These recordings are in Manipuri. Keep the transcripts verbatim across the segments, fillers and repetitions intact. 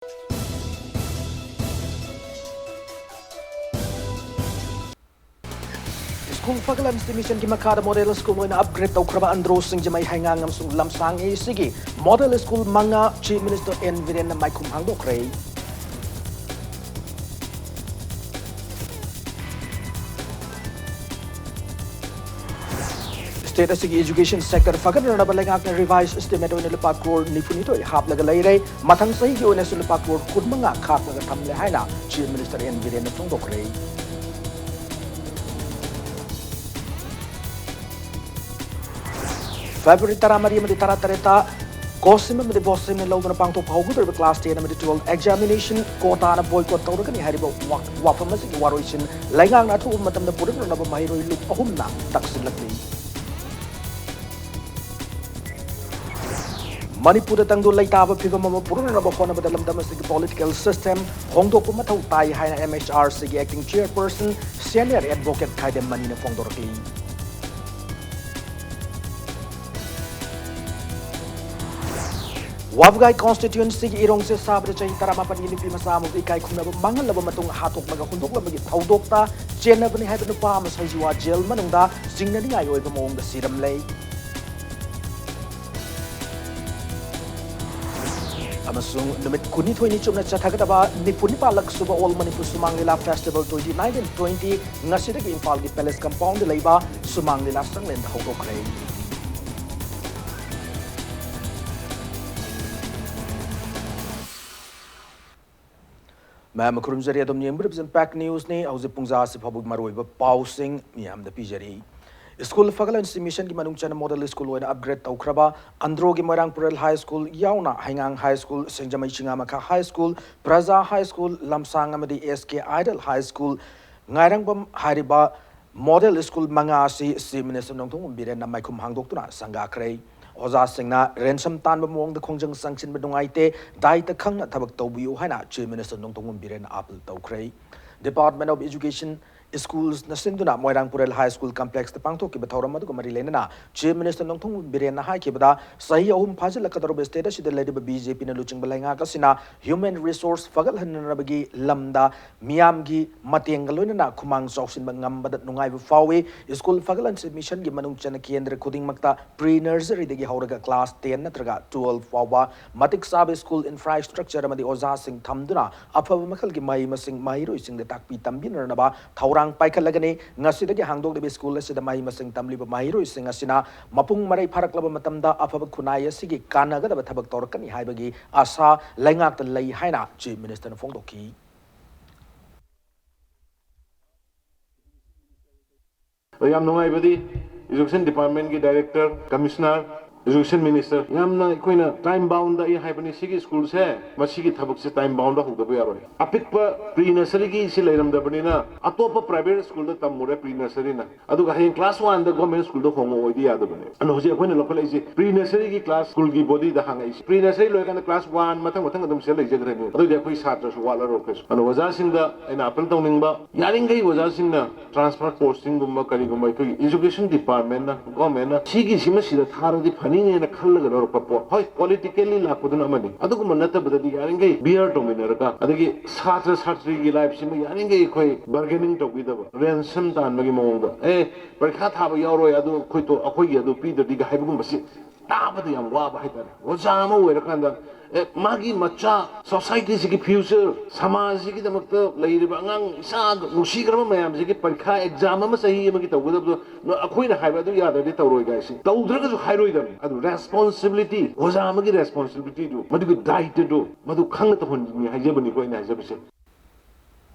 ꯁ꯭ꯀꯨꯜ ꯐꯒꯠꯍꯟꯁꯤ ꯃꯤꯁꯟꯒꯤ ꯃꯈꯥꯗ ꯃꯣꯗꯦꯜ ꯁ꯭ꯀꯨꯜ ꯑꯣꯏꯅ ꯑꯞꯒ꯭ꯔꯦꯗ ꯇꯧꯈ꯭ꯔꯕ ꯑꯟꯗ꯭ꯔꯣ ꯁꯤꯡꯖꯃꯩ ꯍꯩꯉꯥꯡ ꯑꯃꯁꯨꯡ ꯂꯝꯁꯥꯡ ꯑꯦ ꯁꯤꯒꯤ ꯃꯣꯗꯦꯜ ꯁ꯭ꯀꯨꯜ ꯃꯉꯥ ꯆꯤꯐ ꯃꯤꯅꯤꯁꯇꯔ ꯑꯦꯟ ꯕꯤꯔꯦꯟꯅ ꯃꯥꯏꯈꯨꯝ ꯍꯥꯡꯗꯣꯛꯈ꯭ꯔꯦ꯫ ꯁ꯭ꯇꯦꯠ ꯑꯁꯤꯒꯤ ꯏꯖꯨꯀꯦꯁꯟ ꯁꯦꯛꯇꯔ ꯐꯒꯠꯅꯅꯕ ꯂꯩꯉꯥꯛꯅ ꯔꯤꯚꯥꯏꯁ ꯏꯁꯇꯤꯃꯦꯠ ꯑꯣꯏꯅ ꯂꯨꯄꯥ ꯀ꯭ꯔꯣꯔ ꯅꯤꯐꯨꯅꯤꯊꯣꯏ ꯍꯥꯞꯂꯒ ꯂꯩꯔꯦ꯫ ꯃꯊꯪ ꯆꯍꯤꯒꯤ ꯑꯣꯏꯅꯁꯨ ꯂꯨꯄꯥ ꯀ꯭ꯔꯣꯔ ꯀꯨꯟꯃꯉꯥ ꯈꯥꯛꯂꯒ ꯊꯝꯂꯦ ꯍꯥꯏꯅ ꯆꯤꯐ ꯃꯤꯅꯤꯁꯇꯔ ꯑꯦꯟ ꯕꯤꯔꯦꯟꯅ ꯐꯣꯡꯗꯣꯛꯈ꯭ꯔꯦ꯫ ꯐꯦꯕ꯭ꯔꯨꯋꯥꯔꯤ ꯇꯔꯥꯃꯔꯤ ꯑꯃꯗꯤ ꯇꯔꯥꯇꯔꯦꯠꯇ ꯀꯣꯁꯤꯝ ꯑꯃꯗꯤ ꯕꯣꯁꯤꯝꯅ ꯂꯧꯗꯨꯅ ꯄꯥꯡꯊꯣꯛꯄ ꯍꯧꯒꯗꯧꯔꯤꯕ ꯀ꯭ꯂꯥꯁ ꯇꯦꯟ ꯑꯃꯗꯤ ꯇꯨꯋꯦꯜꯐ ꯑꯦꯛꯖꯥꯃꯤꯅꯦꯁꯟ ꯀꯣꯇꯥꯅ ꯕꯣꯏꯀꯣꯠ ꯇꯧꯔꯒꯅꯤ ꯍꯥꯏꯔꯤꯕ ꯋꯥ-, ꯋꯥꯐꯝ ꯑꯁꯤꯒꯤ ꯋꯥꯔꯣꯏꯁꯤꯟ ꯂꯩꯉꯥꯛꯅ ꯑꯊꯨꯕ ꯃꯇꯝꯗ ꯄꯨꯔꯛꯅꯅꯕ ꯃꯍꯩꯔꯣꯏ ꯂꯨꯞ ꯑꯍꯨꯝꯅ ꯇꯛꯁꯤꯜꯂꯛꯂꯤ꯫ ꯃꯅꯤꯄꯨꯔꯗ ꯇꯪꯗꯨ ꯂꯩꯇꯥꯕ ꯐꯤꯕꯝ ꯑꯃ ꯄꯨꯔꯛꯅꯅꯕ ꯍꯣꯠꯅꯕꯗ ꯂꯝꯗꯝ ꯑꯁꯤꯒꯤ ꯄꯣꯂꯤꯇꯤꯀꯦꯜ ꯁꯤꯁꯇꯦꯝ ꯍꯣꯡꯗꯣꯛꯄ ꯃꯊꯧ ꯇꯥꯏ ꯍꯥꯏꯅ ꯑꯦꯝ ꯑꯩꯆ ꯑꯥꯔ ꯁꯤꯒꯤ ꯑꯦꯛꯇꯤꯡ ꯆꯤꯌꯔꯄꯔꯁꯟ ꯁꯦꯅꯤꯌꯔ ꯑꯦꯗꯚꯣꯀꯦꯠ ꯈꯥꯏꯗꯦꯝ ꯃꯅꯤꯅ ꯐꯣꯡꯗꯣꯔꯛꯂꯤ꯫ ꯋꯥꯕꯒꯥꯏ ꯀꯣꯟꯁꯇꯤꯇ꯭ꯋꯦꯟꯁꯤꯒꯤ ꯏꯔꯣꯡꯁꯦ ꯁꯥꯕꯗ ꯆꯍꯤ ꯇꯔꯥꯃꯥꯄꯟꯒꯤ ꯅꯨꯄꯤ ꯃꯆꯥ ꯑꯃꯕꯨ ꯏꯀꯥꯏ ꯈꯨꯝꯅꯕ ꯃꯥꯡꯍꯜꯂꯕ ꯃꯇꯨꯡ ꯍꯥꯠꯇꯣꯛꯂꯒ ꯍꯨꯟꯗꯣꯛꯂꯝꯕꯒꯤ ꯊꯧꯗꯣꯛꯇ ꯆꯦꯟꯅꯕꯅꯤ ꯍꯥꯏꯕ ꯅꯨꯄꯥ ꯑꯃ ꯁꯖꯤꯋꯥ ꯖꯦꯜ ꯃꯅꯨꯡꯗ ꯆꯤꯡꯅꯅꯤꯡꯉꯥꯏ ꯑꯣꯏꯕ ꯃꯑꯣꯡꯗ ꯁꯤꯔꯝꯂꯦ꯫ ꯑꯃꯁꯨꯡ ꯅꯨꯃꯤꯠ ꯀꯨꯟꯅꯤꯊꯣꯏꯅꯤ ꯆꯨꯞꯅ ꯆꯠꯊꯒꯗꯕ ꯅꯤꯐꯨ ꯅꯤꯄꯥꯜꯂꯛ ꯁꯨꯕ ꯑꯣꯜ ꯃꯅꯤꯄꯨꯔ ꯁꯨꯃꯥꯡ ꯂꯤꯂꯥ ꯐꯦꯁꯇꯤꯚꯦꯜ ꯇ꯭ꯋꯦꯟꯇꯤ ꯅꯥꯏꯟꯇꯤꯟ ꯇ꯭ꯋꯦꯟꯇꯤ ꯉꯁꯤꯗꯒꯤ ꯏꯝꯐꯥꯜꯒꯤ ꯄꯦꯂꯦꯁ ꯀꯝꯄꯥꯎꯟꯗ ꯂꯩꯕ ꯁꯨꯃꯥꯡ ꯂꯤꯂꯥ ꯁꯪꯂꯦꯟꯗ ꯍꯧꯗꯣꯛꯈ꯭ꯔꯦ꯫ ꯃꯌꯥꯝ ꯈꯨꯔꯨꯝꯖꯔꯤ, ꯑꯗꯨꯝ ꯌꯦꯡꯕꯤꯔꯤꯕꯁꯤ ꯏꯝꯄꯦꯛ ꯅ꯭ꯌꯨꯁꯅꯤ꯫ ꯍꯧꯖꯤꯛ ꯄꯨꯡꯖꯥ ꯑꯁꯤ ꯐꯥꯎꯕꯒꯤ ꯃꯔꯨꯑꯣꯏꯕ ꯄꯥꯎꯁꯤꯡ ꯃꯤꯌꯥꯝꯗ ꯄꯤꯖꯔꯤ꯫ ꯁ꯭ꯀꯨꯜ ꯐꯒꯠꯍꯟꯁꯤ ꯃꯤꯁꯟꯒꯤ ꯃꯅꯨꯡ ꯆꯟꯅ ꯃꯣꯗꯦꯜ ꯁ꯭ꯀꯨꯜ ꯑꯣꯏꯅ ꯑꯞꯒ꯭ꯔꯦꯗ ꯇꯧꯈ꯭ꯔꯕ ꯑꯟꯗ꯭ꯔꯣꯒꯤ ꯃꯣꯏꯔꯥꯡ ꯄꯨꯔꯦꯜ ꯍꯥꯏ ꯁ꯭ꯀꯨꯜ ꯌꯥꯎꯅ ꯍꯩꯉꯥꯡ ꯍꯥꯏ ꯁ꯭ꯀꯨꯜ, ꯁꯤꯡꯖꯃꯩ ꯆꯤꯉꯥꯃꯈꯥ ꯍꯥꯏ ꯁ꯭ꯀꯨꯜ, ꯄ꯭ꯔꯖꯥ ꯍꯥꯏ ꯁ꯭ꯀꯨꯜ, ꯂꯝꯁꯥꯡ ꯑꯃꯗꯤ ꯑꯦꯁ ꯀꯦ ꯑꯥꯏꯗꯜ ꯍꯥꯏ ꯁ꯭ꯀꯨꯜ, ꯉꯥꯏꯔꯪꯕꯝ ꯍꯥꯏꯔꯤꯕ ꯃꯣꯗꯦꯜ ꯁ꯭ꯀꯨꯜ ꯃꯉꯥ ꯑꯁꯤ ꯆꯤꯐ ꯃꯤꯅꯤꯁꯇꯔ ꯅꯣꯡꯊꯣꯝꯕꯝ ꯕꯤꯔꯦꯟꯅ ꯃꯥꯏꯈꯨꯝ ꯍꯥꯡꯗꯣꯛꯇꯨꯅ ꯁꯪꯒꯥꯈ꯭ꯔꯦ꯫ ꯑꯣꯖꯥꯁꯤꯡꯅ ꯔꯦꯟꯁꯝ ꯇꯥꯟꯕ ꯃꯑꯣꯡꯗ ꯈꯣꯡꯖꯪ ꯆꯪꯁꯤꯟꯕ ꯅꯨꯡꯉꯥꯏꯇꯦ, ꯗꯥꯏꯇ ꯈꯪꯅ ꯊꯕꯛ ꯇꯧꯕꯤꯌꯨ ꯍꯥꯏꯅ ꯆꯤꯐ ꯃꯤꯅꯤꯁꯇꯔ ꯅꯣꯡꯊꯣꯝꯕꯝ ꯕꯤꯔꯦꯟꯅ ꯑꯥꯄꯤꯜ ꯇꯧꯈ꯭ꯔꯦ꯫ ꯗꯤꯄꯥꯔꯠꯃꯦꯟ ꯑꯣꯐ ꯏꯖꯨꯀꯦꯁꯟ Schools ꯅ ꯁꯤꯟꯗꯨꯅ ꯃꯣꯏꯔꯥꯡ ꯄꯨꯔꯦꯜ High School Complex ꯇ ꯄꯥꯡꯊꯣꯛꯈꯤꯕ ꯊꯧꯔꯝ ꯑꯗꯨꯒ ꯃꯔꯤ ꯂꯩꯅꯅ Chief Minister ꯅꯣꯡꯊꯣꯝꯕꯝ ꯕꯤꯔꯦꯟꯅ ꯍꯥꯏꯈꯤꯕꯗ, ꯆꯍꯤ ꯑꯍꯨꯝ ꯐꯥꯖꯤꯜꯂꯛꯀꯗꯧꯔꯕ state ꯑꯁꯤꯗ ꯂꯩꯔꯤꯕ B J P ꯅ ꯂꯨꯆꯤꯡꯕ ꯂꯩꯉꯥꯛ ꯑꯁꯤꯅ human resource ꯐꯒꯠꯍꯟꯅꯕꯒꯤ ꯂꯝꯗ ꯃꯤꯌꯥꯝꯒꯤ ꯃꯇꯦꯡꯒ ꯂꯣꯏꯅꯅ ꯈꯨꯃꯥꯡ ꯆꯥꯎꯁꯤꯟꯕ ꯉꯝꯕꯗ ꯅꯨꯡꯉꯥꯏꯕ ꯐꯥꯎꯏ꯫ School ꯐꯒꯠꯍꯟꯁꯤ mission ꯒꯤ ꯃꯅꯨꯡ ꯆꯟꯅ ꯀꯦꯟꯗ꯭ꯔ ꯈꯨꯗꯤꯡꯃꯛꯇ pre nursery ꯗꯒꯤ ꯍꯧꯔꯒ class ten ꯅꯠꯇ꯭ꯔꯒ twelve ꯐꯥꯎꯕ ꯃꯇꯤꯛ ꯆꯥꯕ school infrastructure ꯑꯃꯗꯤ ꯑꯣꯖꯥꯁꯤꯡ ꯊꯝꯗꯨꯅ ꯑꯐꯕ ꯃꯈꯜꯒꯤ ꯃꯍꯩ ꯃꯁꯤꯡ ꯃꯍꯩꯔꯣꯏꯁꯤꯡꯗ ꯇꯥꯛꯄꯤ ꯇꯝꯕꯤꯅꯅꯕ ꯊꯧꯔꯥꯡ ꯄꯥꯏꯈꯠꯂꯒꯅꯤ꯫ ꯉꯁꯤꯗꯒꯤ ꯍꯥꯡꯗꯣꯛꯂꯤꯕ school ꯑꯁꯤꯗ ꯃꯍꯩ ꯃꯁꯤꯡ ꯇꯝꯂꯤꯕ ꯃꯍꯩꯔꯣꯏꯁꯤꯡ ꯑꯁꯤꯅ ꯃꯄꯨꯡ ꯃꯔꯩ ꯐꯥꯔꯛꯂꯕ ꯃꯇꯝꯗ ꯑꯐꯕ ꯈꯨꯟꯅꯥꯏ ꯑꯁꯤꯒꯤ ꯀꯥꯟꯅꯒꯗꯕ ꯊꯕꯛ ꯇꯧꯔꯛꯀꯅꯤ ꯍꯥꯏꯕꯒꯤ ꯑꯥꯁꯥ ꯂꯩꯉꯥꯛꯇ ꯂꯩ ꯍꯥꯏꯅ Chief Minister ꯅ ꯐꯣꯡꯗꯣꯛꯈꯤ꯫ ꯑꯗꯣ ꯌꯥꯝ ꯅꯨꯡꯉꯥꯏꯕꯗꯤ Education Department ꯀꯤ Director, Commissioner, Education Minister, ꯌꯥꯝꯅ ꯑꯩꯈꯣꯏꯅ time bound ꯗ ꯑꯩ ꯍꯥꯏꯕꯅꯤ, ꯁꯤꯒꯤ school ꯁꯦ, ꯃꯁꯤꯒꯤ ꯊꯕꯛꯁꯦ time bound ꯗ ꯍꯧꯗꯕ ꯌꯥꯔꯣꯏ꯫ ꯑꯄꯤꯛꯄ pre nursery ꯒꯤ ꯁꯤ ꯂꯩꯔꯝꯗꯕꯅꯤꯅ ꯑꯇꯣꯞꯄ private school ꯗ ꯇꯝꯃꯨꯔꯦ pre nursery ꯅ, ꯑꯗꯨꯒ ꯍꯌꯦꯡ class one ꯗ government school ꯗ ꯍꯣꯡꯉꯛꯑꯣꯏꯗꯤ ꯌꯥꯗꯕꯅꯦ꯫ ꯑꯗꯣ ꯍꯧꯖꯤꯛ ꯑꯩꯈꯣꯏꯅ ꯂꯧꯈꯠꯂꯛꯏꯁꯦ pre nursery ꯒꯤ class, school ꯒꯤ body ꯗ ꯍꯥꯡꯉꯛꯏꯁꯦ꯫ Pre nursery ꯂꯣꯏꯔꯀꯥꯟꯗ class one ꯃꯊꯪ ꯃꯊꯪ ꯑꯗꯨꯝ ꯁꯤꯗ ꯂꯩꯖꯈ꯭ꯔꯅꯤ꯫ ꯑꯗꯨꯑꯣꯏꯗꯤ ꯑꯩꯈꯣꯏ ꯁꯥꯇ꯭ꯔꯁꯨ ꯋꯥꯠꯂꯔꯣꯏ ꯀꯩꯁꯨ꯫ ꯑꯗꯣ ꯑꯣꯖꯥꯁꯤꯡꯗ ꯑꯩꯅ appeal ꯇꯧꯅꯤꯡꯕ, ꯌꯥꯔꯤꯈꯩ ꯑꯣꯖꯥꯁꯤꯡꯅ transfer posting ꯒꯨꯝꯕ ꯀꯔꯤꯒꯨꯝꯕ ꯑꯩꯈꯣꯏꯒꯤ Education Department ꯅ, government ꯅ ꯁꯤꯒꯤꯁꯤꯃ ꯁꯤꯗ ꯊꯥꯔꯗꯤ ꯐꯅꯤꯅꯦꯅ ꯈꯜꯂꯒ ꯂꯧꯔꯛꯄ ꯄꯣꯠ, ꯍꯣꯏ, politically ꯂꯥꯛꯄꯗꯨꯅ ꯑꯃꯅꯤ, ꯑꯗꯨꯒꯨꯝꯕ ꯅꯠꯇꯕꯗꯗꯤ ꯌꯥꯔꯤꯈꯩ bear ꯇꯧꯃꯤꯟꯅꯔꯒ, ꯑꯗꯒꯤ ꯁꯥꯇ꯭ꯔ ꯁꯥꯇ꯭ꯔꯤꯒꯤ life ꯁꯤꯃ ꯌꯥꯔꯤꯈꯩ ꯑꯩꯈꯣꯏ bargaining ꯇꯧꯕꯤꯗꯕ, ransom ꯇꯥꯟꯕꯒꯤ ꯃꯑꯣꯡꯗ, ꯑꯦ, ꯄꯔꯤꯈꯥ ꯊꯥꯕ ꯌꯥꯎꯔꯣꯏ, ꯑꯗꯨ ꯑꯩꯈꯣꯏ ꯇꯣ-, ꯑꯩꯈꯣꯏꯒꯤ ꯑꯗꯨ ꯄꯤꯗ꯭ꯔꯗꯤꯒ ꯍꯥꯏꯕꯒꯨꯝꯕꯁꯤ ꯇꯥꯕꯗ ꯌꯥꯝ ꯋꯥꯕ ꯍꯥꯏꯇꯥꯔꯦ꯫ ꯑꯣꯖꯥ ꯑꯃ ꯑꯣꯏꯔꯀꯥꯟꯗ, ꯑꯦ, ꯃꯥꯒꯤ ꯃꯆꯥ, society ꯁꯤꯒꯤ future, ꯁꯃꯥꯖꯁꯤꯒꯤꯗꯃꯛꯇ ꯂꯩꯔꯤꯕ ꯑꯉꯥꯡ ꯏꯆꯥ ꯅꯨꯡꯁꯤꯈ꯭ꯔꯕ ꯃꯌꯥꯝꯁꯤꯒꯤ ꯄꯔꯤꯈꯥ exam ꯑꯃ ꯆꯍꯤ ꯑꯃꯒꯤ ꯇꯧꯒꯗꯕꯗꯣ, ꯅ-, ꯑꯩꯈꯣꯏꯅ ꯍꯥꯏꯕ ꯑꯗꯨ ꯌꯥꯗ꯭ꯔꯗꯤ ꯇꯧꯔꯣꯏ ꯀꯥꯏꯁꯤ꯫ ꯇꯧꯗ꯭ꯔꯒꯁꯨ ꯍꯥꯏꯔꯣꯏꯗꯕꯅꯤ꯫ ꯑꯗꯨ responsibility, ꯑꯣꯖꯥ ꯑꯃꯒꯤ responsibility ꯗꯨ, ꯃꯗꯨꯒꯤ ꯗꯥꯏꯇ꯭ꯌ ꯗꯨ, ꯃꯗꯨ ꯈꯪꯅ ꯇꯧꯍꯟꯅꯤꯡꯉꯤ ꯍꯥꯏꯖꯕꯅꯤꯀꯣ ꯑꯩꯅ ꯍꯥꯏꯖꯕꯁꯦ꯫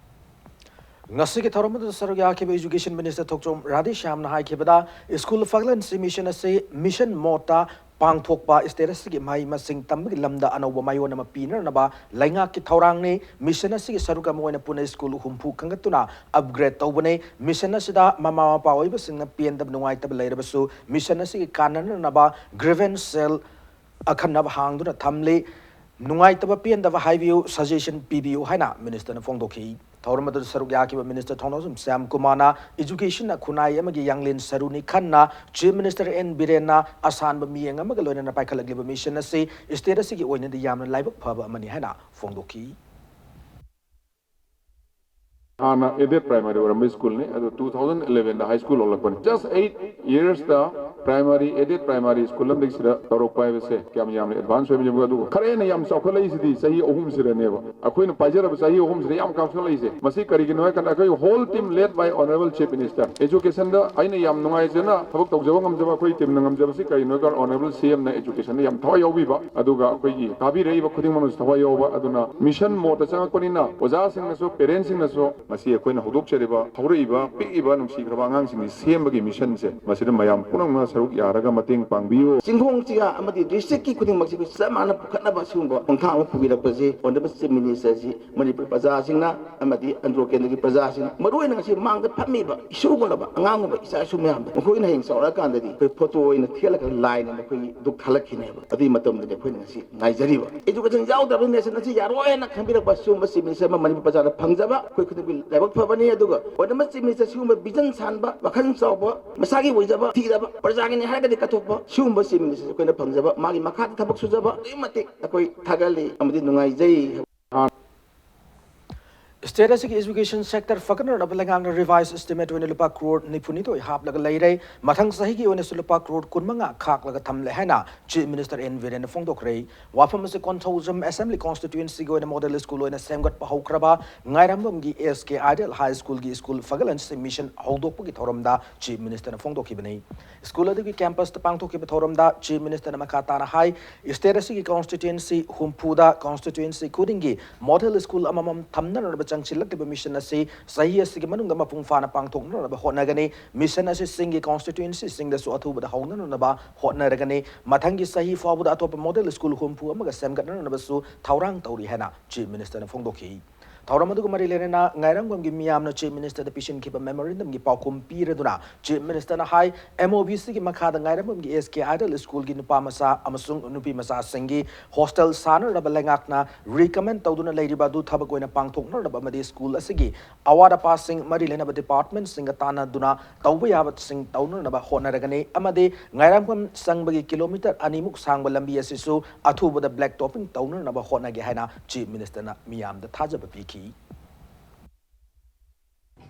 ꯉꯁꯤꯒꯤ ꯊꯧꯔꯝ ꯑꯗꯨꯗ ꯁꯔꯨꯛ ꯌꯥꯈꯤꯕ Education Minister ꯊꯣꯛꯆꯣꯝ ꯔꯥꯙꯦꯁ꯭ꯌꯥꯝꯅ ꯍꯥꯏꯈꯤꯕꯗ, school ꯐꯒꯠꯍꯟꯁꯤ mission ꯑꯁꯤ mission mode ꯇ ꯄꯥꯡꯊꯣꯛꯄ, state ꯑꯁꯤꯒꯤ ꯃꯍꯩ ꯃꯁꯤꯡ ꯇꯝꯕꯒꯤ ꯂꯝꯗ ꯑꯅꯧꯕ ꯃꯥꯏꯑꯣꯟ ꯑꯃ ꯄꯤꯅꯅꯕ ꯂꯩꯉꯥꯛꯀꯤ ꯊꯧꯔꯥꯡꯅꯤ꯫ Mission ꯑꯁꯤꯒꯤ ꯁꯔꯨꯛ ꯑꯃ ꯑꯣꯏꯅ ꯄꯨꯅꯦ school ꯍꯨꯝꯐꯨ ꯈꯟꯒꯠꯇꯨꯅ upgrade ꯇꯧꯕꯅꯤ꯫ Mission ꯑꯁꯤꯗ ꯃꯃꯥ ꯃꯄꯥ ꯑꯣꯏꯕꯁꯤꯡꯅ ꯄꯦꯟꯗꯕ ꯅꯨꯡꯉꯥꯏꯇꯕ ꯂꯩꯔꯕꯁꯨ, mission ꯑꯁꯤꯒꯤ ꯀꯥꯟꯅꯅꯅꯕ grievance cell ꯑꯈꯟꯅꯕ ꯍꯥꯡꯗꯨꯅ ꯊꯝꯂꯤ꯫ ꯅꯨꯡꯉꯥꯏꯇꯕ ꯄꯦꯟꯗꯕ ꯍꯥꯏꯕꯤꯌꯨ, suggestion ꯄꯤꯕꯤꯌꯨ ꯍꯥꯏꯅ Minister ꯅ ꯐꯣꯡꯗꯣꯛꯈꯤ꯫ ꯊꯧꯔꯝ ꯑꯗꯨꯗ ꯁꯔꯨꯛ ꯌꯥꯈꯤꯕ ꯃꯤꯅꯤꯁꯇꯔ ꯊꯧꯅꯥꯎꯖꯝ ꯁ꯭ꯌꯥꯝ ꯀꯨꯃꯥꯔꯅ education ꯈꯨꯟꯅꯥꯏ ꯑꯃꯒꯤ ꯌꯥꯡꯂꯦꯟ ꯁꯔꯨꯅꯤ ꯈꯟꯅ Chief Minister N ꯕꯤꯔꯦꯟꯅ ꯑꯁꯥꯟꯕ ꯃꯤꯠꯌꯦꯡ ꯑꯃꯒ ꯂꯣꯏꯅꯅ ꯄꯥꯏꯈꯠꯂꯛꯂꯤꯕ mission ꯑꯁꯤ state ꯑꯁꯤꯒꯤ ꯑꯣꯏꯅꯗꯤ ꯌꯥꯝꯅ ꯂꯥꯏꯕꯛ ꯐꯕ ꯑꯃꯅꯤ ꯍꯥꯏꯅ ꯐꯣꯡꯗꯣꯛꯈꯤ꯫ ꯍꯥꯟꯅ aided primary ꯑꯣꯏꯔꯝꯕ ꯁ꯭ꯀꯨꯜꯅꯤ, ꯑꯗꯨ two thousand elevenꯗ high school ꯑꯣꯜꯂꯛꯄꯅꯤ꯫ Just eight yearsꯇ primary, aided primary school ꯑꯃꯗꯒꯤ ꯁꯤꯗ ꯇꯧꯔꯛꯄ ꯍꯥꯏꯕꯁꯦ ꯀꯌꯥꯝ ꯌꯥꯝꯅ advance ꯑꯣꯏꯕ ꯌꯦꯡꯉꯨ꯫ ꯑꯗꯨꯒ ꯈꯔ ꯍꯦꯟꯅ ꯌꯥꯝ ꯆꯥꯎꯈꯠꯂꯛꯏꯁꯤꯗꯤ ꯆꯍꯤ ꯑꯍꯨꯝꯁꯤꯗꯅꯦꯕ꯫ ꯑꯩꯈꯣꯏꯅ ꯄꯥꯏꯖꯔꯕ ꯆꯍꯤ ꯑꯍꯨꯝꯁꯤꯗ ꯌꯥꯝ ꯆꯥꯎꯈꯠꯂꯛꯏꯁꯦ꯫ ꯃꯁꯤ ꯀꯔꯤꯒꯤꯅꯣ ꯍꯥꯏ ꯀꯥꯟꯗ ꯑꯩꯈꯣꯏ whole team led by Honorable Chief Minister꯫ Educationꯗ ꯑꯩꯅ ꯌꯥꯝ ꯅꯨꯡꯉꯥꯏꯖꯅ ꯊꯕꯛ ꯇꯧꯖꯕ ꯉꯝꯖꯕ ꯑꯩꯈꯣꯏ teamꯅ ꯉꯝꯖꯕꯁꯤ ꯀꯔꯤꯅꯣ ꯍꯥꯏ ꯀꯥꯟꯗ Honorable CMꯅ educationꯗ ꯌꯥꯝ ꯊꯋꯥꯏ ꯌꯥꯎꯕꯤꯕ, ꯑꯗꯨꯒ ꯑꯩꯈꯣꯏꯒꯤ ꯇꯥꯕꯤꯔꯛꯏꯕ ꯈꯨꯗꯤꯡꯃꯛꯅꯁꯨ ꯊꯋꯥꯏ ꯌꯥꯎꯕ꯫ ꯑꯗꯨꯅ mission modeꯇ ꯆꯪꯉꯛꯄꯅꯤꯅ ꯑꯣꯖꯥꯁꯤꯡꯅꯁꯨ, parentꯁꯤꯡꯅꯁꯨ ꯃꯁꯤ ꯑꯩꯈꯣꯏꯅ ꯍꯧꯗꯣꯛꯆꯔꯤꯕ ꯍꯧꯔꯛꯏꯕ ꯄꯤꯛꯏꯕ ꯅꯨꯡꯁꯤꯈ꯭ꯔꯕ ꯑꯉꯥꯡꯁꯤꯡꯒꯤ ꯁꯦꯝꯕꯒꯤ missionꯁꯦ ꯃꯁꯤꯗ ꯃꯌꯥꯝ ꯄꯨꯝꯅꯃꯛꯅ ꯁꯔꯨꯛ ꯌꯥꯔꯒ ꯃꯇꯦꯡ ꯄꯥꯡꯕꯤꯌꯨ꯫ ꯆꯤꯡꯈꯣꯡ ꯆꯤꯌꯥ ꯑꯃꯗꯤ districtꯀꯤ ꯈꯨꯗꯤꯡꯃꯛꯁꯤ ꯑꯩꯈꯣꯏ ꯆꯞ ꯃꯥꯟꯅ ꯄꯨꯈꯠꯅꯕ ꯁꯤꯒꯨꯝꯕ ꯈꯣꯡꯊꯥꯡ ꯑꯃ ꯄꯨꯕꯤꯔꯛꯄꯁꯤ Honorable Chief Ministerꯁꯤ ꯃꯅꯤꯄꯨꯔ ꯄ꯭ꯔꯖꯥꯁꯤꯡꯅ ꯑꯃꯗꯤ ꯑꯟꯗ꯭ꯔꯣ ꯀꯦꯟꯗ꯭ꯔꯒꯤ ꯄ꯭ꯔꯖꯥꯁꯤꯡ, ꯃꯔꯨꯑꯣꯏꯅ ꯉꯁꯤ ꯃꯥꯡꯗ ꯐꯝꯃꯤꯕ ꯏꯁꯨꯒꯨꯝꯂꯕ ꯑꯉꯥꯡꯒꯨꯝꯕ ꯏꯆꯥ ꯏꯁꯨ ꯃꯌꯥꯝꯗꯣ ꯃꯈꯣꯏꯅ ꯍꯌꯦꯡ ꯆꯥꯎꯔꯛꯑꯀꯥꯟꯗꯗꯤ ꯑꯩꯈꯣꯏ photo ꯑꯣꯏꯅ ꯊꯦꯠꯂꯒ ꯂꯥꯏꯅ ꯃꯈꯣꯏꯒꯤ ꯗꯨꯛ ꯊꯥꯂꯛꯈꯤꯅꯦꯕ꯫ ꯑꯗꯨꯒꯤ ꯃꯇꯝꯗꯗꯤ ꯑꯩꯈꯣꯏꯅ ꯉꯁꯤ ꯉꯥꯏꯖꯔꯤꯕ education ꯌꯥꯎꯗ꯭ꯔꯕ nation ꯑꯁꯤ ꯌꯥꯔꯣꯏ ꯍꯥꯏꯅ ꯈꯟꯕꯤꯔꯛꯄ ꯁꯤꯒꯨꯝꯕ Chief Minister ꯑꯃ ꯃꯅꯤꯄꯨꯔ ꯄ꯭ꯔꯖꯥꯅ ꯐꯪꯖꯕ ꯑꯩꯈꯣꯏ ꯈꯨꯗꯤꯡꯃꯛꯀꯤ ꯂꯥꯏꯕꯛ ꯐꯕꯅꯤ꯫ ꯑꯗꯨꯒ Honorable Chief Minister ꯁꯤꯒꯨꯝꯕ vision ꯁꯥꯟꯕ, ꯋꯥꯈꯜ ꯆꯥꯎꯕ, ꯃꯁꯥꯒꯤ ꯑꯣꯏꯖꯕ ꯊꯤꯗꯕ, ꯄ꯭ꯔꯖꯥꯒꯤꯅꯤ ꯍꯥꯏꯔꯒꯗꯤ ꯀꯠꯊꯣꯛꯄ ꯁꯤꯒꯨꯝꯕ Chief Minister ꯑꯩꯈꯣꯏꯅ ꯐꯪꯖꯕ, ꯃꯥꯒꯤ ꯃꯈꯥꯗ ꯊꯕꯛ ꯁꯨꯖꯕ ꯑꯗꯨꯛꯀꯤ ꯃꯇꯤꯛ ꯑꯩꯈꯣꯏ ꯊꯥꯒꯠꯂꯤ ꯑꯃꯗꯤ ꯅꯨꯡꯉꯥꯏꯖꯩ꯫ State ꯑꯁꯤꯒꯤ education sector ꯐꯒꯠꯅꯅꯕ ꯂꯩꯉꯥꯛꯅ revise estimate ꯑꯣꯏꯅ ꯂꯨꯄꯥ ꯀ꯭ꯔꯣꯔ ꯅꯤꯐꯨꯅꯤꯊꯣꯏ ꯍꯥꯞꯂꯒ ꯂꯩꯔꯦ꯫ ꯃꯊꯪ ꯆꯍꯤꯒꯤ ꯑꯣꯏꯅꯁꯨ ꯂꯨꯄꯥ ꯀ꯭ꯔꯣꯔ ꯀꯨꯟꯃꯉꯥ ꯈꯥꯛꯂꯒ ꯊꯝꯂꯦ ꯍꯥꯏꯅ Chief Minister N ꯕꯤꯔꯦꯟꯅ ꯐꯣꯡꯗꯣꯛꯈ꯭ꯔꯦ꯫ ꯋꯥꯐꯝ ꯑꯁꯤ ꯀꯣꯟꯊꯧꯖꯝ Assembly Constituencyꯒꯤ ꯑꯣꯏꯅ model school ꯑꯣꯏꯅ ꯁꯦꯝꯒꯠꯄ ꯍꯧꯈ꯭ꯔꯕ ꯉꯥꯏꯔꯝꯕꯝꯒꯤ S K Ideal High Schoolꯒꯤ school ꯐꯒꯠꯍꯟꯁꯤ mission ꯍꯧꯗꯣꯛꯄꯒꯤ ꯊꯧꯔꯝꯗ Chief Ministerꯅ ꯐꯣꯡꯗꯣꯛꯈꯤꯕꯅꯤ꯫ School ꯑꯗꯨꯒꯤ campusꯇ ꯄꯥꯡꯊꯣꯛꯈꯤꯕ ꯊꯧꯔꯝꯗ Chief Ministerꯅ ꯃꯈꯥ ꯇꯥꯅ ꯍꯥꯏ, state ꯑꯁꯤꯒꯤ constituency ꯍꯨꯝꯐꯨꯗ constituency ꯈꯨꯗꯤꯡꯒꯤ model school ꯑꯃꯃꯝ ꯊꯝꯅꯅꯕ ꯆꯪꯁꯤꯜꯂꯛꯂꯤꯕ mission ꯑꯁꯤ ꯆꯍꯤ ꯑꯁꯤꯒꯤ ꯃꯅꯨꯡꯗ ꯃꯄꯨꯡ ꯐꯥꯅ ꯄꯥꯡꯊꯣꯛꯅꯅꯕ ꯍꯣꯠꯅꯒꯅꯤ꯫ Mission ꯑꯁꯤ ꯆꯤꯡꯒꯤ constituencyꯁꯤꯡꯗꯁꯨ ꯑꯊꯨꯕꯗ ꯍꯧꯅꯅꯕ ꯍꯣꯠꯅꯔꯒꯅꯤ꯫ ꯃꯊꯪꯒꯤ ꯆꯍꯤ ꯐꯥꯎꯕꯗ ꯑꯇꯣꯞꯄ model school ꯍꯨꯝꯐꯨ ꯑꯃꯒ ꯁꯦꯝꯒꯠꯅꯅꯕꯁꯨ ꯊꯧꯔꯥꯡ ꯇꯧꯔꯤ ꯍꯥꯏꯅ Chief Ministerꯅ ꯐꯣꯡꯗꯣꯛꯈꯤ꯫ ꯊꯧꯔꯝ ꯑꯗꯨꯒ ꯃꯔꯤ ꯂꯩꯅꯅ ꯉꯥꯏꯔꯪꯕꯝꯒꯤ ꯃꯤꯌꯥꯝꯅ Chief Ministerꯗ ꯄꯤꯁꯤꯟꯈꯤꯕ memorandumꯒꯤ ꯄꯥꯎꯈꯨꯝ ꯄꯤꯔꯗꯨꯅ Chief Ministerꯅ ꯍꯥꯏ, MOBCꯒꯤ ꯃꯈꯥꯗ ꯉꯥꯏꯔꯪꯕꯝꯒꯤ S K Idol Schoolꯒꯤ ꯅꯨꯄꯥ ꯃꯆꯥ ꯑꯃꯁꯨꯡ ꯅꯨꯄꯤ ꯃꯆꯥꯁꯤꯡꯒꯤ hostel ꯁꯥꯅꯅꯕ ꯂꯩꯉꯥꯛꯅ recommend ꯇꯧꯗꯨꯅ ꯂꯩꯔꯤꯕ ꯑꯗꯨ ꯊꯕꯛ ꯑꯣꯏꯅ ꯄꯥꯡꯊꯣꯛꯅꯅꯕ ꯑꯃꯗꯤ school ꯑꯁꯤꯒꯤ ꯑꯋꯥꯠ ꯑꯄꯥꯁꯤꯡ ꯃꯔꯤ ꯂꯩꯅꯕ departmentꯁꯤꯡꯒ ꯇꯥꯟꯅꯗꯨꯅ ꯇꯧꯕ ꯌꯥꯕꯁꯤꯡ ꯇꯧꯅꯅꯕ ꯍꯣꯠꯅꯔꯒꯅꯤ ꯑꯃꯗꯤ ꯉꯥꯏꯔꯪꯕꯝ ꯆꯪꯕꯒꯤ kilometre ꯑꯅꯤꯃꯨꯛ ꯁꯥꯡꯕ ꯂꯝꯕꯤ ꯑꯁꯤꯁꯨ ꯑꯊꯨꯕꯗ black topping ꯇꯧꯅꯅꯕ ꯍꯣꯠꯅꯒꯦ ꯍꯥꯏꯅ Chief Ministerꯅ ꯃꯤꯌꯥꯝꯗ ꯊꯥꯖꯕ ꯄꯤꯈꯤ꯫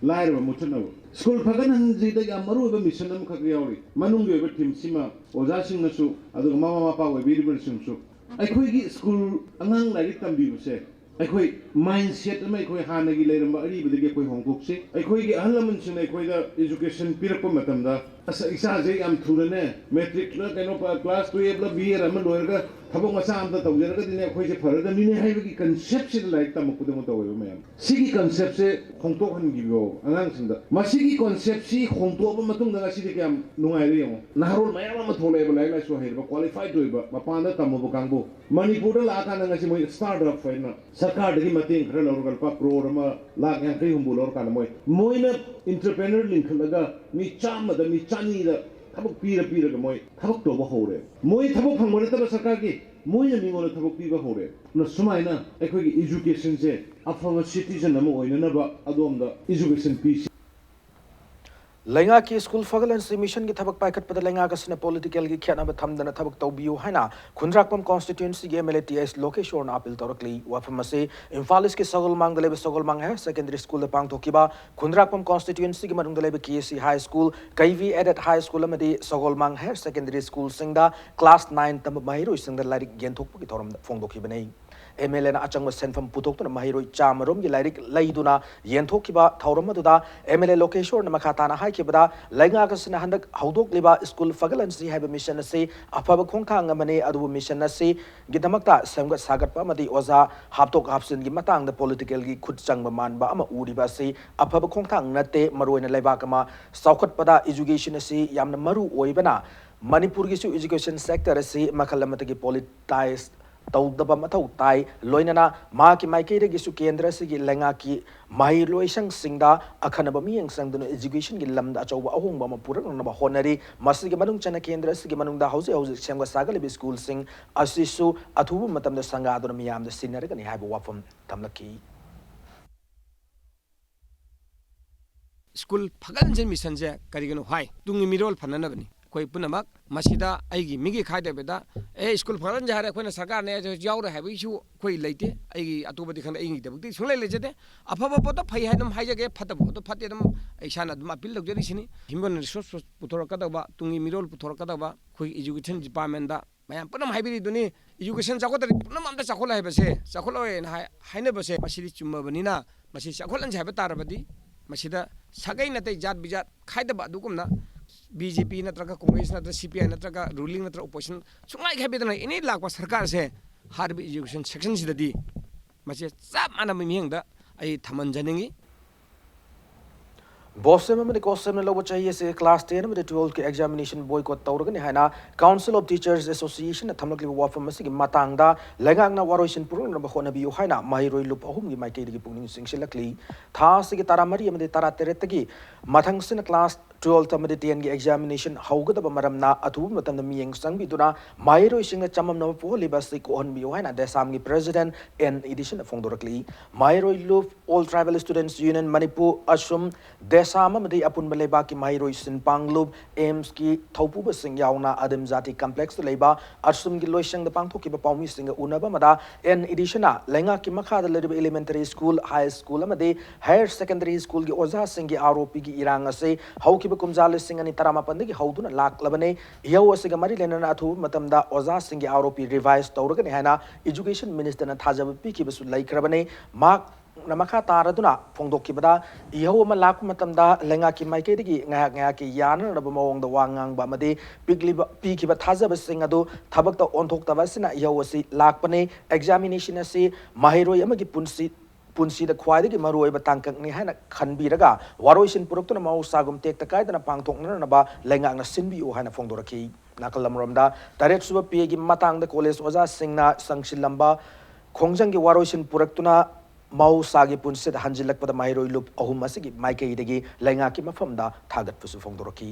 ꯂꯥꯏꯔꯕ ꯃꯨꯠꯊꯠꯅꯕ꯫ ꯁ꯭ꯀꯨꯜ ꯐꯒꯠꯍꯟꯁꯤꯗ ꯌꯥꯝ ꯃꯔꯨ ꯑꯣꯏꯕ mission ꯑꯃꯈꯛ ꯌꯥꯎꯔꯤ꯫ ꯃꯅꯨꯡꯒꯤ ꯑꯣꯏꯕ theme ꯁꯤꯃ ꯑꯣꯖꯥꯁꯤꯡꯅꯁꯨ, ꯑꯗꯨꯒ ꯃꯃꯥ ꯃꯄꯥ ꯑꯣꯏꯕꯤꯔꯤꯕꯁꯤꯡꯁꯨ, ꯑꯩꯈꯣꯏꯒꯤ ꯁ꯭ꯀꯨꯜ ꯑꯉꯥꯡ ꯂꯥꯏꯔꯤꯛ ꯇꯝꯕꯤꯕꯁꯦ, ꯑꯩꯈꯣꯏ mindset ꯑꯃ, ꯑꯩꯈꯣꯏ ꯍꯥꯟꯅꯒꯤ ꯂꯩꯔꯝꯕ ꯑꯔꯤꯕꯗꯒꯤ ꯑꯩꯈꯣꯏ ꯍꯣꯡꯗꯣꯛꯁꯤ꯫ ꯑꯩꯈꯣꯏꯒꯤ ꯑꯍꯜ ꯂꯃꯟꯁꯤꯡꯅ ꯑꯩꯈꯣꯏꯗ education ꯄꯤꯔꯛꯄ ꯃꯇꯝꯗ, "ꯑꯁ, ꯏꯆꯥꯁꯦ ꯌꯥꯝ ꯊꯨꯅꯅꯦ matricꯂ ꯀꯩꯅꯣ, class twelveꯂ B.A ꯑꯃ ꯂꯣꯏꯔꯒ ꯊꯕꯛ ꯃꯆꯥ ꯑꯝꯇ ꯇꯧꯖꯔꯒꯗꯤꯅꯦ ꯑꯩꯈꯣꯏꯁꯦ ꯐꯔꯗꯕꯅꯤꯅꯦ" ꯍꯥꯏꯕꯒꯤ conceptꯁꯤꯗ ꯂꯥꯏꯔꯤꯛ ꯇꯝꯃꯛꯄꯗꯧꯅ ꯇꯧꯋꯦꯕ ꯃꯌꯥꯝ꯫ ꯁꯤꯒꯤ conceptꯁꯦ ꯍꯣꯡꯗꯣꯛꯍꯟꯈꯤꯕꯤꯌꯣ ꯑꯉꯥꯡꯁꯤꯡꯗ꯫ ꯃꯁꯤꯒꯤ conceptꯁꯤ ꯍꯣꯡꯗꯣꯛꯑꯕ ꯃꯇꯨꯡꯗ ꯉꯁꯤꯗꯤ ꯀꯌꯥꯝ ꯅꯨꯡꯉꯥꯏꯔꯦ ꯌꯦꯡꯉꯣ꯫ ꯅꯍꯥꯔꯣꯜ ꯃꯌꯥꯝ ꯑꯃ ꯊꯣꯛꯂꯛꯑꯦꯕ, ꯂꯥꯏꯔꯤꯛ ꯂꯥꯏꯁꯨ ꯍꯩꯔꯕ, qualified ꯑꯣꯏꯕ, ꯃꯄꯥꯟꯗ ꯇꯝꯃꯨꯕ ꯀꯥꯡꯕꯨ꯫ ꯃꯅꯤꯄꯨꯔꯗ ꯂꯥꯛꯑꯀꯥꯟꯗ ꯉꯁꯤ ꯃꯣꯏ startup ꯍꯥꯏꯅ ꯁꯔꯀꯥꯔꯗꯒꯤ ꯃꯇꯦꯡ ꯈꯔ ꯂꯧꯔꯒ ꯂꯨꯄꯥ ꯀ꯭ꯔꯣꯔ ꯑꯃ ꯂꯥꯛ ꯌꯥꯡꯈꯩ ꯍꯨꯝꯐꯨ ꯂꯧꯔꯀꯥꯟꯗ ꯃꯣꯏ, ꯃꯣꯏꯅ entrepreneur ꯂꯤꯡꯈꯠꯂꯒ ꯃꯤ ꯆꯥꯝꯃꯗ, ꯃꯤ ꯆꯅꯤꯗ ꯊꯕꯛ ꯄꯤꯔ ꯄꯤꯔꯒ ꯃꯣꯏ ꯊꯕꯛ ꯇꯧꯕ ꯍꯧꯔꯦ꯫ ꯃꯣꯏ ꯊꯕꯛ ꯐꯪꯕ ꯅꯠꯇꯕ ꯁꯔꯀꯥꯔꯒꯤ, ꯃꯣꯏꯅ ꯃꯤꯉꯣꯟꯗ ꯊꯕꯛ ꯄꯤꯕ ꯍꯧꯔꯦ꯫ ꯑꯗꯨꯅ ꯁꯨꯃꯥꯏꯅ ꯑꯩꯈꯣꯏꯒꯤ educationꯁꯦ ꯑꯐꯕ citizen ꯑꯃ ꯑꯣꯏꯅꯅꯕ ꯑꯗꯣꯝꯗ education ꯄꯤꯁꯤ꯫ ꯂꯩꯉꯥꯛꯀꯤ ꯁ꯭ꯀꯨꯜ ꯐꯒꯠꯍꯟꯁꯤ missionꯒꯤ ꯊꯕꯛ ꯄꯥꯏꯈꯠꯄꯗ ꯂꯩꯉꯥꯛ ꯑꯁꯤꯅ politicalꯒꯤ ꯈꯦꯠꯅꯕ ꯊꯝꯗꯅ ꯊꯕꯛ ꯇꯧꯕꯤꯌꯨ ꯍꯥꯏꯅ ꯈꯨꯟꯗ꯭ꯔꯥꯛꯄꯝ constituencyꯒꯤ MLA T S ꯂꯣꯀꯦꯁꯣꯔꯅ appeal ꯇꯧꯔꯛꯂꯤ꯫ ꯋꯥꯐꯝ ꯑꯁꯤ ꯏꯝꯐꯥꯜ ꯏꯁꯀꯤ ꯁꯒꯣꯜꯃꯥꯡꯗ ꯂꯩꯕ ꯁꯒꯣꯜꯃꯥꯡ Higher Secondary Schoolꯗ ꯄꯥꯡꯊꯣꯛꯈꯤꯕ ꯈꯨꯟꯗ꯭ꯔꯥꯛꯄꯝ constituencyꯒꯤ ꯃꯅꯨꯡꯗ ꯂꯩꯕ K C High School, ꯀꯩꯕꯤ Aided High School ꯑꯃꯗꯤ ꯁꯒꯣꯜꯃꯥꯡ Higher Secondary Schoolꯁꯤꯡꯗ class nine ꯇꯝꯕ ꯃꯍꯩꯔꯣꯏꯁꯤꯡꯗ ꯂꯥꯏꯔꯤꯛ ꯌꯦꯟꯊꯣꯛꯄꯒꯤ ꯊꯧꯔꯝ ꯐꯣꯡꯗꯣꯛꯈꯤꯕꯅꯤ꯫ MLAꯅ ꯑꯆꯪꯕ ꯁꯦꯟꯐꯝ ꯄꯨꯊꯣꯛꯇꯨꯅ ꯃꯍꯩꯔꯣꯏ ꯆꯥꯝꯃ ꯔꯣꯝꯒꯤ ꯂꯥꯏꯔꯤꯛ ꯂꯩꯗꯨꯅ ꯌꯦꯟꯊꯣꯛꯈꯤꯕ ꯊꯧꯔꯝ ꯑꯗꯨꯗ MLA ꯂꯣꯀꯦꯁꯣꯔꯅ ꯃꯈꯥ ꯇꯥꯅ ꯍꯥꯏꯈꯤꯕꯗ, ꯂꯩꯉꯥꯛ ꯑꯁꯤꯅ ꯍꯟꯗꯛ ꯍꯧꯗꯣꯛꯂꯤꯕ ꯁ꯭ꯀꯨꯜ ꯐꯒꯠꯍꯟꯁꯤ ꯍꯥꯏꯕ mission ꯑꯁꯤ ꯑꯐꯕ ꯈꯣꯡꯊꯥꯡ ꯑꯃꯅꯤ꯫ ꯑꯗꯨꯕꯨ mission ꯑꯁꯤꯒꯤꯗꯃꯛꯇ ꯁꯦꯝꯒꯠ ꯁꯥꯒꯠꯄ ꯑꯃꯗꯤ ꯑꯣꯖꯥ ꯍꯥꯞꯇꯣꯛ ꯍꯥꯞꯆꯤꯟꯒꯤ ꯃꯇꯥꯡꯗ politicalꯒꯤ ꯈꯨꯠ ꯆꯪꯕ ꯃꯥꯟꯕ ꯑꯃ ꯎꯔꯤꯕ ꯑꯁꯤ ꯑꯐꯕ ꯈꯣꯡꯊꯥꯡ ꯅꯠꯇꯦ꯫ ꯃꯔꯨꯑꯣꯏꯅ ꯂꯩꯕꯥꯛ ꯑꯃ ꯆꯥꯎꯈꯠꯄꯗ education ꯑꯁꯤ ꯌꯥꯝꯅ ꯃꯔꯨ ꯑꯣꯏꯕꯅ, ꯃꯅꯤꯄꯨꯔꯒꯤꯁꯨ education sector ꯑꯁꯤ ꯃꯈꯜ ꯑꯃꯠꯇꯒꯤ politicize ꯇꯧꯗꯕ ꯃꯊꯧ ꯇꯥꯏ꯫ ꯂꯣꯏꯅꯅ ꯃꯍꯥꯛꯀꯤ ꯃꯥꯏꯀꯩꯗꯒꯤꯁꯨ ꯀꯦꯟꯗ꯭ꯔ ꯑꯁꯤꯒꯤ ꯂꯩꯉꯥꯛꯀꯤ ꯃꯍꯩꯂꯣꯏꯁꯪꯁꯤꯡꯗ ꯑꯈꯟꯅꯕ ꯃꯤꯠꯌꯦꯡ ꯆꯪꯗꯨꯅ educationꯒꯤ ꯂꯝꯗ ꯑꯆꯧꯕ ꯑꯍꯣꯡꯕ ꯑꯃ ꯄꯨꯔꯛꯅꯅꯕ ꯍꯣꯠꯅꯔꯤ꯫ ꯃꯁꯤꯒꯤ ꯃꯅꯨꯡ ꯆꯟꯅ ꯀꯦꯟꯗ꯭ꯔ ꯑꯁꯤꯒꯤ ꯃꯅꯨꯡꯗ ꯍꯧꯖꯤꯛ ꯍꯧꯖꯤꯛ ꯁꯦꯝꯒꯠ ꯁꯥꯒꯠꯂꯤꯕ ꯁ꯭ꯀꯨꯜꯁꯤꯡ ꯑꯁꯤꯁꯨ ꯑꯊꯨꯕ ꯃꯇꯝꯗ ꯁꯪꯒꯥꯗꯨꯅ ꯃꯤꯌꯥꯝꯗ ꯁꯤꯟꯅꯔꯒꯅꯤ ꯍꯥꯏꯕ ꯋꯥꯐꯝ ꯊꯝꯂꯛꯈꯤ꯫ ꯁ꯭ꯀꯨꯜ ꯐꯒꯠꯍꯟꯁꯦ ꯃꯤꯁꯟꯁꯦ ꯀꯔꯤꯒꯤꯅꯣ ꯍꯥꯏ? ꯇꯨꯡꯒꯤ ꯃꯤꯔꯣꯜ ꯐꯅꯅꯕꯅꯤ꯫ ꯑꯩꯈꯣꯏ ꯄꯨꯝꯅꯃꯛ ꯃꯁꯤꯗ ꯑꯩꯒꯤ ꯃꯤꯒꯤ ꯈꯥꯏꯗꯕꯤꯗ, "ꯑꯦ, ꯁ꯭ꯀꯨꯜ ꯐꯒꯠꯍꯟꯁꯦ ꯍꯥꯏꯔꯦ, ꯑꯩꯈꯣꯏꯅ ꯁꯔꯀꯥꯔꯅꯦ ꯍꯥꯏꯁꯦ ꯌꯥꯎꯔꯣꯏ" ꯍꯥꯏꯕꯒꯤꯁꯨ ꯑꯩꯈꯣꯏ ꯂꯩꯇꯦ꯫ ꯑꯩꯒꯤ ꯑꯇꯣꯞꯄꯗꯤ ꯈꯪꯗꯦ, ꯑꯩꯒꯤꯗꯃꯛꯇꯤ ꯁꯨꯡꯂꯩ ꯂꯩꯖꯗꯦ꯫ ꯑꯐꯕ ꯄꯣꯠꯇꯣ ꯐꯩ ꯍꯥꯏꯅ ꯑꯗꯨꯝ ꯍꯥꯏꯖꯒꯦ, ꯐꯠꯇꯕ ꯄꯣꯠꯇꯣ ꯐꯠꯇꯦ ꯑꯗꯨꯝ ꯑꯩ ꯏꯁꯥꯅ ꯑꯗꯨꯝ appeal ꯇꯧꯖꯔꯤꯁꯤꯅꯤ꯫ Human resource ꯄꯨꯊꯣꯔꯛꯀꯗꯧꯕ, ꯇꯨꯡꯒꯤ ꯃꯤꯔꯣꯜ ꯄꯨꯊꯣꯔꯛꯀꯗꯧꯕ ꯑꯩꯈꯣꯏꯒꯤ education departmentꯗ ꯃꯌꯥꯝ ꯄꯨꯝꯅꯃꯛ ꯍꯥꯏꯕꯤꯔꯤꯗꯨꯅꯤ, education ꯆꯥꯎꯈꯠꯇ꯭ꯔꯗꯤ ꯄꯨꯝꯅꯃꯛ ꯑꯝꯇ ꯆꯥꯎꯈꯠꯂꯣꯏ ꯍꯥꯏꯕꯁꯦ, ꯆꯥꯎꯈꯠꯂꯣꯏꯅ ꯍꯥꯏ-, ꯍꯥꯏꯅꯕꯁꯦ ꯃꯁꯤꯗꯤ ꯆꯨꯝꯃꯕꯅꯤꯅ, ꯃꯁꯤ ꯆꯥꯎꯈꯠꯍꯟꯁꯦ ꯍꯥꯏꯕ ꯇꯥꯔꯕꯗꯤ ꯃꯁꯤꯗ ꯁꯥꯒꯩ ꯅꯥꯇꯩ, ꯖꯥꯠ ꯕꯤꯖꯥꯠ ꯈꯥꯏꯗꯕ ꯑꯗꯨꯒꯨꯝꯅ BJP ꯅꯠꯇ꯭ꯔꯒ Congress ꯅꯠꯇ꯭ꯔꯒ CPI ꯅꯠꯇ꯭ꯔꯒ ruling ꯅꯠꯇ꯭ꯔꯒ opposition ꯁꯨꯡꯈꯥꯏ ꯈꯥꯏꯕꯤꯗꯅ any ꯂꯥꯛꯄ ꯁꯔꯀꯥꯔꯁꯦ ꯍꯥꯏꯔꯤꯕ education sectionꯁꯤꯗꯗꯤ ꯃꯁꯤ ꯆꯞ ꯃꯥꯟꯅꯕ ꯃꯤꯠꯌꯦꯡꯗ ꯑꯩ ꯊꯝꯍꯟꯖꯅꯤꯡꯏ꯫ BOSEM ꯑꯃꯗꯤ COHSEMꯅ ꯂꯧꯕ ꯆꯍꯤ ꯑꯁꯤꯒꯤ class ten ꯑꯃꯗꯤ twelveꯀꯤ examination boycott ꯇꯧꯔꯒꯅꯤ ꯍꯥꯏꯅ Council of Teachers Associationꯅ ꯊꯝꯂꯛꯂꯤꯕ ꯋꯥꯐꯝ ꯑꯁꯤꯒꯤ ꯃꯇꯥꯡꯗ ꯂꯩꯉꯥꯛꯅ ꯋꯥꯔꯣꯏꯁꯤꯟ ꯄꯨꯔꯛꯅꯕ ꯍꯣꯠꯅꯕꯤꯌꯨ ꯍꯥꯏꯅ ꯃꯍꯩꯔꯣꯏ ꯂꯨꯞ ꯑꯍꯨꯝꯒꯤ ꯃꯥꯏꯀꯩꯗꯒꯤ ꯄꯨꯛꯅꯤꯡ ꯆꯤꯡꯁꯤꯜꯂꯛꯂꯤ꯫ ꯊꯥ ꯑꯁꯤꯒꯤ ꯇꯔꯥꯃꯔꯤ ꯑꯃꯗꯤ ꯇꯔꯥꯇꯔꯦꯠꯇꯒꯤ ꯃꯊꯪꯁꯤꯅ class twelve ꯑꯃꯗꯤ tenꯒꯤ examination ꯍꯧꯒꯗꯕ ꯃꯔꯝꯅ ꯑꯊꯨꯕ ꯃꯇꯝꯗ ꯃꯤꯠꯌꯦꯡ ꯆꯪꯕꯤꯗꯨꯅ ꯃꯍꯩꯔꯣꯏꯁꯤꯡꯅ ꯆꯃꯝꯅꯕ ꯄꯣꯛꯍꯜꯂꯤꯕ ꯑꯁꯤ ꯀꯣꯛꯍꯟꯕꯤꯌꯨ ꯍꯥꯏꯅ ꯗꯦꯁꯥꯝꯒꯤ president N ꯏꯗꯤꯁꯟꯅ ꯐꯣꯡꯗꯣꯔꯛꯂꯤ꯫ ꯃꯍꯩꯔꯣꯏ ꯂꯨꯞ, All Tribal Students Union Manipur, ꯑꯁꯨꯝ, ꯗꯦꯁꯥꯝ ꯑꯃꯗꯤ ꯑꯄꯨꯟꯕ ꯂꯩꯕꯥꯛꯀꯤ ꯃꯍꯩꯔꯣꯏ ꯁꯤꯟꯄꯥꯡ ꯂꯨꯞ, AIMSꯀꯤ ꯊꯧꯄꯨꯕꯁꯤꯡ ꯌꯥꯎꯅ ꯑꯗꯤꯝ ꯖꯥꯇꯤ complexꯇ ꯂꯩꯕ ꯑꯁꯨꯝꯒꯤ ꯂꯣꯏꯁꯪꯗ ꯄꯥꯡꯊꯣꯛꯈꯤꯕ ꯄꯥꯎꯃꯤꯁꯤꯡꯒ ꯎꯅꯕ ꯑꯃꯗ N ꯏꯗꯤꯁꯟꯅ ꯂꯩꯉꯥꯛꯀꯤ ꯃꯈꯥꯗ ꯂꯩꯔꯤꯕ elementary school, high school ꯑꯃꯗꯤ higher secondary schoolꯒꯤ ꯑꯣꯖꯥꯁꯤꯡꯒꯤ ROPꯒꯤ ꯏꯔꯥꯡ ꯑꯁꯤ ꯍꯧꯈꯤꯕ ꯀꯨꯝꯖꯥ ꯂꯤꯁꯤꯡ ꯑꯅꯤ ꯇꯔꯥꯃꯥꯄꯟꯗꯒꯤ ꯍꯧꯗꯨꯅ ꯂꯥꯛꯂꯕꯅꯤ꯫ ꯏꯍꯧ ꯑꯁꯤꯒ ꯃꯔꯤ ꯂꯩꯅꯅ ꯑꯊꯨꯕ ꯃꯇꯝꯗ ꯑꯣꯖꯥꯁꯤꯡꯒꯤ ROP revise ꯇꯧꯔꯒꯅꯤ ꯍꯥꯏꯅ education ministerꯅ ꯊꯥꯖꯕ ꯄꯤꯈꯤꯕꯁꯨ ꯂꯩꯈ꯭ꯔꯕꯅꯤ꯫ ꯃꯍꯥꯛꯅ ꯃꯈꯥ ꯇꯥꯔꯗꯨꯅ ꯐꯣꯡꯗꯣꯛꯈꯤꯕꯗ, ꯏꯍꯧ ꯑꯃ ꯂꯥꯛꯄ ꯃꯇꯝꯗ ꯂꯩꯉꯥꯛꯀꯤ ꯃꯥꯏꯀꯩꯗꯒꯤ ꯉꯥꯏꯍꯥꯛ ꯉꯥꯏꯍꯥꯛꯀꯤ ꯌꯥꯅꯅꯕ ꯃꯑꯣꯡꯗ ꯋꯥ ꯉꯥꯡꯕ ꯑꯃꯗꯤ ꯄꯤꯛꯂꯤꯕ, ꯄꯤꯈꯤꯕ ꯊꯥꯖꯕꯁꯤꯡ ꯑꯗꯨ ꯊꯕꯛꯇ ꯑꯣꯟꯊꯣꯛꯇꯕ ꯑꯁꯤꯅ ꯏꯍꯧ ꯑꯁꯤ ꯂꯥꯛꯄꯅꯤ꯫ Examination ꯑꯁꯤ ꯃꯍꯩꯔꯣꯏ ꯑꯃꯒꯤ ꯄꯨꯟꯁꯤ, ꯄꯨꯟꯁꯤꯗ ꯈ꯭ꯋꯥꯏꯗꯒꯤ ꯃꯔꯨꯑꯣꯏꯕ ꯇꯥꯡꯀꯛꯅꯤ ꯍꯥꯏꯅ ꯈꯟꯕꯤꯔꯒ ꯋꯥꯔꯣꯏꯁꯤꯟ ꯄꯨꯔꯛꯇꯨꯅ ꯃꯍꯧꯁꯥꯒꯨꯝ ꯇꯦꯛꯇ ꯀꯥꯏꯗꯅ ꯄꯥꯡꯊꯣꯛꯅꯅꯕ ꯂꯩꯉꯥꯛꯅ ꯁꯤꯟꯕꯤꯌꯨ ꯍꯥꯏꯅ ꯐꯣꯡꯗꯣꯔꯛꯈꯤ꯫ ꯅꯥꯀꯜ ꯑꯃꯔꯣꯝꯗ, ꯇꯔꯦꯠ ꯁꯨꯕ ꯄꯦꯒꯤ ꯃꯇꯥꯡꯗ ꯀꯣꯂꯦꯖ ꯑꯣꯖꯥꯁꯤꯡꯅ ꯆꯪꯁꯤꯜꯂꯝꯕ ꯈꯣꯡꯖꯪꯒꯤ ꯋꯥꯔꯣꯏꯁꯤꯟ ꯄꯨꯔꯛꯇꯨꯅ ꯃꯍꯧꯁꯥꯒꯤ ꯄꯨꯟꯁꯤꯗ ꯍꯟꯖꯤꯜꯂꯛꯄꯗ ꯃꯍꯩꯔꯣꯏ ꯂꯨꯞ ꯑꯍꯨꯝ ꯑꯁꯤꯒꯤ ꯃꯥꯏꯀꯩꯗꯒꯤ ꯂꯩꯉꯥꯛꯀꯤ ꯃꯐꯝꯗ ꯊꯥꯒꯠꯄꯁꯨ ꯐꯣꯡꯗꯣꯔꯛꯈꯤ꯫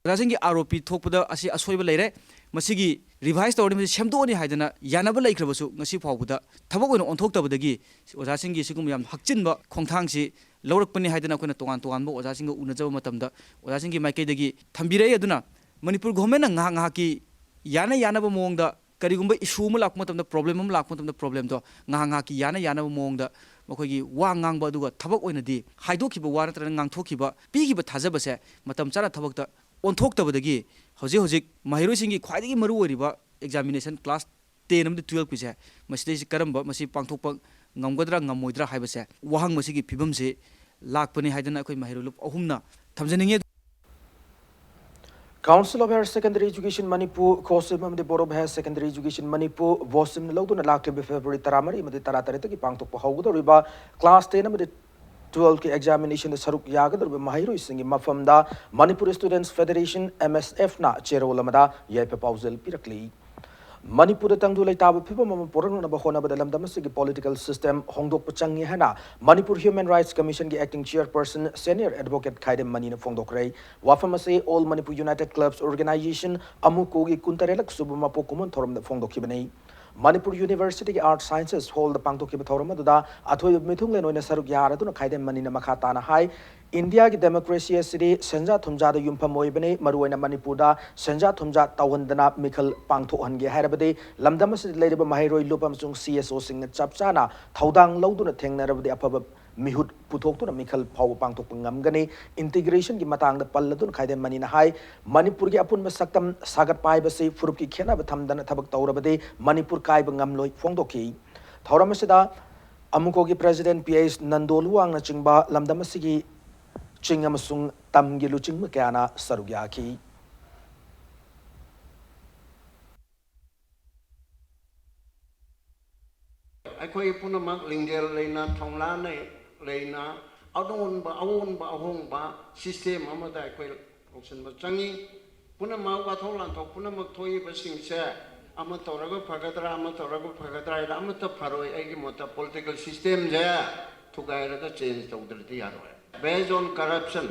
ꯑꯣꯖꯥꯁꯤꯡꯒꯤ ꯑꯥꯔ ꯑꯣ ꯄꯤ ꯊꯣꯛꯄꯗ ꯑꯁꯤ ꯑꯁꯣꯏꯕ ꯂꯩꯔꯦ, ꯃꯁꯤꯒꯤ ꯔꯤꯚꯥꯏꯁ ꯇꯧꯔꯅꯤ, ꯃꯁꯤ ꯁꯦꯝꯗꯣꯛꯑꯅꯤ ꯍꯥꯏꯗꯅ ꯌꯥꯅꯕ ꯂꯩꯈ꯭ꯔꯕꯁꯨ, ꯉꯁꯤ ꯐꯥꯎꯕꯗ ꯊꯕꯛ ꯑꯣꯏꯅ ꯑꯣꯟꯊꯣꯛꯇꯕꯗꯒꯤ ꯑꯣꯖꯥꯁꯤꯡꯒꯤ ꯁꯤꯒꯨꯝꯕ ꯌꯥꯝ ꯍꯛꯆꯤꯟꯕ ꯈꯣꯡꯊꯥꯡꯁꯤ ꯂꯧꯔꯛꯄꯅꯤ ꯍꯥꯏꯗꯅ ꯑꯩꯈꯣꯏꯅ ꯇꯣꯉꯥꯟ ꯇꯣꯉꯥꯟꯕ ꯑꯣꯖꯥꯁꯤꯡꯒ ꯎꯅꯖꯕ ꯃꯇꯝꯗ ꯑꯣꯖꯥꯁꯤꯡꯒꯤ ꯃꯥꯏꯀꯩꯗꯒꯤ ꯊꯝꯕꯤꯔꯛꯏ꯫ ꯑꯗꯨꯅ ꯃꯅꯤꯄꯨꯔ ꯒꯣꯚꯔꯟꯃꯦꯟꯠꯅ ꯉꯥꯏꯍꯥꯛ ꯉꯥꯏꯍꯥꯛꯀꯤ ꯌꯥꯅ ꯌꯥꯅꯕ ꯃꯑꯣꯡꯗ, ꯀꯔꯤꯒꯨꯝꯕ ꯏꯁꯨ ꯑꯃ ꯂꯥꯛꯄ ꯃꯇꯝꯗ, ꯄ꯭ꯔꯣꯕ꯭ꯂꯦꯝ ꯑꯃ ꯂꯥꯛꯄ ꯃꯇꯝꯗ, ꯄ꯭ꯔꯣꯕ꯭ꯂꯦꯝꯗꯣ ꯉꯥꯏꯍꯥꯛ ꯉꯥꯏꯍꯥꯛꯀꯤ ꯌꯥꯅ ꯌꯥꯅꯕ ꯃꯑꯣꯡꯗ ꯃꯈꯣꯏꯒꯤ ꯋꯥ ꯉꯥꯡꯕ, ꯑꯗꯨꯒ ꯊꯕꯛ ꯑꯣꯏꯅꯗꯤ ꯍꯥꯏꯗꯣꯛꯈꯤꯕ ꯋꯥ ꯅꯠꯇ꯭ꯔꯒ ꯉꯥꯡꯊꯣꯛꯈꯤꯕ, ꯄꯤꯈꯤꯕ ꯊꯥꯖꯕꯁꯦ ꯃꯇꯝ ꯆꯥꯅ ꯊꯕꯛꯇ ꯑꯣꯟꯊꯣꯛꯇꯕꯗꯒꯤ ꯍꯧꯖꯤꯛ ꯍꯧꯖꯤꯛ ꯃꯍꯩꯔꯣꯏꯁꯤꯡꯒꯤ ꯈ꯭ꯋꯥꯏꯗꯒꯤ ꯃꯔꯨ ꯑꯣꯏꯔꯤꯕ ꯑꯦꯛꯖꯥꯃꯤꯅꯦꯁꯟ, ꯀ꯭ꯂꯥꯁ ꯇꯦꯟ ꯑꯃꯗꯤ ꯇꯨꯌꯦꯜꯐꯀꯤꯁꯦ, ꯃꯁꯤꯗꯩꯁꯤ ꯀꯔꯝꯕ, ꯃꯁꯤ ꯄꯥꯡꯊꯣꯛꯄ ꯉꯝꯒꯗ꯭ꯔꯥ ꯉꯝꯃꯣꯏꯗ꯭ꯔꯥ ꯍꯥꯏꯕꯁꯦ, ꯋꯥꯍꯪ ꯃꯁꯤꯒꯤ ꯐꯤꯕꯝꯁꯤ ꯂꯥꯛꯄꯅꯤ ꯍꯥꯏꯗꯅ ꯑꯩꯈꯣꯏ ꯃꯍꯩꯔꯣꯏ ꯂꯨꯞ ꯑꯍꯨꯝꯅ ꯊꯝꯖꯅꯤꯡꯉꯤ꯫ Council of Higher Secondary Education Manipur, ꯈꯣꯁꯤꯞ ꯑꯃꯗꯤ Board of Higher Secondary Education Manipur, ꯕꯣꯁꯤꯝꯅ ꯂꯧꯗꯨꯅ ꯂꯥꯛꯂꯤꯕ ꯐꯦꯕ꯭ꯔꯨꯋꯥꯔꯤ ꯇꯔꯥꯃꯔꯤ ꯑꯃꯗꯤ ꯇꯔꯥꯇꯔꯦꯠꯇꯒꯤ ꯄꯥꯡꯊꯣꯛꯄ ꯍꯧꯒꯗꯧꯔꯤꯕ ꯀ꯭ꯂꯥꯁ ꯇꯦꯟ ꯑꯃꯗꯤ ꯇꯨꯌꯦꯜꯐꯀꯤ ꯑꯦꯛꯖꯥꯃꯤꯅꯦꯁꯟꯗ ꯁꯔꯨꯛ ꯌꯥꯒꯗꯧꯔꯤꯕ ꯃꯍꯩꯔꯣꯏꯁꯤꯡꯒꯤ ꯃꯐꯝꯗ Manipur Students Federation, M S F, ꯅ ꯆꯦꯔꯣꯜ ꯑꯃꯗ ꯌꯥꯏꯐ ꯄꯥꯎꯖꯦꯜ ꯄꯤꯔꯛꯂꯤ꯫ ꯃꯅꯤꯄꯨꯔꯗ ꯇꯪꯗꯨ ꯂꯩꯇꯥꯕ ꯐꯤꯕꯝ ꯑꯃ ꯄꯨꯔꯛꯅꯅꯕ ꯍꯣꯠꯅꯕꯗ ꯂꯝꯗꯝ ꯑꯁꯤꯒꯤ political system ꯍꯣꯡꯗꯣꯛꯄ ꯆꯪꯏ ꯍꯥꯏꯅ ꯃꯅꯤꯄꯨꯔ Human Rights Commission ꯒꯤ Acting Chairperson Senior Advocate ꯈꯥꯏꯗꯦꯝ ꯃꯅꯤꯅ ꯐꯣꯡꯗꯣꯛꯈ꯭ꯔꯦ꯫ ꯋꯥꯐꯝ ꯑꯁꯤ All Manipur United Clubs Organization, ꯑꯃꯨꯀꯣꯒꯤ ꯀꯨꯟꯇꯔꯦꯠꯂꯛ ꯁꯨꯕ ꯃꯄꯣꯛ ꯀꯨꯝꯑꯣꯟ ꯊꯧꯔꯝꯗ ꯐꯣꯡꯗꯣꯛꯈꯤꯕꯅꯤ꯫ ꯃꯅꯤꯄꯨꯔ ꯌꯨꯅꯤꯚꯔꯁꯤꯇꯤꯒꯤ Art Sciences Hall ꯗ ꯄꯥꯡꯊꯣꯛꯈꯤꯕ ꯊꯧꯔꯝ ꯑꯗꯨꯗ ꯑꯊꯣꯏꯕ ꯃꯤꯊꯨꯡꯂꯦꯟ ꯑꯣꯏꯅ ꯁꯔꯨꯛ ꯌꯥꯔꯗꯨꯅ ꯈꯥꯏꯗꯦꯝ ꯃꯅꯤꯅ ꯃꯈꯥ ꯇꯥꯅ ꯍꯥꯏ, ꯏꯟꯗꯤꯌꯥꯒꯤ democracy ꯑꯁꯤꯗꯤ ꯁꯦꯟꯖꯥ ꯊꯨꯝꯖꯥꯗ ꯌꯨꯝꯐꯝ ꯑꯣꯏꯕꯅꯤ꯫ ꯃꯔꯨꯑꯣꯏꯅ ꯃꯅꯤꯄꯨꯔꯗ ꯁꯦꯟꯖꯥ ꯊꯨꯝꯖꯥ ꯇꯧꯍꯟꯗꯅ ꯃꯤꯈꯜ ꯄꯥꯡꯊꯣꯛꯍꯟꯒꯦ ꯍꯥꯏꯔꯕꯗꯤ ꯂꯝꯗꯝ ꯑꯁꯤꯗ ꯂꯩꯔꯤꯕ ꯃꯍꯩꯔꯣꯏ ꯂꯨꯞ ꯑꯃꯁꯨꯡ C S O ꯁꯤꯡꯅ ꯆꯞ ꯆꯥꯅ ꯊꯧꯗꯥꯡ ꯂꯧꯗꯨꯅ ꯊꯦꯡꯅꯔꯕꯗꯤ ꯑꯐꯕ ꯃꯤꯍꯨꯠ ꯄꯨꯊꯣꯛꯇꯨꯅ ꯃꯤꯈꯜ ꯐꯥꯎꯕ ꯄꯥꯡꯊꯣꯛꯄ ꯉꯝꯒꯅꯤ꯫ Integration ꯒꯤ ꯃꯇꯥꯡꯗ ꯄꯜꯂꯗꯨꯅ ꯈꯥꯏꯗꯦꯝ ꯃꯅꯤꯅ ꯍꯥꯏ, ꯃꯅꯤꯄꯨꯔꯒꯤ ꯑꯄꯨꯟꯕ ꯁꯛꯇꯝ ꯁꯥꯒꯠꯄ ꯍꯥꯏꯕꯁꯤ ꯐꯨꯔꯨꯞꯀꯤ ꯈꯦꯠꯅꯕ ꯊꯝꯗꯅ ꯊꯕꯛ ꯇꯧꯔꯕꯗꯤ ꯃꯅꯤꯄꯨꯔ ꯀꯥꯏꯕ ꯉꯝꯂꯣꯏ ꯐꯣꯡꯗꯣꯛꯈꯤ꯫ ꯊꯧꯔꯝ ꯑꯁꯤꯗ ꯑꯃꯨꯀꯣꯒꯤ President P H ꯅꯟꯗꯣꯂꯨꯋꯥꯡꯅꯆꯤꯡꯕ ꯂꯝꯗꯝ ꯑꯁꯤꯒꯤ ꯆꯤꯡ ꯑꯃꯁꯨꯡ ꯇꯝꯒꯤ ꯂꯨꯆꯤꯡꯕ ꯀꯌꯥꯅ ꯁꯔꯨꯛ ꯌꯥꯈꯤ꯫ ꯑꯩꯈꯣꯏ ꯄꯨꯝꯅꯃꯛ ꯂꯤꯡꯖꯦꯜ ꯂꯩꯅ, ꯊꯧꯅꯥ ꯂꯩꯅ ꯑꯅꯧꯕ ꯑꯑꯣꯟꯕ ꯑꯍꯣꯡꯕ ꯁꯤꯁꯇꯦꯝ ꯑꯃꯗ ꯑꯩꯈꯣꯏ ꯂꯧꯁꯤꯟꯕ ꯆꯪꯉꯤ꯫ ꯄꯨꯝꯅꯃꯛ ꯋꯥꯊꯣꯛ ꯂꯥꯟꯊꯣꯛ ꯄꯨꯝꯅꯃꯛ ꯊꯣꯛꯏꯕꯁꯤꯡꯁꯦ ꯑꯃ ꯇꯧꯔꯒ ꯐꯒꯗ꯭ꯔꯥ, ꯑꯃ ꯇꯧꯔꯒ ꯐꯒꯗ꯭ꯔꯥ ꯍꯥꯏꯅ ꯑꯃꯠꯇ ꯐꯔꯣꯏ꯫ ꯑꯩꯒꯤ ꯃꯣꯠꯇ ꯄꯣꯂꯤꯇꯤꯀꯦꯜ ꯁꯤꯁꯇꯦꯝꯁꯦ ꯊꯨꯒꯥꯏꯔꯒ ꯆꯦꯟꯖ ꯇꯧꯗ꯭ꯔꯗꯤ ꯌꯥꯔꯣꯏ꯫ Based on corruption,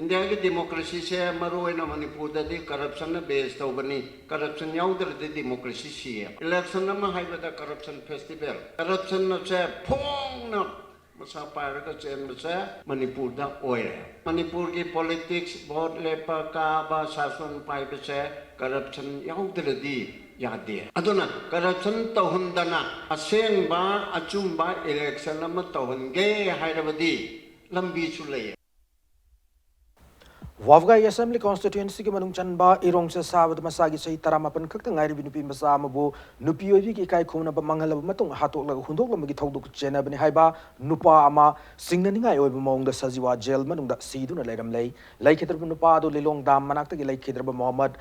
ꯏꯟꯗꯤꯌꯥꯒꯤ ꯗꯦꯃꯣꯀ꯭ꯔꯦꯁꯤꯁꯦ ꯃꯔꯨ ꯑꯣꯏꯅ ꯃꯅꯤꯄꯨꯔꯗꯗꯤ ꯀꯔꯞꯁꯟꯅ ꯕꯦꯁ ꯇꯧꯕꯅꯤ꯫ ꯀꯔꯞꯁꯟ ꯌꯥꯎꯗ꯭ꯔꯗꯤ ꯗꯦꯃꯣꯀ꯭ꯔꯦꯁꯤ ꯁꯤꯌꯦ꯫ ꯏꯂꯦꯛꯁꯟ ꯑꯃ ꯍꯥꯏꯕꯗ ꯀꯔꯞꯁꯟ ꯐꯦꯁꯇꯤꯚꯦꯜ꯫ ꯀꯔꯞꯁꯟ ꯑꯁꯦ ꯐꯣꯡꯅ ꯃꯁꯥ ꯄꯥꯏꯔꯒ ꯆꯦꯟꯕꯁꯦ ꯃꯅꯤꯄꯨꯔꯗ ꯑꯣꯏꯔꯦ꯫ ꯃꯅꯤꯄꯨꯔꯒꯤ ꯄꯣꯂꯤꯇꯤꯛꯁ, ꯚꯣꯠ ꯂꯦꯞꯄ ꯀꯥꯕ, ꯁꯥꯁꯟ ꯄꯥꯏꯕꯁꯦ ꯀꯔꯞꯁꯟ ꯌꯥꯎꯗ꯭ꯔꯗꯤ ꯌꯥꯗꯦ꯫ ꯑꯗꯨꯅ ꯀꯔꯞꯁꯟ ꯇꯧꯍꯟꯗꯅ ꯑꯁꯦꯡꯕ ꯑꯆꯨꯝꯕ ꯏꯂꯦꯛꯁꯟ ꯑꯃ ꯇꯧꯍꯟꯒꯦ ꯍꯥꯏꯔꯕꯗꯤ ꯂꯝꯕꯤꯁꯨ ꯂꯩ꯫ ꯋꯥꯕꯒꯥꯏ ꯑꯦꯁꯦꯝꯕ꯭ꯂꯤ ꯀꯣꯟꯁꯇꯤꯇ꯭ꯋꯦꯟꯁꯤꯒꯤ ꯃꯅꯨꯡ ꯆꯟꯕ ꯏꯔꯣꯡ ꯆꯦꯁꯥꯕꯗ ꯃꯁꯥꯒꯤ ꯆꯍꯤ ꯇꯔꯥꯃꯥꯄꯟ ꯈꯛꯇ ꯉꯥꯏꯔꯤꯕꯤ ꯅꯨꯄꯤ ꯃꯆꯥ ꯑꯃꯕꯨ ꯅꯨꯄꯤ ꯑꯣꯏꯕꯤꯒꯤ ꯏꯀꯥꯏ ꯈꯨꯝꯅꯕ ꯃꯥꯡꯍꯜꯂꯕ ꯃꯇꯨꯡ ꯍꯥꯠꯇꯣꯛꯂꯒ ꯍꯨꯟꯗꯣꯛꯂꯝꯕꯒꯤ ꯊꯧꯗꯣꯛ ꯆꯦꯟꯅꯕꯅꯤ ꯍꯥꯏꯕ ꯅꯨꯄꯥ ꯑꯃ ꯁꯤꯡꯅꯅꯤꯡꯉꯥꯏ ꯑꯣꯏꯕ ꯃꯑꯣꯡꯗ ꯁꯖꯤꯋꯥ ꯖꯦꯜ ꯃꯅꯨꯡꯗ ꯁꯤꯗꯨꯅ ꯂꯩꯔꯝꯂꯦ꯫ ꯂꯩꯈꯤꯗ꯭ꯔꯕ ꯅꯨꯄꯥ ꯑꯗꯨ ꯂꯤꯂꯣꯡ ꯗꯥꯝ ꯃꯅꯥꯛꯇꯒꯤ ꯂꯩꯈꯤꯗ꯭ꯔꯕ ꯃꯣꯍꯝꯃꯗ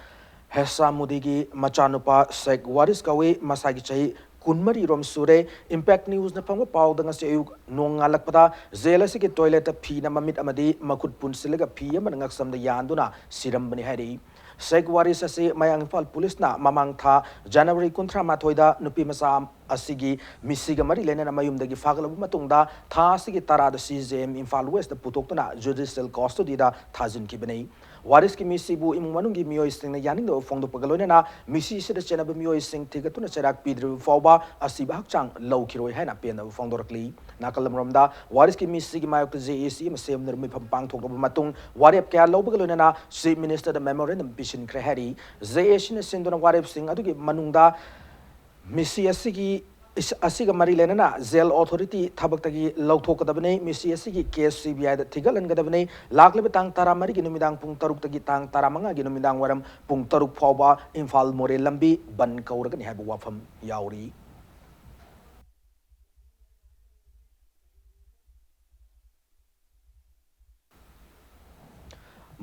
ꯍꯦꯁꯥꯃꯨꯗꯤꯒꯤ ꯃꯆꯥꯅꯨꯄꯥ ꯁꯦꯈ ꯋꯥꯔꯤꯁ ꯀꯧꯏ꯫ ꯃꯁꯥꯒꯤ ꯆꯍꯤ ꯀꯨꯟꯃꯔꯤ ꯔꯣꯝ ꯁꯨꯔꯦ꯫ ꯏꯝꯄꯦꯛ ꯅ꯭ꯌꯨꯁꯅ ꯐꯪꯕ ꯄꯥꯎꯗ ꯉꯁꯤ ꯑꯌꯨꯛ ꯅꯣꯡꯉꯥꯜꯂꯛꯄꯗ ꯖꯦꯜ ꯑꯁꯤꯒꯤ ꯇꯣꯏꯂꯦꯠꯇ ꯐꯤꯅ ꯃꯃꯤꯠ ꯑꯃꯗꯤ ꯃꯈꯨꯠ ꯄꯨꯟꯁꯤꯜꯂꯒ ꯐꯤ ꯑꯃꯅ ꯉꯛꯁꯝꯗ ꯌꯥꯟꯗꯨꯅ ꯁꯤꯔꯝꯕꯅꯤ ꯍꯥꯏꯔꯤ꯫ ꯁꯦꯈ ꯋꯥꯔꯤꯁ ꯑꯁꯤ ꯃꯌꯥꯡ ꯏꯝꯐꯥꯜ ꯄꯨꯂꯤꯁꯅ ꯃꯃꯥꯡ ꯊꯥ ꯖꯅꯋꯥꯔꯤ ꯀꯨꯟꯊ꯭ꯔꯥ ꯃꯥꯊꯣꯏꯗ ꯅꯨꯄꯤ ꯃꯆꯥ ꯑꯁꯤꯒꯤ ꯃꯤꯁꯤꯒ ꯃꯔꯤ ꯂꯩꯅꯅ ꯃꯌꯨꯝꯗꯒꯤ ꯐꯥꯒꯠꯂꯕ ꯃꯇꯨꯡꯗ ꯊꯥ ꯑꯁꯤꯒꯤ ꯇꯔꯥꯗ ꯁꯤ ꯖꯦ ꯑꯦꯝ ꯏꯝꯐꯥꯜ ꯋꯦꯁꯇ ꯄꯨꯊꯣꯛꯇꯨꯅ ꯖꯨꯗꯤꯁꯤꯌꯦꯜ ꯀꯁꯇꯗꯤꯗ ꯊꯥꯖꯤꯟꯈꯤꯕꯅꯤ꯫ ꯋꯥꯔꯤꯁꯀꯤ ꯃꯤꯁꯤꯕꯨ ꯏꯃꯨꯡ ꯃꯅꯨꯡꯒꯤ ꯃꯤꯑꯣꯏꯁꯤꯡꯅ ꯌꯥꯅꯤꯡꯗꯕ ꯐꯣꯡꯗꯣꯛꯄꯒ ꯂꯣꯏꯅꯅ ꯃꯤꯁꯤ ꯑꯁꯤꯗ ꯆꯦꯟꯅꯕ ꯃꯤꯑꯣꯏꯁꯤꯡ ꯊꯤꯒꯠꯇꯨꯅ ꯆꯩꯔꯥꯛ ꯄꯤꯗ꯭ꯔꯤꯕ ꯐꯥꯎꯕ ꯑꯁꯤꯕ ꯍꯛꯆꯥꯡ ꯂꯧꯈꯤꯔꯣꯏ ꯍꯥꯏꯅ ꯄꯦꯟꯗꯕ ꯐꯣꯡꯗꯣꯔꯛꯂꯤ꯫ ꯅꯥꯀꯜ ꯑꯃꯔꯣꯝꯗ ꯋꯥꯔꯤꯁꯀꯤ ꯃꯤꯁꯤꯒꯤ ꯃꯥꯌꯣꯛꯇ ꯖꯦ ꯑꯦ ꯁꯤ ꯑꯃ ꯁꯦꯝꯗꯨꯅ ꯃꯤꯐꯝ ꯄꯥꯡꯊꯣꯛꯂꯕ ꯃꯇꯨꯡ ꯋꯥꯔꯦꯞ ꯀꯌꯥ ꯂꯧꯕꯒ ꯂꯣꯏꯅꯅ ꯆꯤꯐ ꯃꯤꯅꯤꯁꯇꯔꯗ ꯃꯦꯃꯣꯔꯦꯟꯗꯝ ꯄꯤꯁꯤꯟꯈ꯭ꯔꯦ ꯍꯥꯏꯔꯤ꯫ ꯖꯦ ꯑꯦ ꯁꯤꯅ ꯁꯤꯟꯗꯨꯅ ꯋꯥꯔꯦꯞꯁꯤꯡ ꯑꯗꯨꯒꯤ ꯃꯅꯨꯡꯗ ꯃꯤꯁꯤ ꯑꯁꯤꯒꯤ, ꯑꯁꯤꯒ ꯃꯔꯤ ꯂꯩꯅꯅ ꯖꯦꯜ ꯑꯣꯊꯣꯔꯤꯇꯤ ꯊꯕꯛꯇꯒꯤ ꯂꯧꯊꯣꯛꯀꯗꯕꯅꯤ꯫ ꯃꯤꯁꯤ ꯑꯁꯤꯒꯤ ꯀꯦꯁ ꯁꯤ ꯕꯤ ꯑꯥꯏꯗ ꯊꯤꯒꯠꯍꯟꯒꯗꯕꯅꯤ꯫ ꯂꯥꯛꯂꯤꯕ ꯇꯥꯡ ꯇꯔꯥꯃꯔꯤꯒꯤ ꯅꯨꯃꯤꯗꯥꯡ ꯄꯨꯡ ꯇꯔꯨꯛꯇꯒꯤ ꯇꯥꯡ ꯇꯔꯥꯃꯉꯥꯒꯤ ꯅꯨꯃꯤꯗꯥꯡ ꯋꯥꯏꯔꯝ ꯄꯨꯡ ꯇꯔꯨꯛ ꯐꯥꯎꯕ ꯏꯝꯐꯥꯜ ꯃꯣꯔꯦ ꯂꯝꯕꯤ ꯕꯟ ꯀꯧꯔꯒꯅꯤ ꯍꯥꯏꯕ ꯋꯥꯐꯝ ꯌꯥꯎꯔꯤ꯫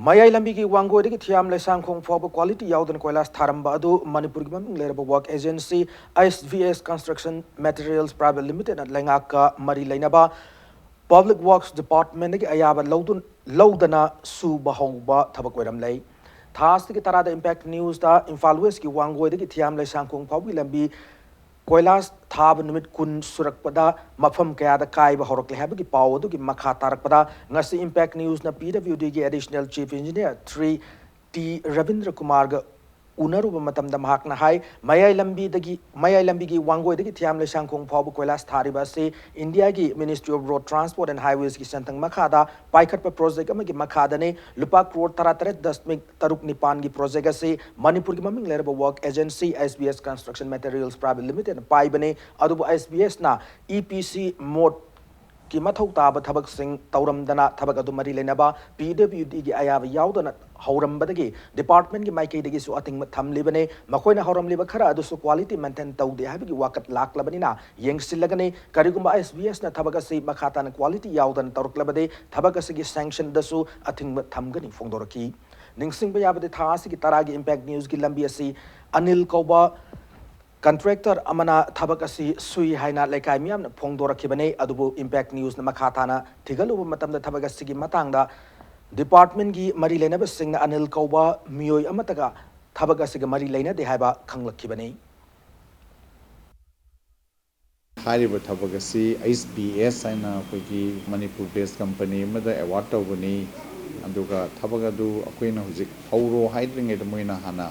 ꯃꯌꯥꯏ ꯂꯝꯕꯤꯒꯤ ꯋꯥꯡꯒꯣꯏꯗꯒꯤ ꯊꯤꯌꯥꯝ ꯂꯩꯁꯥꯡꯈꯣꯡ ꯐꯥꯎꯕ ꯀ꯭ꯋꯥꯂꯤꯇꯤ ꯌꯥꯎꯗꯅ ꯀꯣꯏꯂꯥꯁ ꯊꯥꯔꯝꯕ ꯑꯗꯨ ꯃꯅꯤꯄꯨꯔꯒꯤ ꯃꯃꯤꯡ ꯂꯩꯔꯕ ꯋꯥꯔꯛ ꯑꯦꯖꯦꯟꯁꯤ ꯑꯦꯁ ꯚꯤ ꯑꯦꯁ ꯀꯟꯁꯇ꯭ꯔꯛꯁꯟ ꯃꯦꯇꯔꯤꯌꯦꯜꯁ ꯄ꯭ꯔꯥꯏꯚꯦꯠ ꯂꯤꯃꯤꯇꯦꯗꯅ ꯂꯩꯉꯥꯛꯀ ꯃꯔꯤ ꯂꯩꯅꯕ Public Works Department ꯗꯒꯤ ꯑꯌꯥꯕ ꯂꯧꯗꯨꯟ-, ꯂꯧꯗꯅ ꯁꯨꯕ ꯍꯧꯕ ꯊꯕꯛ ꯑꯣꯏꯔꯝꯂꯦ꯫ ꯊꯥ ꯑꯁꯤꯒꯤ ꯇꯔꯥꯗ Impact News ꯇ ꯏꯝꯐꯥꯜ West ꯀꯤ ꯋꯥꯡꯒꯣꯏꯗꯒꯤ ꯊꯤꯌꯥꯝ ꯂꯩꯁꯥꯡꯈꯣꯡ ꯐꯥꯎꯕꯒꯤ ꯂꯝꯕꯤ ꯀꯣꯏꯂꯥꯁ ꯊꯥꯕ ꯅꯨꯃꯤꯠ ꯀꯨꯟ ꯁꯨꯔꯛꯄꯗ ꯃꯐꯝ ꯀꯌꯥꯗ ꯀꯥꯏꯕ ꯍꯧꯔꯛꯂꯦ ꯍꯥꯏꯕꯒꯤ ꯄꯥꯎ ꯑꯗꯨꯒꯤ ꯃꯈꯥ ꯇꯥꯔꯛꯄꯗ, ꯉꯁꯤ Impact News ꯅ P W D ꯒꯤ Additional Chief Engineer three T Rabindra ꯀꯨꯃꯥꯔꯒ ꯎꯅꯔꯨꯕ ꯃꯇꯝꯗ ꯃꯍꯥꯛꯅ ꯍꯥꯏ, ꯃꯌꯥꯏ ꯂꯝꯕꯤꯗꯒꯤ, ꯃꯌꯥꯏ ꯂꯝꯕꯤꯒꯤ ꯋꯥꯡꯒꯣꯏꯗꯒꯤ ꯊꯤꯌꯥꯝ ꯂꯩꯁꯥꯡꯈꯣꯡ ꯐꯥꯎꯕ ꯀꯣꯏꯂꯥꯁ ꯊꯥꯔꯤꯕ ꯑꯁꯤ ꯏꯟꯗꯤꯌꯥꯒꯤ Ministry of Road Transport and Highways ꯀꯤ ꯁꯦꯟꯊꯪ ꯃꯈꯥꯗ ꯄꯥꯏꯈꯠꯄ project ꯑꯃꯒꯤ ꯃꯈꯥꯗꯅꯤ꯫ ꯂꯨꯄꯥ ꯀ꯭ꯔꯣꯔ ꯇꯔꯥꯇꯔꯦꯠ ꯗꯁꯃꯤꯛ ꯇꯔꯨꯛ ꯅꯤꯄꯥꯟꯒꯤ project ꯑꯁꯤ ꯃꯅꯤꯄꯨꯔꯒꯤ ꯃꯃꯤꯡ ꯂꯩꯔꯕ work agency S B S Construction Materials Private Limited ꯅ ꯄꯥꯏꯕꯅꯤ꯫ ꯑꯗꯨꯕꯨ S B S ꯅ E P C mode ꯀꯤ ꯃꯊꯧ ꯇꯥꯕ ꯊꯕꯛꯁꯤꯡ ꯇꯧꯔꯝꯗꯅ ꯊꯕꯛ ꯑꯗꯨ ꯃꯔꯤ ꯂꯩꯅꯕ P W D ꯒꯤ ꯑꯌꯥꯕ ꯌꯥꯎꯗꯅ ꯍꯧꯔꯝꯕꯗꯒꯤ department ꯀꯤ ꯃꯥꯏꯀꯩꯗꯒꯤꯁꯨ ꯑꯊꯤꯡꯕ ꯊꯝꯂꯤꯕꯅꯤ꯫ ꯃꯈꯣꯏꯅ ꯍꯧꯔꯝꯂꯤꯕ ꯈꯔ ꯑꯗꯨꯁꯨ quality maintain ꯇꯧꯗꯦ ꯍꯥꯏꯕꯒꯤ ꯋꯥꯀꯠ ꯂꯥꯛꯂꯕꯅꯤꯅ ꯌꯦꯡꯁꯤꯜꯂꯒꯅꯤ꯫ ꯀꯔꯤꯒꯨꯝꯕ S B S ꯅ ꯊꯕꯛ ꯑꯁꯤ ꯃꯈꯥ ꯇꯥꯅ quality ꯌꯥꯎꯗꯅ ꯇꯧꯔꯛꯂꯕꯗꯤ ꯊꯕꯛ ꯑꯁꯤꯒꯤ sanction ꯗꯁꯨ ꯑꯊꯤꯡꯕ ꯊꯝꯒꯅꯤ ꯐꯣꯡꯗꯣꯔꯛꯈꯤ꯫ ꯅꯤꯡꯁꯤꯡꯕ ꯌꯥꯕꯗꯤ ꯊꯥ ꯑꯁꯤꯒꯤ ꯇꯔꯥꯒꯤ Impact News ꯀꯤ ꯂꯝꯕꯤ ꯑꯁꯤ ꯑꯅꯤꯜ ꯀꯧꯕ contractor ꯑꯃꯅ ꯊꯕꯛ ꯑꯁꯤ ꯁꯨꯏ ꯍꯥꯏꯅ ꯂꯩꯀꯥꯏ ꯃꯤꯌꯥꯝꯅ ꯐꯣꯡꯗꯣꯔꯛꯈꯤꯕꯅꯤ꯫ ꯑꯗꯨꯕꯨ Impact News ꯅ ꯃꯈꯥ ꯇꯥꯅ ꯊꯤꯒꯠꯂꯨꯕ ꯃꯇꯝꯗ ꯊꯕꯛ ꯑꯁꯤꯒꯤ ꯃꯇꯥꯡꯗ department ꯀꯤ ꯃꯔꯤ ꯂꯩꯅꯕꯁꯤꯡꯅ ꯑꯅꯤꯜ ꯀꯧꯕ ꯃꯤꯑꯣꯏ ꯑꯃꯠꯇꯒ ꯊꯕꯛ ꯑꯁꯤꯒ ꯃꯔꯤ ꯂꯩꯅꯗꯦ ꯍꯥꯏꯕ ꯈꯪꯂꯛꯈꯤꯕꯅꯤ꯫ ꯍꯥꯏꯔꯤꯕ ꯊꯕꯛ ꯑꯁꯤ H B S ꯍꯥꯏꯅ ꯑꯩꯈꯣꯏꯒꯤ ꯃꯅꯤꯄꯨꯔ based company ꯑꯃꯗ award ꯇꯧꯕꯅꯤ꯫ ꯑꯗꯨꯒ ꯊꯕꯛ ꯑꯗꯨ ꯑꯩꯈꯣꯏꯅ ꯍꯧꯖꯤꯛ ꯍꯧꯔꯣ ꯍꯥꯏꯗ꯭ꯔꯤꯉꯩꯗ ꯃꯣꯏꯅ ꯍꯥꯟꯅ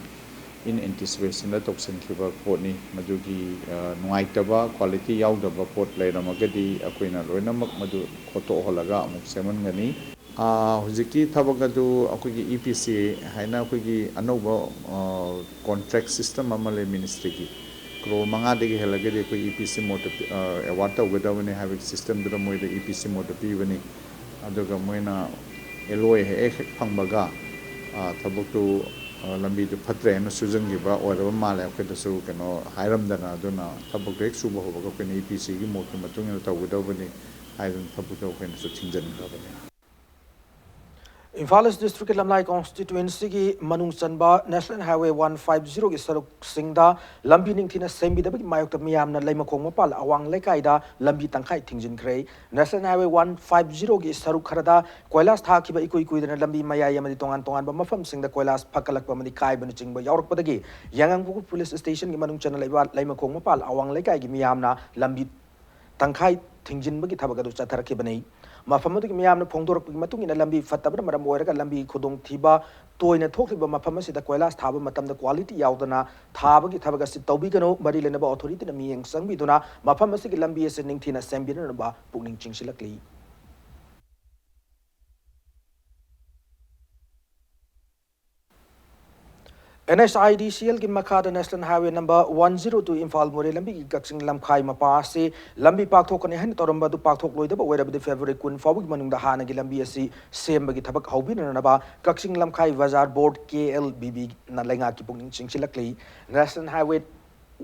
in anticipation ꯗ ꯇꯧꯁꯤꯟꯈꯤꯕ ꯄꯣꯠꯅꯤ꯫ ꯃꯗꯨꯒꯤ, ꯑ, ꯅꯨꯡꯉꯥꯏꯇꯕ, quality ꯌꯥꯎꯗꯕ ꯄꯣꯠ ꯂꯩꯔꯝꯃꯒꯗꯤ ꯑꯩꯈꯣꯏꯅ ꯂꯣꯏꯅꯃꯛ ꯃꯗꯨ ꯈꯣꯠꯇꯣꯛꯍꯜꯂꯒ ꯑꯃꯨꯛ ꯁꯦꯝꯍꯟꯒꯅꯤ꯫ ꯑ, ꯍꯧꯖꯤꯛꯀꯤ ꯊꯕꯛ ꯑꯗꯨ ꯑꯩꯈꯣꯏꯒꯤ E P C ꯍꯥꯏꯅ ꯑꯩꯈꯣꯏꯒꯤ ꯑꯅꯧꯕ, ꯑ, contract system ꯑꯃ ꯂꯩ ministry ꯒꯤ꯫ ꯀ꯭ꯔꯣꯔ ꯃꯉꯥꯗꯒꯤ ꯍꯦꯜꯂꯒꯗꯤ ꯑꯩꯈꯣꯏ E P C mode ꯇ, ꯑ, award ꯇꯧꯒꯗꯕꯅꯤ ꯍꯥꯏꯕꯒꯤ system ꯗꯨꯗ ꯃꯣꯏꯗ E P C mode ꯇ ꯄꯤꯕꯅꯤ꯫ ꯑꯗꯨꯒ ꯃꯣꯏꯅ L O A ꯍꯦꯛ, ꯍꯦꯛ ꯐꯪꯕꯒ, ꯑ, ꯊꯕꯛꯇꯨ, ꯑ, ꯂꯝꯕꯤꯗꯨ ꯐꯠꯇ꯭ꯔꯦ ꯍꯥꯏꯅ ꯁꯨꯖꯟꯈꯤꯕ ꯑꯣꯏꯔꯕ ꯃꯥꯜꯂꯦ꯫ ꯑꯩꯈꯣꯏꯗꯁꯨ ꯀꯩꯅꯣ ꯍꯥꯏꯔꯝꯗꯅ, ꯑꯗꯨꯅ ꯊꯕꯛꯇꯨ ꯍꯦꯛ ꯁꯨꯕ ꯍꯧꯕꯒ ꯑꯩꯈꯣꯏꯅ E P C ꯒꯤ mode ꯀꯤ ꯃꯇꯨꯡ ꯏꯟꯅ ꯇꯧꯒꯗꯕꯅꯤ ꯍꯥꯏꯗꯅ ꯊꯕꯛꯇꯨ ꯑꯩꯈꯣꯏꯅꯁꯨ ꯊꯤꯡꯖꯤꯟꯈ꯭ꯔꯕꯅꯤ꯫ ꯏꯝꯐꯥꯜ ꯏꯁ ꯗꯤꯁꯇ꯭ꯔꯤꯛꯀꯤ ꯂꯝꯂꯥꯏ ꯀꯣꯟꯁꯇꯤꯇ꯭ꯋꯦꯟꯁꯤꯒꯤ ꯃꯅꯨꯡ ꯆꯟꯕ ꯅꯦꯁꯅꯦꯜ ꯍꯥꯏꯋꯦ ꯋꯥꯟ ꯐꯥꯏꯚ ꯖꯤꯔꯣꯒꯤ ꯁꯔꯨꯛꯁꯤꯡꯗ ꯂꯝꯕꯤ ꯅꯤꯡꯊꯤꯅ ꯁꯦꯝꯕꯤꯗꯕꯒꯤ ꯃꯥꯌꯣꯛꯇ ꯃꯤꯌꯥꯝꯅ ꯂꯩꯃꯈꯣꯡ ꯃꯄꯥꯜ ꯑꯋꯥꯡ ꯂꯩꯀꯥꯏꯗ ꯂꯝꯕꯤ ꯇꯪꯈꯥꯏ ꯊꯤꯡꯖꯤꯟꯈ꯭ꯔꯦ꯫ ꯅꯦꯁꯅꯦꯜ ꯍꯥꯏꯋꯦ ꯋꯥꯟ ꯐꯥꯏꯚ ꯖꯤꯔꯣꯒꯤ ꯁꯔꯨꯛ ꯈꯔꯗ ꯀꯣꯏꯂꯥꯁ ꯊꯥꯈꯤꯕ ꯏꯀꯨꯏ ꯀꯨꯏꯗꯅ ꯂꯝꯕꯤ ꯃꯌꯥꯏ ꯑꯃꯗꯤ ꯇꯣꯉꯥꯟ ꯇꯣꯉꯥꯟꯕ ꯃꯐꯝꯁꯤꯡꯗ ꯀꯣꯏꯂꯥꯁ ꯐꯒꯠꯂꯛꯄ ꯑꯃꯗꯤ ꯀꯥꯏꯕꯅꯆꯤꯡꯕ ꯌꯥꯎꯔꯛꯄꯗꯒꯤ ꯌꯥꯏꯉꯪꯄꯣꯛꯄꯤ ꯄꯨꯂꯤꯁ ꯁ꯭ꯇꯦꯁꯟꯒꯤ ꯃꯅꯨꯡ ꯆꯟꯅ ꯂꯩꯕ ꯂꯩꯃꯈꯣꯡ ꯃꯄꯥꯜ ꯑꯋꯥꯡ ꯂꯩꯀꯥꯏꯒꯤ ꯃꯤꯌꯥꯝꯅ ꯂꯝꯕꯤ ꯇꯪꯈꯥꯏ ꯊꯤꯡꯖꯤꯟꯕꯒꯤ ꯊꯕꯛ ꯑꯗꯨ ꯆꯠꯊꯔꯛꯈꯤꯕꯅꯤ꯫ ꯃꯐꯝ ꯑꯗꯨꯒꯤ ꯃꯤꯌꯥꯝꯅ ꯐꯣꯡꯗꯣꯔꯛꯄꯒꯤ ꯃꯇꯨꯡ ꯏꯟꯅ, ꯂꯝꯕꯤ ꯐꯠꯇꯕꯅ ꯃꯔꯝ ꯑꯣꯏꯔꯒ ꯂꯝꯕꯤ ꯈꯨꯗꯣꯡꯊꯤꯕ ꯇꯣꯏꯅ ꯊꯣꯛꯂꯤꯕ ꯃꯐꯝ ꯑꯁꯤꯗ ꯀꯣꯏꯂꯥꯁ ꯊꯥꯕ ꯃꯇꯝꯗ ꯀ꯭ꯋꯥꯂꯤꯇꯤ ꯌꯥꯎꯗꯅ ꯊꯥꯕꯒꯤ ꯊꯕꯛ ꯑꯁꯤ ꯇꯧꯕꯤꯒꯅꯨ꯫ ꯃꯔꯤ ꯂꯩꯅꯕ ꯑꯣꯊꯣꯔꯤꯇꯤꯅ ꯃꯤꯠꯌꯦꯡ ꯆꯪꯕꯤꯗꯨꯅ ꯃꯐꯝ ꯑꯁꯤꯒꯤ ꯂꯝꯕꯤ ꯑꯁꯤ ꯅꯤꯡꯊꯤꯅ ꯁꯦꯝꯕꯤꯅꯅꯕ ꯄꯨꯛꯅꯤꯡ ꯆꯤꯡꯁꯤꯜꯂꯛꯂꯤ꯫ ꯑꯦꯟ ꯑꯦꯁ ꯑꯥꯏ ꯗꯤ ꯁꯤ ꯑꯦꯜꯒꯤ ꯃꯈꯥꯗ national highway number one zero two Imphal ꯃꯣꯔꯦ ꯂꯝꯕꯤꯒꯤ ꯀꯛꯆꯤꯡ ꯂꯝꯈꯥꯏ ꯃꯄꯥ ꯑꯁꯤ ꯂꯝꯕꯤ ꯄꯥꯛꯊꯣꯛꯀꯅꯤ ꯍꯥꯏꯅ ꯇꯧꯔꯝꯕ ꯑꯗꯨ ꯄꯥꯛꯊꯣꯛꯂꯣꯏꯗꯕ ꯑꯣꯏꯔꯕꯗꯤ ꯐꯦꯕ꯭ꯔꯨꯋꯥꯔꯤ ꯀꯨꯟ ꯐꯥꯎꯕꯒꯤ ꯃꯅꯨꯡꯗ ꯍꯥꯟꯅꯒꯤ ꯂꯝꯕꯤ ꯑꯁꯤ ꯁꯦꯝꯕꯒꯤ ꯊꯕꯛ ꯍꯧꯕꯤꯅꯅꯕ ꯀꯛꯆꯤꯡ ꯂꯝꯈꯥꯏ ꯕꯖꯥꯔ ꯕꯣꯔꯗ, ꯀꯦ ꯑꯦꯜ ꯕꯤ ꯕꯤꯅ ꯂꯩꯉꯥꯛꯀꯤ ꯄꯨꯛꯅꯤꯡ ꯆꯤꯡꯁꯤꯜꯂꯛꯂꯤ꯫ National highway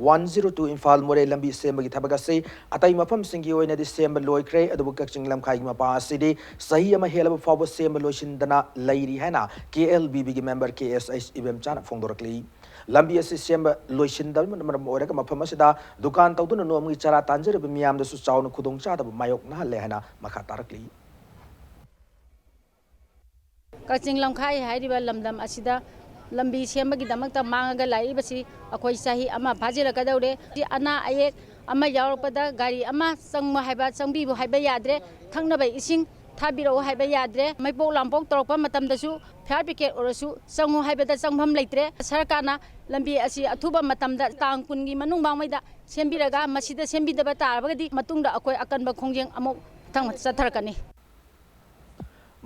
one zero two Imphal Moreh ꯂꯝꯕꯤ ꯁꯦꯝꯕꯒꯤ ꯊꯕꯛ ꯑꯁꯤ ꯑꯇꯩ ꯃꯐꯝꯁꯤꯡꯒꯤ ꯑꯣꯏꯅꯗꯤ ꯁꯦꯝꯕ ꯂꯣꯏꯈ꯭ꯔꯦ, ꯑꯗꯨꯕꯨ ꯀꯛꯆꯤꯡ ꯂꯝꯈꯥꯏꯒꯤ ꯃꯄꯥ ꯑꯁꯤꯗꯤ ꯆꯍꯤ ꯑꯃ ꯍꯦꯜꯂꯕ ꯐꯥꯎꯕ ꯁꯦꯝꯕ ꯂꯣꯏꯁꯤꯟꯗꯅ ꯂꯩꯔꯤ ꯍꯥꯏꯅ ꯀꯦ ꯑꯦꯜ ꯕꯤ ꯕꯤꯒꯤ ꯃꯦꯝꯕꯔ ꯀꯦ ꯑꯦꯁ ꯑꯩꯆ ꯏꯕꯦꯝꯆꯥꯅ ꯐꯣꯡꯗꯣꯔꯛꯂꯤ꯫ ꯂꯝꯕꯤ ꯑꯁꯤ ꯁꯦꯝꯕ ꯂꯣꯏꯁꯤꯟꯗꯕꯅ ꯃꯔꯝ ꯑꯣꯏꯔꯒ ꯃꯐꯝ ꯑꯁꯤꯗ ꯗꯨꯀꯥꯟ ꯇꯧꯗꯨꯅ ꯅꯣꯡꯃꯒꯤ ꯆꯔꯥ ꯇꯥꯟꯖꯔꯤꯕ ꯃꯤꯌꯥꯝꯗꯁꯨ ꯆꯥꯎꯅ ꯈꯨꯗꯣꯡꯆꯥꯗꯕ ꯃꯥꯌꯣꯛꯅꯍꯜꯂꯦ ꯍꯥꯏꯅ ꯃꯈꯥ ꯇꯥꯔꯛꯂꯤ꯫ ꯀꯛꯆꯤꯡ ꯂꯝꯈꯥꯏ ꯍꯥꯏꯔꯤꯕ ꯂꯝꯗꯝ ꯑꯁꯤꯗ ꯂꯝꯕꯤ ꯁꯦꯝꯕꯒꯤꯗꯃꯛꯇ ꯃꯥꯡꯉꯒ ꯂꯥꯛꯏꯕꯁꯤ ꯑꯩꯈꯣꯏ ꯆꯍꯤ ꯑꯃ ꯐꯥꯖꯤꯜꯂꯛꯀꯗꯧꯔꯦ꯫ ꯑꯅꯥ ꯑꯌꯦꯛ ꯑꯃ ꯌꯥꯎꯔꯛꯄꯗ ꯒꯥꯔꯤ ꯑꯃ ꯆꯪꯉꯨ ꯍꯥꯏꯕ, ꯆꯪꯕꯤꯌꯨ ꯍꯥꯏꯕ ꯌꯥꯗ꯭ꯔꯦ꯫ ꯊꯛꯅꯕ ꯏꯁꯤꯡ ꯊꯥꯕꯤꯔꯛꯎ ꯍꯥꯏꯕ ꯌꯥꯗ꯭ꯔꯦ꯫ ꯃꯩꯄꯣꯛ ꯂꯥꯡꯄꯣꯛ ꯇꯧꯔꯛꯄ ꯃꯇꯝꯗꯁꯨ ꯐꯥꯌꯔ ꯕ꯭ꯔꯤꯒꯦꯗ ꯑꯣꯏꯔꯁꯨ ꯆꯪꯉꯨ ꯍꯥꯏꯕꯗ ꯆꯪꯐꯝ ꯂꯩꯇ꯭ꯔꯦ꯫ ꯁꯔꯀꯥꯔꯅ ꯂꯝꯕꯤ ꯑꯁꯤ ꯑꯊꯨꯕ ꯃꯇꯝꯗ ꯇꯥꯡ ꯀꯨꯟꯒꯤ ꯃꯅꯨꯡ ꯐꯥꯎꯃꯩꯗ ꯁꯦꯝꯕꯤꯔꯒ, ꯃꯁꯤꯗ ꯁꯦꯝꯕꯤꯗꯕ ꯇꯥꯔꯕꯗꯤ ꯃꯇꯨꯡꯗ ꯑꯩꯈꯣꯏ ꯑꯀꯟꯕ ꯈꯣꯡꯖꯦꯜ ꯑꯃꯨꯛ ꯃꯊꯪ ꯆꯠꯊꯔꯛꯀꯅꯤ꯫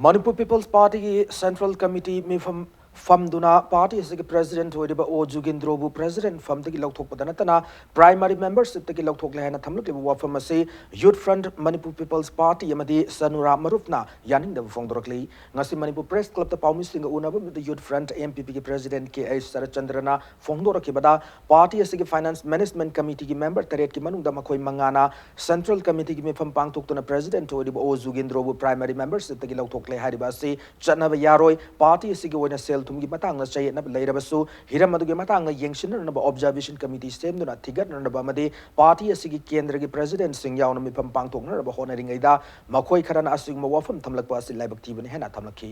ꯃꯅꯤꯄꯨꯔ ꯄꯤꯄꯜꯁ ꯄꯥꯔꯇꯤꯒꯤ ꯁꯦꯟꯇ꯭ꯔꯦꯜ ꯀꯃꯤꯇꯤ ꯃꯤꯐꯝ ꯐꯝꯗꯨꯅ ꯄꯥꯔꯇꯤ ꯑꯁꯤꯒꯤ ꯄ꯭ꯔꯦꯁꯤꯗꯦꯟꯠ ꯑꯣꯏꯔꯤꯕ ꯑꯣ ꯖꯨꯒꯦꯟꯗ꯭ꯔꯣꯕꯨ ꯄ꯭ꯔꯦꯁꯤꯗꯦꯟꯠ ꯐꯝꯗꯒꯤ ꯂꯧꯊꯣꯛꯄꯗ ꯅꯠꯇꯅ ꯄ꯭ꯔꯥꯏꯃꯔꯤ ꯃꯦꯝꯕꯔꯁꯤꯞꯇꯒꯤ ꯂꯧꯊꯣꯛꯂꯦ ꯍꯥꯏꯅ ꯊꯝꯂꯛꯂꯤꯕ ꯋꯥꯐꯝ ꯑꯁꯤ youth front Manipur people's party ꯑꯃꯗꯤ ꯁꯅꯨꯔꯥ ꯃꯔꯨꯞꯅ ꯌꯥꯅꯤꯡꯗꯕ ꯐꯣꯡꯗꯣꯔꯛꯂꯤ꯫ ꯉꯁꯤ ꯃꯅꯤꯄꯨꯔ ꯄ꯭ꯔꯦꯁ ꯀ꯭ꯂꯕꯇ ꯄꯥꯎꯃꯤꯁꯤꯡꯒ ꯎꯅꯕ ꯑꯃꯗ ꯌꯨꯊ ꯐ꯭ꯔꯟꯠ, ꯑꯦꯝ ꯄꯤ ꯄꯤꯒꯤ ꯄ꯭ꯔꯦꯁꯤꯗꯦꯟꯠ ꯀꯦ ꯑꯩꯆ ꯁꯔꯠꯆꯟꯗ꯭ꯔꯅ ꯐꯣꯡꯗꯣꯔꯛꯈꯤꯕꯗ, ꯄꯥꯔꯇꯤ ꯑꯁꯤꯒꯤ ꯐꯥꯏꯅꯥꯟꯁ ꯃꯦꯅꯦꯖꯃꯦꯟꯠ ꯀꯃꯤꯇꯤꯒꯤ ꯃꯦꯝꯕꯔ ꯇꯔꯦꯠꯀꯤ ꯃꯅꯨꯡꯗ ꯃꯈꯣꯏ ꯃꯉꯥꯅ ꯁꯦꯟꯇ꯭ꯔꯦꯜ ꯀꯃꯤꯇꯤꯒꯤ ꯃꯤꯐꯝ ꯄꯥꯡꯊꯣꯛꯇꯨꯅ ꯄ꯭ꯔꯦꯁꯤꯗꯦꯟꯠ ꯑꯣꯏꯔꯤꯕ ꯑꯣ ꯖꯨꯒꯦꯟꯗ꯭ꯔꯣꯕꯨ ꯄ꯭ꯔꯥꯏꯃꯔꯤ ꯃꯦꯝꯕꯔꯁꯤꯞꯇꯒꯤ ꯂꯧꯊꯣꯛꯂꯦ ꯍꯥꯏꯔꯤꯕ ꯑꯁꯤ ꯆꯠꯅꯕ ꯌꯥꯔꯣꯏ꯫ ꯄꯥꯔꯇꯤ ꯑꯁꯤꯒꯤ ꯑꯣꯏꯅ ꯁꯦꯜ ꯊꯨꯝꯒꯤ ꯃꯇꯥꯡꯗ ꯆꯌꯦꯠꯅꯕ ꯂꯩꯔꯕꯁꯨ, ꯍꯤꯔꯝ ꯑꯗꯨꯒꯤ ꯃꯇꯥꯡꯗ ꯌꯦꯡꯁꯤꯟꯅꯅꯕ ꯑꯣꯕꯖꯥꯔꯕꯦꯁꯟ ꯀꯃꯤꯇꯤ ꯁꯦꯝꯗꯨꯅ ꯊꯤꯒꯠꯅꯅꯕ ꯑꯃꯗꯤ ꯄꯥꯔꯇꯤ ꯑꯁꯤꯒꯤ ꯀꯦꯟꯗ꯭ꯔꯒꯤ ꯄ꯭ꯔꯦꯁꯤꯗꯦꯟꯠꯁꯤꯡ ꯌꯥꯎꯅ ꯃꯤꯐꯝ ꯄꯥꯡꯊꯣꯛꯅꯅꯕ ꯍꯣꯠꯅꯔꯤꯉꯩꯗ, ꯃꯈꯣꯏ ꯈꯔꯅ ꯑꯁꯤꯒꯨꯝꯕ ꯋꯥꯐꯝ ꯊꯝꯂꯛꯄ ꯑꯁꯤ ꯂꯥꯏꯕꯛ ꯊꯤꯕꯅꯤ ꯍꯥꯏꯅ ꯊꯝꯂꯛꯈꯤ꯫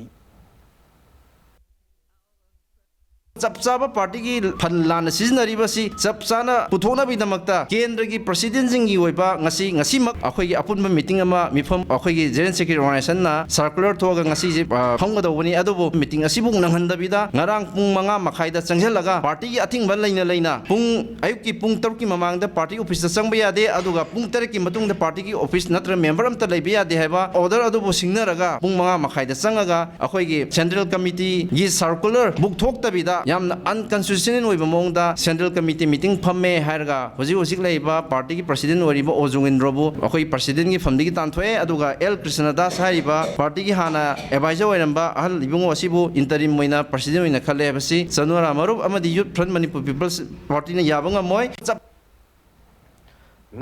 ꯆꯞ ꯆꯥꯕ ꯄꯥꯔꯇꯤꯒꯤ ꯐꯟ ꯂꯥꯟꯅ ꯁꯤꯖꯤꯟꯅꯔꯤꯕꯁꯤ ꯆꯞ ꯆꯥꯅ ꯄꯨꯊꯣꯛꯅꯕꯒꯤꯗꯃꯛꯇ ꯀꯦꯟꯗ꯭ꯔꯒꯤ ꯄ꯭ꯔꯦꯁꯤꯗꯦꯟꯠꯁꯤꯡꯒꯤ ꯑꯣꯏꯕ ꯉꯁꯤ, ꯉꯁꯤꯃꯛ ꯑꯩꯈꯣꯏꯒꯤ ꯑꯄꯨꯟꯕ ꯃꯤꯇꯤꯡ ꯑꯃ ꯃꯤꯐꯝ, ꯑꯩꯈꯣꯏꯒꯤ ꯖꯦꯅꯔꯦꯜ ꯁꯦꯀ꯭ꯔꯦꯇꯔꯤ ꯑꯣꯔꯒꯅꯥꯏꯖꯦꯁꯟꯅ ꯁꯔꯀꯨꯂꯔ ꯊꯣꯛꯑꯒ ꯉꯁꯤꯁꯦ, ꯑ, ꯐꯝꯒꯗꯧꯕꯅꯤ꯫ ꯑꯗꯨꯕꯨ ꯃꯤꯇꯤꯡ ꯑꯁꯤꯕꯨ ꯅꯪꯍꯟꯗꯕꯤꯗ ꯉꯔꯥꯡ ꯄꯨꯡ ꯃꯉꯥ ꯃꯈꯥꯏꯗ ꯆꯪꯁꯤꯜꯂꯒ ꯄꯥꯔꯇꯤꯒꯤ ꯑꯊꯤꯡꯕ ꯂꯩꯅ ꯂꯩꯅ ꯄꯨꯡ, ꯑꯌꯨꯛꯀꯤ ꯄꯨꯡ ꯇꯔꯨꯛꯀꯤ ꯃꯃꯥꯡꯗ ꯄꯥꯔꯇꯤ ꯑꯣꯐꯤꯁꯇ ꯆꯪꯕ ꯌꯥꯗꯦ, ꯑꯗꯨꯒ ꯄꯨꯡ ꯇꯔꯦꯠꯀꯤ ꯃꯇꯨꯡꯗ ꯄꯥꯔꯇꯤꯒꯤ ꯑꯣꯐꯤꯁ ꯅꯠꯇ꯭ꯔꯒ ꯃꯦꯝꯕꯔ ꯑꯝꯇ ꯂꯩꯕ ꯌꯥꯗꯦ ꯍꯥꯏꯕ ꯑꯣꯔꯗꯔ ꯑꯗꯨꯕꯨ ꯁꯤꯡꯅꯔꯒ ꯄꯨꯡ ꯃꯉꯥ ꯃꯈꯥꯏꯗ ꯆꯪꯉꯒ ꯑꯩꯈꯣꯏꯒꯤ ꯁꯦꯟꯇ꯭ꯔꯦꯜ ꯀꯃꯤꯇꯤꯒꯤ ꯁꯔꯀꯨꯂꯔ ꯕꯨꯛ ꯊꯣꯛꯇꯕꯤꯗ ꯌꯥꯝꯅ ꯑꯟꯀꯟꯁꯤꯁꯇꯦꯟ ꯑꯣꯏꯕ ꯃꯑꯣꯡꯗ ꯁꯦꯟꯇ꯭ꯔꯦꯜ ꯀꯃꯤꯇꯤ ꯃꯤꯇꯤꯡ ꯐꯝꯃꯦ ꯍꯥꯏꯔꯒ ꯍꯧꯖꯤꯛ ꯍꯧꯖꯤꯛ ꯂꯩꯔꯤꯕ ꯄꯥꯔꯇꯤꯒꯤ ꯄ꯭ꯔꯦꯁꯤꯗꯦꯟꯠ ꯑꯣꯏꯔꯤꯕ ꯑꯣ ꯖꯨꯒꯦꯟꯗ꯭ꯔꯣꯕꯨ ꯑꯩꯈꯣꯏ ꯄ꯭ꯔꯦꯁꯤꯗꯦꯟꯠꯀꯤ ꯐꯝꯗꯒꯤ ꯇꯥꯟꯊꯣꯛꯑꯦ꯫ ꯑꯗꯨꯒ ꯑꯦꯜ ꯀ꯭ꯔꯤꯁꯅꯗꯥꯁ ꯍꯥꯏꯔꯤꯕ ꯄꯥꯔꯇꯤꯒꯤ ꯍꯥꯟꯅ ꯑꯦꯗꯚꯥꯏꯖꯔ ꯑꯣꯏꯔꯝꯕ ꯑꯍꯜ ꯏꯕꯨꯡꯉꯣ ꯑꯁꯤꯕꯨ ꯏꯟꯇꯔꯤꯝ ꯑꯣꯏꯅ ꯄ꯭ꯔꯦꯁꯤꯗꯦꯟꯠ ꯑꯣꯏꯅ ꯈꯜꯂꯦ ꯍꯥꯏꯕꯁꯤ ꯆꯅꯨꯔꯥ ꯃꯔꯨꯞ ꯑꯃꯗꯤ ꯌꯨꯊ ꯐ꯭ꯔꯟꯠ ꯃꯅꯤꯄꯨꯔ ꯄꯤꯄꯜꯁ ꯄꯥꯔꯇꯤꯅ ꯌꯥꯕ ꯉꯝꯃꯣꯏ꯫ ꯆꯞ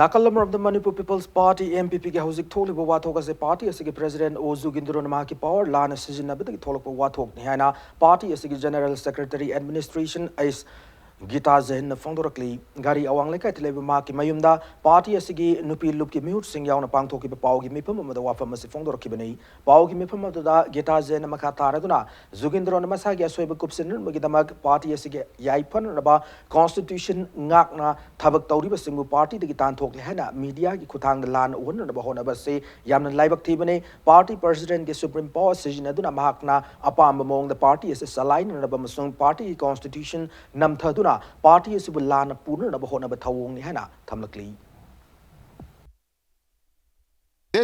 ꯅꯥꯀꯜ ꯑꯃꯔꯣꯝꯗ ꯃꯅꯤꯄꯨꯔ ꯄꯤꯄꯜꯁ ꯄꯥꯔꯇꯤ, ꯑꯦꯝ ꯄꯤ ꯄꯤꯒꯤ ꯍꯧꯖꯤꯛ ꯊꯣꯛꯂꯤꯕ ꯋꯥꯊꯣꯛ ꯑꯁꯤ ꯄꯥꯔꯇꯤ ꯑꯁꯤꯒꯤ ꯄ꯭ꯔꯦꯁꯤꯗꯦꯟꯠ ꯑꯣ ꯖꯨꯒꯦꯟꯗ꯭ꯔꯣꯅ ꯃꯍꯥꯛꯀꯤ ꯄꯋꯥꯔ ꯂꯥꯟꯅ ꯁꯤꯖꯤꯟꯅꯕꯗꯒꯤ ꯊꯣꯛꯂꯛꯄ ꯋꯥꯊꯣꯛꯅꯤ ꯍꯥꯏꯅ ꯄꯥꯔꯇꯤ ꯑꯁꯤꯒꯤ general secretary administration H Gita ꯖꯦꯟꯅ ꯐꯣꯡꯗꯣꯔꯛꯂꯤ꯫ ꯘꯔꯤ ꯑꯋꯥꯡ ꯂꯩꯀꯥꯏꯗ ꯂꯩꯕ ꯃꯍꯥꯛꯀꯤ ꯃꯌꯨꯝꯗ ꯄꯥꯔꯇꯤ ꯑꯁꯤꯒꯤ ꯅꯨꯄꯤ ꯂꯨꯞꯀꯤ ꯃꯤꯍꯨꯠꯁꯤꯡ ꯌꯥꯎꯅ ꯄꯥꯡꯊꯣꯛꯈꯤꯕ ꯄꯥꯎꯒꯤ ꯃꯤꯐꯝ ꯑꯃꯗ ꯋꯥꯐꯝ ꯑꯁꯤ ꯐꯣꯡꯗꯣꯔꯛꯈꯤꯕꯅꯤ꯫ ꯄꯥꯎꯒꯤ ꯃꯤꯐꯝ ꯑꯗꯨꯗ ꯒꯤꯇꯥ ꯖꯦꯟꯅ ꯃꯈꯥ ꯇꯥꯔꯗꯨꯅ ꯖꯨꯒꯦꯟꯗ꯭ꯔꯣꯅ ꯃꯁꯥꯒꯤ ꯑꯁꯣꯏꯕ ꯀꯨꯞꯁꯤꯟꯅꯕꯒꯤꯗꯃꯛ ꯄꯥꯔꯇꯤ ꯑꯁꯤꯒꯤ ꯌꯥꯏꯐꯅꯅꯕ ꯀꯣꯟꯁꯇꯤꯇ꯭ꯌꯨꯁꯟ ꯉꯥꯛꯅ ꯊꯕꯛ ꯇꯧꯔꯤꯕꯁꯤꯡꯕꯨ ꯄꯥꯔꯇꯤꯗꯒꯤ ꯇꯥꯟꯊꯣꯛꯂꯦ ꯍꯥꯏꯅ ꯃꯤꯗꯤꯌꯥꯒꯤ ꯈꯨꯠꯊꯥꯡꯗ ꯂꯥꯟꯅ ꯎꯍꯟꯅꯅꯕ ꯍꯣꯠꯅꯕ ꯑꯁꯤ ꯌꯥꯝꯅ ꯂꯥꯏꯕꯛ ꯊꯤꯕꯅꯤ꯫ ꯄꯥꯔꯇꯤ ꯄ꯭ꯔꯦꯁꯤꯗꯦꯟꯠꯀꯤ ꯁꯨꯄ꯭ꯔꯤꯝ ꯄꯋꯥꯔ ꯁꯤꯖꯤꯟꯅꯗꯨꯅ ꯃꯍꯥꯛꯅ ꯑꯄꯥꯝꯕ ꯃꯑꯣꯡꯗ ꯄꯥꯔꯇꯤ ꯑꯁꯤ ꯆꯂꯥꯏꯅꯅꯕ ꯑꯃꯁꯨꯡ ꯄꯥꯔꯇꯤꯒꯤ ꯀꯣꯟꯁꯇꯤꯇ꯭ꯌꯨꯁꯟ ꯅꯝꯊꯗꯨꯅ ꯄꯥꯔꯇꯤ ꯑꯁꯤꯕꯨ ꯂꯥꯟꯅ ꯄꯨꯅꯅꯕ ꯍꯣꯠꯅꯕ ꯊꯧꯑꯣꯡꯅꯤ ꯍꯥꯏꯅ ꯊꯝꯂꯛꯂꯤ꯫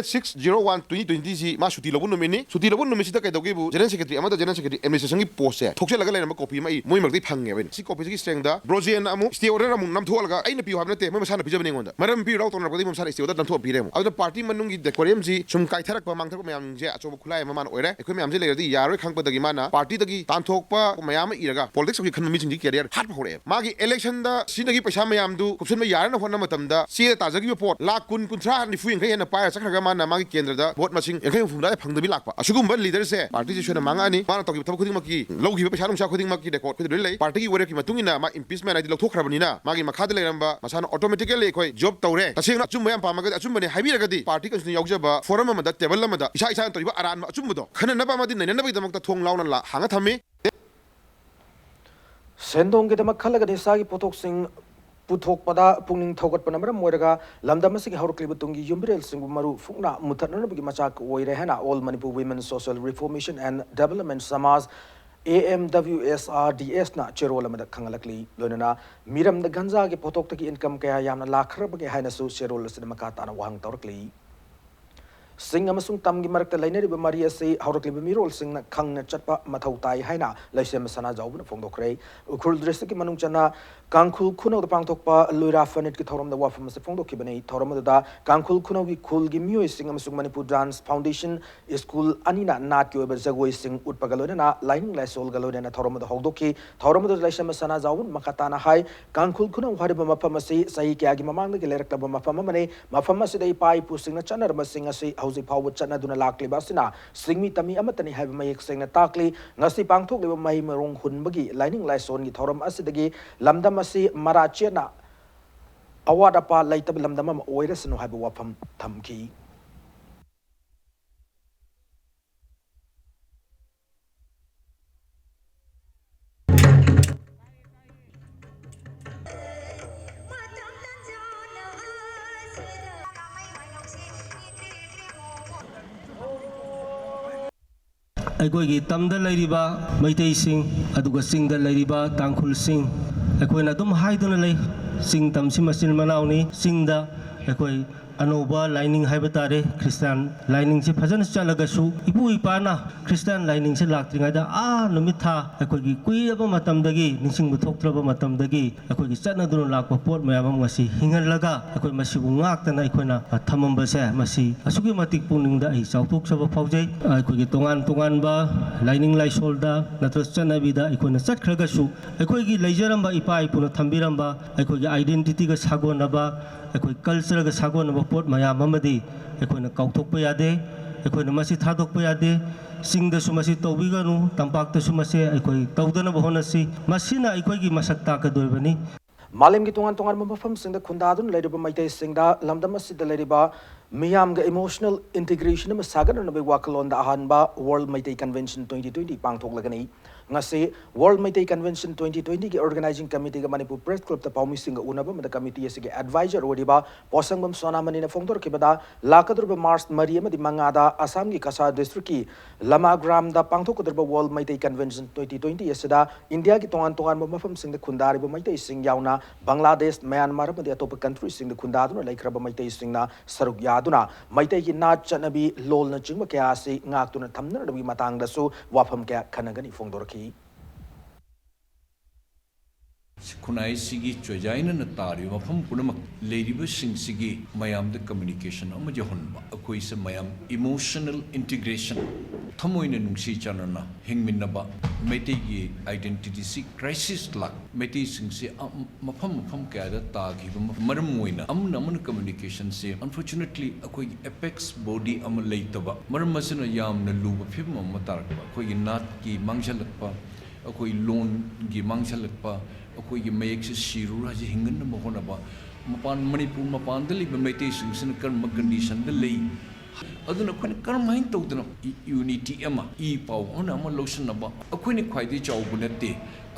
Six zero one twenty twenty ꯁꯤ ꯃꯥ ꯁꯨꯇꯤ ꯂꯧꯕ ꯅꯨꯃꯤꯠꯅꯤ꯫ ꯁꯨꯇꯤ ꯂꯧꯕ ꯅꯨꯃꯤꯠꯁꯤꯗ ꯀꯩꯗꯧꯒꯦꯕꯨ, ꯖꯦꯅꯔꯦꯜ ꯁꯦꯀ꯭ꯔꯦꯇꯔꯤ ꯑꯃꯗ ꯖꯦꯅꯔꯦꯜ ꯁꯦꯀ꯭ꯔꯦꯇꯔꯤ ꯑꯦꯗꯃꯤꯅꯤꯁꯇ꯭ꯔꯦꯁꯟꯒꯤ ꯄꯣꯁꯁꯦ ꯊꯣꯛꯆꯜꯂꯒ ꯂꯩꯔꯝꯕ ꯀꯣꯄꯤ ꯑꯃ ꯑꯩ ꯃꯣꯏ ꯃꯔꯛꯇꯒꯤ ꯐꯪꯉꯦꯕ ꯑꯩꯅ꯫ ꯁꯤ ꯀꯣꯄꯤꯁꯤꯒꯤ ꯁ꯭ꯇꯔꯦꯡꯗ ꯕ꯭ꯔꯣꯖꯦꯟ ꯑꯃꯨꯛ ꯁ꯭ꯇꯦ ꯑꯣꯔꯗꯔ ꯑꯃꯨꯛ ꯅꯝꯊꯣꯛꯍꯜꯂꯒ, ꯑꯩꯅ ꯄꯤꯌꯨ ꯍꯥꯏꯕ ꯅꯠꯇꯦ, ꯃꯣꯏ ꯃꯁꯥꯅ ꯄꯤꯖꯕꯅꯦ ꯑꯩꯉꯣꯟꯗ꯫ ꯃꯔꯝ ꯄꯤꯕꯤꯔꯣ ꯂꯥꯎ ꯇꯧꯅꯔꯛꯄꯗꯒꯤ ꯃꯣꯏ ꯃꯁꯥꯅ ꯁ꯭ꯇꯦ ꯑꯣꯔꯗꯔ ꯅꯝꯊꯣꯛꯑ ꯄꯤꯔꯦ ꯑꯃꯨꯛ꯫ ꯑꯗꯨꯅ ꯄꯥꯔꯇꯤ ꯃꯅꯨꯡꯒꯤ ꯗꯦꯀꯣꯔꯤꯌꯝꯁꯤ ꯁꯨꯝ ꯀꯥꯏꯊꯔꯛꯄ, ꯃꯥꯡꯊꯔꯛꯄ ꯃꯌꯥꯝꯁꯦ ꯑꯆꯧꯕ ꯈꯨꯠꯂꯥꯏ ꯑꯃ ꯃꯥꯅ ꯑꯣꯏꯔꯦ꯫ ꯑꯩꯈꯣꯏ ꯃꯌꯥꯝꯁꯦ ꯂꯩꯔꯗꯤ ꯌꯥꯔꯣꯏ ꯈꯪꯕꯗꯒꯤ ꯃꯥꯅ ꯄꯥꯔꯇꯤꯗꯒꯤ ꯇꯥꯟꯊꯣꯛꯄ ꯃꯌꯥꯝ ꯑꯃ ꯏꯔꯒ ꯄꯣꯂꯤꯇꯤꯛꯁ ꯇꯧꯒꯦ ꯈꯟꯕ ꯃꯤꯁꯤꯡꯒꯤ ꯀꯦꯔꯤꯌꯔ ꯍꯥꯠꯄ ꯍꯧꯔꯛꯑꯦ꯫ ꯃꯥꯒꯤ ꯏꯂꯦꯛꯁꯟꯗ ꯁꯤꯖꯤꯟꯅꯈꯤꯕ ꯄꯩꯁꯥ ꯃꯌꯥꯝꯗꯨ ꯀꯨꯞꯁꯟꯕ ꯌꯥꯔꯦꯅ ꯍꯣꯠꯅꯕ ꯃꯇꯝꯗ ꯆꯦꯗ ꯇꯥꯖꯈꯤꯕ ꯄꯣꯠ ꯂꯥꯈ ꯀꯨꯟ, ꯀꯨꯟꯊ꯭ꯔꯥ, ꯅꯤꯐꯨ, ꯌꯥꯡꯈꯩ ꯍꯦꯟꯅ ꯄꯥꯏꯔ ꯆꯠꯈ꯭ꯔꯒ ꯃꯥꯅ ꯃꯥꯒꯤ ꯀꯦꯟꯗ꯭ꯔꯗ ꯚꯣꯠ ꯃꯁꯤꯡ ꯌꯥꯡꯈꯩ ꯍꯨꯝꯐꯨ ꯑꯗꯨꯋꯥꯏ ꯐꯪꯗꯕꯤ ꯂꯥꯛꯄ꯫ ꯑꯁꯤꯒꯨꯝꯕ ꯂꯤꯗꯔꯁꯦ ꯄꯥꯔꯇꯤꯁꯦ ꯁꯣꯏꯅ ꯃꯥꯡꯉꯛꯑꯅꯤ꯫ ꯃꯥꯅ ꯇꯧꯈꯤꯕ ꯊꯕꯛ ꯈꯨꯗꯤꯡꯃꯛꯀꯤ, ꯂꯧꯈꯤꯕ ꯄꯩꯁꯥ ꯅꯨꯡꯁꯥ ꯈꯨꯗꯤꯡꯃꯛꯀꯤ ꯔꯦꯀꯣꯔꯗ ꯑꯩꯈꯣꯏꯗ ꯂꯣꯏ ꯂꯩ꯫ ꯄꯥꯔꯇꯤꯒꯤ ꯋꯥꯔꯦꯞꯀꯤ ꯃꯇꯨꯡ ꯏꯟꯅ ꯃꯥ ꯏꯝꯄꯤꯆꯃꯦꯟ ꯍꯥꯏꯗꯤ ꯂꯧꯊꯣꯛꯈ꯭ꯔꯕꯅꯤꯅ ꯃꯥꯒꯤ ꯃꯈꯥꯗ ꯂꯩꯔꯝꯕ ꯃꯁꯥꯅ ꯑꯣꯇꯣꯃꯦꯇꯤꯀꯦꯜꯂꯤ ꯑꯩꯈꯣꯏ ꯖꯣꯕ ꯇꯧꯔꯦ꯫ ꯇꯁꯦꯡꯅ ꯑꯆꯨꯝꯕ ꯌꯥꯝ ꯄꯥꯝꯃꯒꯗꯤ ꯑꯆꯨꯝꯕꯅꯦ ꯍꯥꯏꯕꯤꯔꯒꯗꯤ ꯄꯥꯔꯇꯤ ꯀꯟꯁꯇꯤꯇ꯭ꯌꯨꯁꯟ ꯌꯥꯎꯖꯕ ꯐꯣꯔꯝ ꯑꯃꯗ, ꯇꯦꯕꯜ ꯑꯃꯗ ꯏꯁꯥ ꯏꯁꯥꯅ ꯇꯧꯔꯤꯕ ꯑꯔꯥꯟꯕ ꯑꯆꯨꯝꯕꯗꯣ ꯈꯟꯅꯅꯕ ꯑꯃꯗꯤ ꯅꯩꯅꯅꯕꯒꯤꯗꯃꯛꯇ ꯊꯣꯡ ꯂꯥꯎꯅ ꯂꯥ-, ꯍꯥꯡꯉ ꯊꯝꯃꯤ꯫ ꯁꯦꯟꯗꯣꯡꯒꯤꯗꯃꯛ ꯈꯜꯂꯒ ꯅꯤꯁꯥꯒꯤ ꯄꯣꯠꯊꯣꯛꯁꯤꯡ ꯄꯨꯊꯣꯛꯄꯗ ꯄꯨꯛꯅꯤꯡ ꯊꯧꯒꯠꯄꯅ ꯃꯔꯝ ꯑꯣꯏꯔꯒ ꯂꯝꯗꯝ ꯑꯁꯤꯒꯤ ꯍꯧꯔꯛꯂꯤꯕ ꯇꯨꯡꯒꯤ ꯌꯨꯝꯕꯤꯔꯦꯜꯁꯤꯡꯕꯨ ꯃꯔꯨ ꯐꯨꯛꯅ ꯃꯨꯊꯠꯅꯅꯕꯒꯤ ꯃꯆꯥꯛ ꯑꯣꯏꯔꯦ ꯍꯥꯏꯅ All Manipur Women Social Reformation and Development Samaj, A M W S R D S ꯅ ꯆꯦꯔꯣꯜ ꯑꯃꯗ ꯈꯪꯍꯜꯂꯛꯂꯤ꯫ ꯂꯣꯏꯅꯅ ꯃꯤꯔꯝꯗ ꯒꯟꯖꯥꯒꯤ ꯄꯣꯠꯊꯣꯛꯇꯒꯤ ꯏꯟꯀꯝ ꯀꯌꯥ ꯌꯥꯝꯅ ꯂꯥꯛꯈ꯭ꯔꯕꯒꯦ ꯍꯥꯏꯅꯁꯨ ꯆꯦꯔꯣꯜ ꯑꯁꯤꯗ ꯃꯈꯥ ꯇꯥꯅ ꯋꯥꯍꯪ ꯇꯧꯔꯛꯂꯤ꯫ ꯁꯤꯡ ꯑꯃꯁꯨꯡ ꯇꯝꯒꯤ ꯃꯔꯛꯇ ꯂꯩꯅꯔꯤꯕ ꯃꯔꯤ ꯑꯁꯤ ꯍꯧꯔꯛꯂꯤꯕ ꯃꯤꯔꯣꯜꯁꯤꯡꯅ ꯈꯪꯅ ꯆꯠꯄ ꯃꯊꯧ ꯇꯥꯏ ꯍꯥꯏꯅ ꯂꯩꯁꯦꯝꯕ ꯁꯅꯥꯖꯥꯎꯕꯅ ꯐꯣꯡꯗꯣꯛꯈ꯭ꯔꯦ꯫ ꯎꯈ꯭ꯔꯨꯜ ꯗꯤꯁꯇ꯭ꯔꯤꯛꯀꯤ ꯃꯅꯨꯡ ꯆꯟꯅ ꯀꯥꯡꯈꯨꯜ ꯈꯨꯅꯧꯗ ꯄꯥꯡꯊꯣꯛꯄ ꯂꯨꯏꯔꯥ ꯐꯅꯤꯠꯀꯤ ꯊꯧꯔꯝꯗ ꯋꯥꯐꯝ ꯑꯁꯤ ꯐꯣꯡꯗꯣꯛꯈꯤꯕꯅꯤ꯫ ꯊꯧꯔꯝ ꯑꯗꯨꯗ ꯀꯥꯡꯈꯨꯜ ꯈꯨꯅꯧꯒꯤ ꯈꯨꯜꯒꯤ ꯃꯤꯑꯣꯏꯁꯤꯡ ꯑꯃꯁꯨꯡ ꯃꯅꯤꯄꯨꯔ ꯗꯥꯟꯁ ꯐꯥꯎꯟꯗꯦꯁꯟ ꯁ꯭ꯀꯨꯜ ꯑꯅꯤꯅ ꯅꯥꯠꯀꯤ ꯑꯣꯏꯕ ꯖꯒꯣꯏꯁꯤꯡ ꯎꯠꯄꯒ ꯂꯣꯏꯅꯅ ꯂꯥꯏꯅꯤꯡ ꯂꯥꯏꯁꯣꯜꯒ ꯂꯣꯏꯅꯅ ꯊꯧꯔꯝ ꯑꯗꯨ ꯍꯧꯗꯣꯛꯈꯤ꯫ ꯊꯧꯔꯝ ꯑꯗꯨꯗ ꯂꯩꯁꯦꯝꯕ ꯁꯅꯥꯖꯥꯎꯕꯅ ꯃꯈꯥ ꯇꯥꯅ ꯍꯥꯏ, ꯀꯥꯡꯈꯨꯜ ꯈꯨꯅꯧ ꯍꯥꯏꯔꯤꯕ ꯃꯐꯝ ꯑꯁꯤ ꯆꯍꯤ ꯀꯌꯥꯒꯤ ꯃꯃꯥꯡꯗꯒꯤ ꯂꯩꯔꯛꯂꯕ ꯃꯐꯝ ꯑꯃꯅꯤ꯫ ꯃꯐꯝ ꯑꯁꯤꯗ ꯏꯄꯥ ꯏꯄꯨꯁꯤꯡꯅ ꯆꯠꯅꯔꯝꯕꯁꯤꯡ ꯑꯁꯤ ꯍꯧꯖꯤꯛ ꯐꯥꯎꯕ ꯆꯠꯅꯗꯨꯅ ꯂꯥꯛꯂꯤꯕ ꯑꯁꯤꯅ ꯆꯤꯡꯃꯤ ꯇꯝꯃꯤ ꯑꯃꯠꯇꯅꯤ ꯍꯥꯏꯕ ꯃꯌꯦꯛ ꯁꯦꯡꯅ ꯇꯥꯛꯂꯤ꯫ ꯉꯁꯤ ꯄꯥꯡꯊꯣꯛꯂꯤꯕ ꯃꯍꯩ ꯃꯔꯣꯡ ꯍꯨꯟꯕꯒꯤ ꯂꯥꯏꯅꯤꯡ ꯂꯥꯏꯁꯣꯟꯒꯤ ꯊꯧꯔꯝ ꯑꯁꯤꯗꯒꯤ ꯂꯝꯗꯝ ꯑꯁꯤ ꯃꯔꯥ ꯆꯦꯠꯅ ꯑꯋꯥꯠ ꯑꯄꯥ ꯂꯩꯇꯕ ꯂꯝꯗꯝ ꯑꯃ ꯑꯣꯏꯔꯁꯅꯨ ꯍꯥꯏꯕ ꯋꯥꯐꯝ ꯊꯝꯈꯤ꯫ ꯑꯩꯈꯣꯏꯒꯤ ꯇꯝꯗ ꯂꯩꯔꯤꯕ ꯃꯩꯇꯩꯁꯤꯡ, ꯑꯗꯨꯒ ꯆꯤꯡꯗ ꯂꯩꯔꯤꯕ ꯇꯥꯡꯈꯨꯜꯁꯤꯡ, ꯑꯩꯈꯣꯏꯅ ꯑꯗꯨꯝ ꯍꯥꯏꯗꯨꯅ ꯂꯩ, ꯆꯤꯡ ꯇꯝꯁꯤ ꯃꯆꯤꯟ ꯃꯅꯥꯎꯅꯤ꯫ ꯆꯤꯡꯗ ꯑꯩꯈꯣꯏ ꯑꯅꯧꯕ ꯂꯥꯏꯅꯤꯡ ꯍꯥꯏꯕ ꯇꯥꯔꯦ, ꯈ꯭ꯔꯤꯁꯇꯥꯟ ꯂꯥꯏꯅꯤꯡꯁꯦ ꯐꯖꯅ ꯆꯠꯂꯒꯁꯨ, ꯏꯄꯨ ꯏꯄꯥꯅ ꯈ꯭ꯔꯤꯁꯇꯥꯟ ꯂꯥꯏꯅꯤꯡꯁꯦ ꯂꯥꯛꯇ꯭ꯔꯤꯉꯩꯗ ꯑꯥ ꯅꯨꯃꯤꯠ ꯊꯥ ꯑꯩꯈꯣꯏꯒꯤ ꯀꯨꯏꯔꯕ ꯃꯇꯝꯗꯒꯤ, ꯅꯤꯡꯁꯤꯡꯕ ꯊꯣꯛꯇ꯭ꯔꯕ ꯃꯇꯝꯗꯒꯤ ꯑꯩꯈꯣꯏꯒꯤ ꯆꯠꯅꯗꯨꯅ ꯂꯥꯛꯄ ꯄꯣꯠ ꯃꯌꯥꯝ ꯑꯃ ꯉꯁꯤ ꯍꯤꯡꯍꯜꯂꯒ ꯑꯩꯈꯣꯏ ꯃꯁꯤꯕꯨ ꯉꯥꯛꯇꯅ ꯑꯩꯈꯣꯏꯅ ꯊꯝꯃꯝꯕꯁꯦ, ꯃꯁꯤ ꯑꯁꯨꯛꯀꯤ ꯃꯇꯤꯛ ꯄꯨꯛꯅꯤꯡꯗ ꯑꯩ ꯆꯥꯎꯊꯣꯛꯆꯕ ꯐꯥꯎꯖꯩ꯫ ꯑꯩꯈꯣꯏꯒꯤ ꯇꯣꯉꯥꯟ ꯇꯣꯉꯥꯟꯕ ꯂꯥꯏꯅꯤꯡ ꯂꯥꯏꯁꯣꯜꯗ ꯅꯠꯇ꯭ꯔꯒ ꯆꯠꯅꯕꯤꯗ ꯑꯩꯈꯣꯏꯅ ꯆꯠꯈ꯭ꯔꯒꯁꯨ, ꯑꯩꯈꯣꯏꯒꯤ ꯂꯩꯖꯔꯝꯕ ꯏꯄꯥ ꯏꯄꯨꯅ ꯊꯝꯕꯤꯔꯝꯕ ꯑꯩꯈꯣꯏꯒꯤ identityꯒ ꯁꯥꯒꯣꯟꯅꯕ, ꯑꯩꯈꯣꯏ cultureꯒ ꯁꯥꯒꯣꯟꯅꯕ ꯄꯣꯠ ꯃꯌꯥꯝ ꯑꯃꯗꯤ ꯑꯩꯈꯣꯏꯅ ꯀꯥꯎꯊꯣꯛꯄ ꯌꯥꯗꯦ꯫ ꯑꯩꯈꯣꯏꯅ ꯃꯁꯤ ꯊꯥꯗꯣꯛꯄ ꯌꯥꯗꯦ꯫ ꯆꯤꯡꯗꯁꯨ ꯃꯁꯤ ꯇꯧꯕꯤꯒꯅꯨ, ꯇꯝꯄꯥꯛꯇꯁꯨ ꯃꯁꯤ ꯑꯩꯈꯣꯏ ꯇꯧꯗꯅꯕ ꯍꯣꯠꯅꯁꯤ꯫ ꯃꯁꯤꯅ ꯑꯩꯈꯣꯏꯒꯤ ꯃꯁꯛ ꯇꯥꯛꯀꯗꯣꯔꯤꯕꯅꯤ꯫ ꯃꯥꯂꯦꯝꯒꯤ ꯇꯣꯉꯥꯟ ꯇꯣꯉꯥꯟꯕ ꯃꯐꯝꯁꯤꯡꯗ ꯈꯨꯟꯗꯥꯗꯨꯅ ꯂꯩꯔꯤꯕ ꯃꯩꯇꯩꯁꯤꯡꯗ ꯂꯝꯗꯝ ꯑꯁꯤꯗ ꯂꯩꯔꯤꯕ ꯃꯤꯌꯥꯝꯒ emotional integrationꯑꯃ ꯁꯥꯒꯠꯅꯅꯕꯒꯤ ꯋꯥꯈꯜꯂꯣꯟꯗ ꯑꯍꯥꯟꯕ World Meitei Convention twenty twenty ꯄꯥꯡꯊꯣꯛꯂꯒꯅꯤ꯫ ꯉꯁꯤ World Meitei Convention twenty twentyꯒꯤ organizing committeeꯒ Manipur Press Clubꯇ ꯄꯥꯎꯃꯤꯁꯤꯡꯒ ꯎꯅꯕ ꯑꯃꯗ committee ꯑꯁꯤꯒꯤ advisor ꯑꯣꯏꯔꯤꯕ ꯄꯣꯠꯁꯪꯕꯝ ꯁꯣꯅꯥꯃꯅꯤꯅ ꯐꯣꯡꯗꯣꯔꯛꯈꯤꯕꯗ, ꯂꯥꯛꯀꯗꯧꯔꯤꯕ March ꯃꯔꯤ ꯑꯃꯗꯤ ꯃꯉꯥꯗ ꯑꯁꯥꯝꯒꯤ Cachar districtꯀꯤ ꯂꯃꯥꯒ꯭ꯔꯥꯝꯗ ꯄꯥꯡꯊꯣꯛꯀꯗꯧꯔꯤꯕ World Meitei Convention twenty twenty ꯑꯁꯤꯗ ꯏꯟꯗꯤꯌꯥꯒꯤ ꯇꯣꯉꯥꯟ ꯇꯣꯉꯥꯟꯕ ꯃꯐꯝꯁꯤꯡꯗ ꯈꯨꯟꯗꯥꯔꯤꯕ ꯃꯩꯇꯩꯁꯤꯡ ꯌꯥꯎꯅ ꯕꯪꯒ꯭ꯂꯥꯗꯦꯁ, ꯃ꯭ꯌꯥꯟꯃꯥꯔ ꯑꯃꯗꯤ ꯑꯇꯣꯞꯄ countryꯁꯤꯡꯗ ꯈꯨꯟꯗꯥꯗꯨꯅ ꯂꯩꯈ꯭ꯔꯕ ꯃꯩꯇꯩꯁꯤꯡꯅ ꯁꯔꯨꯛ ꯌꯥꯗꯨꯅ ꯃꯩꯇꯩꯒꯤ ꯅꯥꯠ, ꯆꯠꯅꯕꯤ, ꯂꯣꯜꯅꯆꯤꯡꯕ ꯀꯌꯥ ꯑꯁꯤ ꯉꯥꯛꯇꯨꯅ ꯊꯝꯅꯅꯕꯒꯤ ꯃꯇꯥꯡꯗꯁꯨ ꯋꯥꯐꯝ ꯀꯌꯥ ꯈꯟꯅꯒꯅꯤ ꯐꯣꯡꯗꯣꯔꯛꯈꯤ꯫ ꯈꯨꯟꯅꯥꯏꯁꯤꯒꯤ ꯆꯣꯏꯖꯥꯏꯅꯅ ꯇꯥꯔꯤꯕ ꯃꯐꯝ ꯄꯨꯝꯅꯃꯛ ꯂꯩꯔꯤꯕꯁꯤꯡꯁꯤꯒꯤ ꯃꯌꯥꯝꯗ communication ꯑꯃ ꯌꯧꯍꯟꯕ, ꯑꯩꯈꯣꯏꯁꯦ ꯃꯌꯥꯝ emotional integration, ꯊꯃꯣꯏꯅ ꯅꯨꯡꯁꯤ ꯆꯥꯟꯅꯅ ꯍꯤꯡꯃꯤꯟꯅꯕ, ꯃꯩꯇꯩꯒꯤ identityꯁꯤ crisis ꯂꯥꯛ, ꯃꯩꯇꯩꯁꯤꯡꯁꯤ ꯑ-, ꯃꯐꯝ ꯃꯐꯝ ꯀꯌꯥꯗ ꯇꯥꯈꯤꯕ ꯃ-, ꯃꯔꯝ ꯑꯣꯏꯅ ꯑꯃꯅ ꯑꯃꯅ communicationꯁꯦ unfortunately ꯑꯩꯈꯣꯏꯒꯤ apex body ꯑꯃ ꯂꯩꯇꯕ ꯃꯔꯝ ꯑꯁꯤꯅ ꯌꯥꯝꯅ ꯂꯨꯕ ꯐꯤꯕꯝ ꯑꯃ ꯇꯥꯔꯛꯄ, ꯑꯩꯈꯣꯏꯒꯤ ꯅꯥꯠꯀꯤ ꯃꯥꯡꯁꯤꯜꯂꯛꯄ, ꯑꯩꯈꯣꯏ ꯂꯣꯟꯒꯤ ꯃꯥꯡꯁꯤꯜꯂꯛꯄ, ꯑꯩꯈꯣꯏꯒꯤ ꯃꯌꯦꯛꯁꯦ ꯁꯤꯔꯨꯔ ꯍꯧꯖꯤꯛ ꯍꯤꯡꯒꯠꯅꯕ ꯍꯣꯠꯅꯕ, ꯃꯄꯥꯟ, ꯃꯅꯤꯄꯨꯔ ꯃꯄꯥꯟꯗ ꯂꯩꯕ ꯃꯩꯇꯩꯁꯤꯡꯁꯤꯅ ꯀꯔꯝꯕ conditionꯗ ꯂꯩ? ꯑꯗꯨꯅ ꯑꯩꯈꯣꯏꯅ ꯀꯔꯝꯍꯥꯏꯅ ꯇꯧꯗꯅ ꯏ-, unity ꯑꯃ, ꯏ ꯄꯥꯎ ꯑꯃꯅ ꯑꯃ ꯂꯧꯁꯤꯟꯅꯕ? ꯑꯩꯈꯣꯏꯅ ꯈ꯭ꯋꯥꯏꯗꯒꯤ ꯆꯥꯎꯕ ꯅꯠꯇꯦ꯫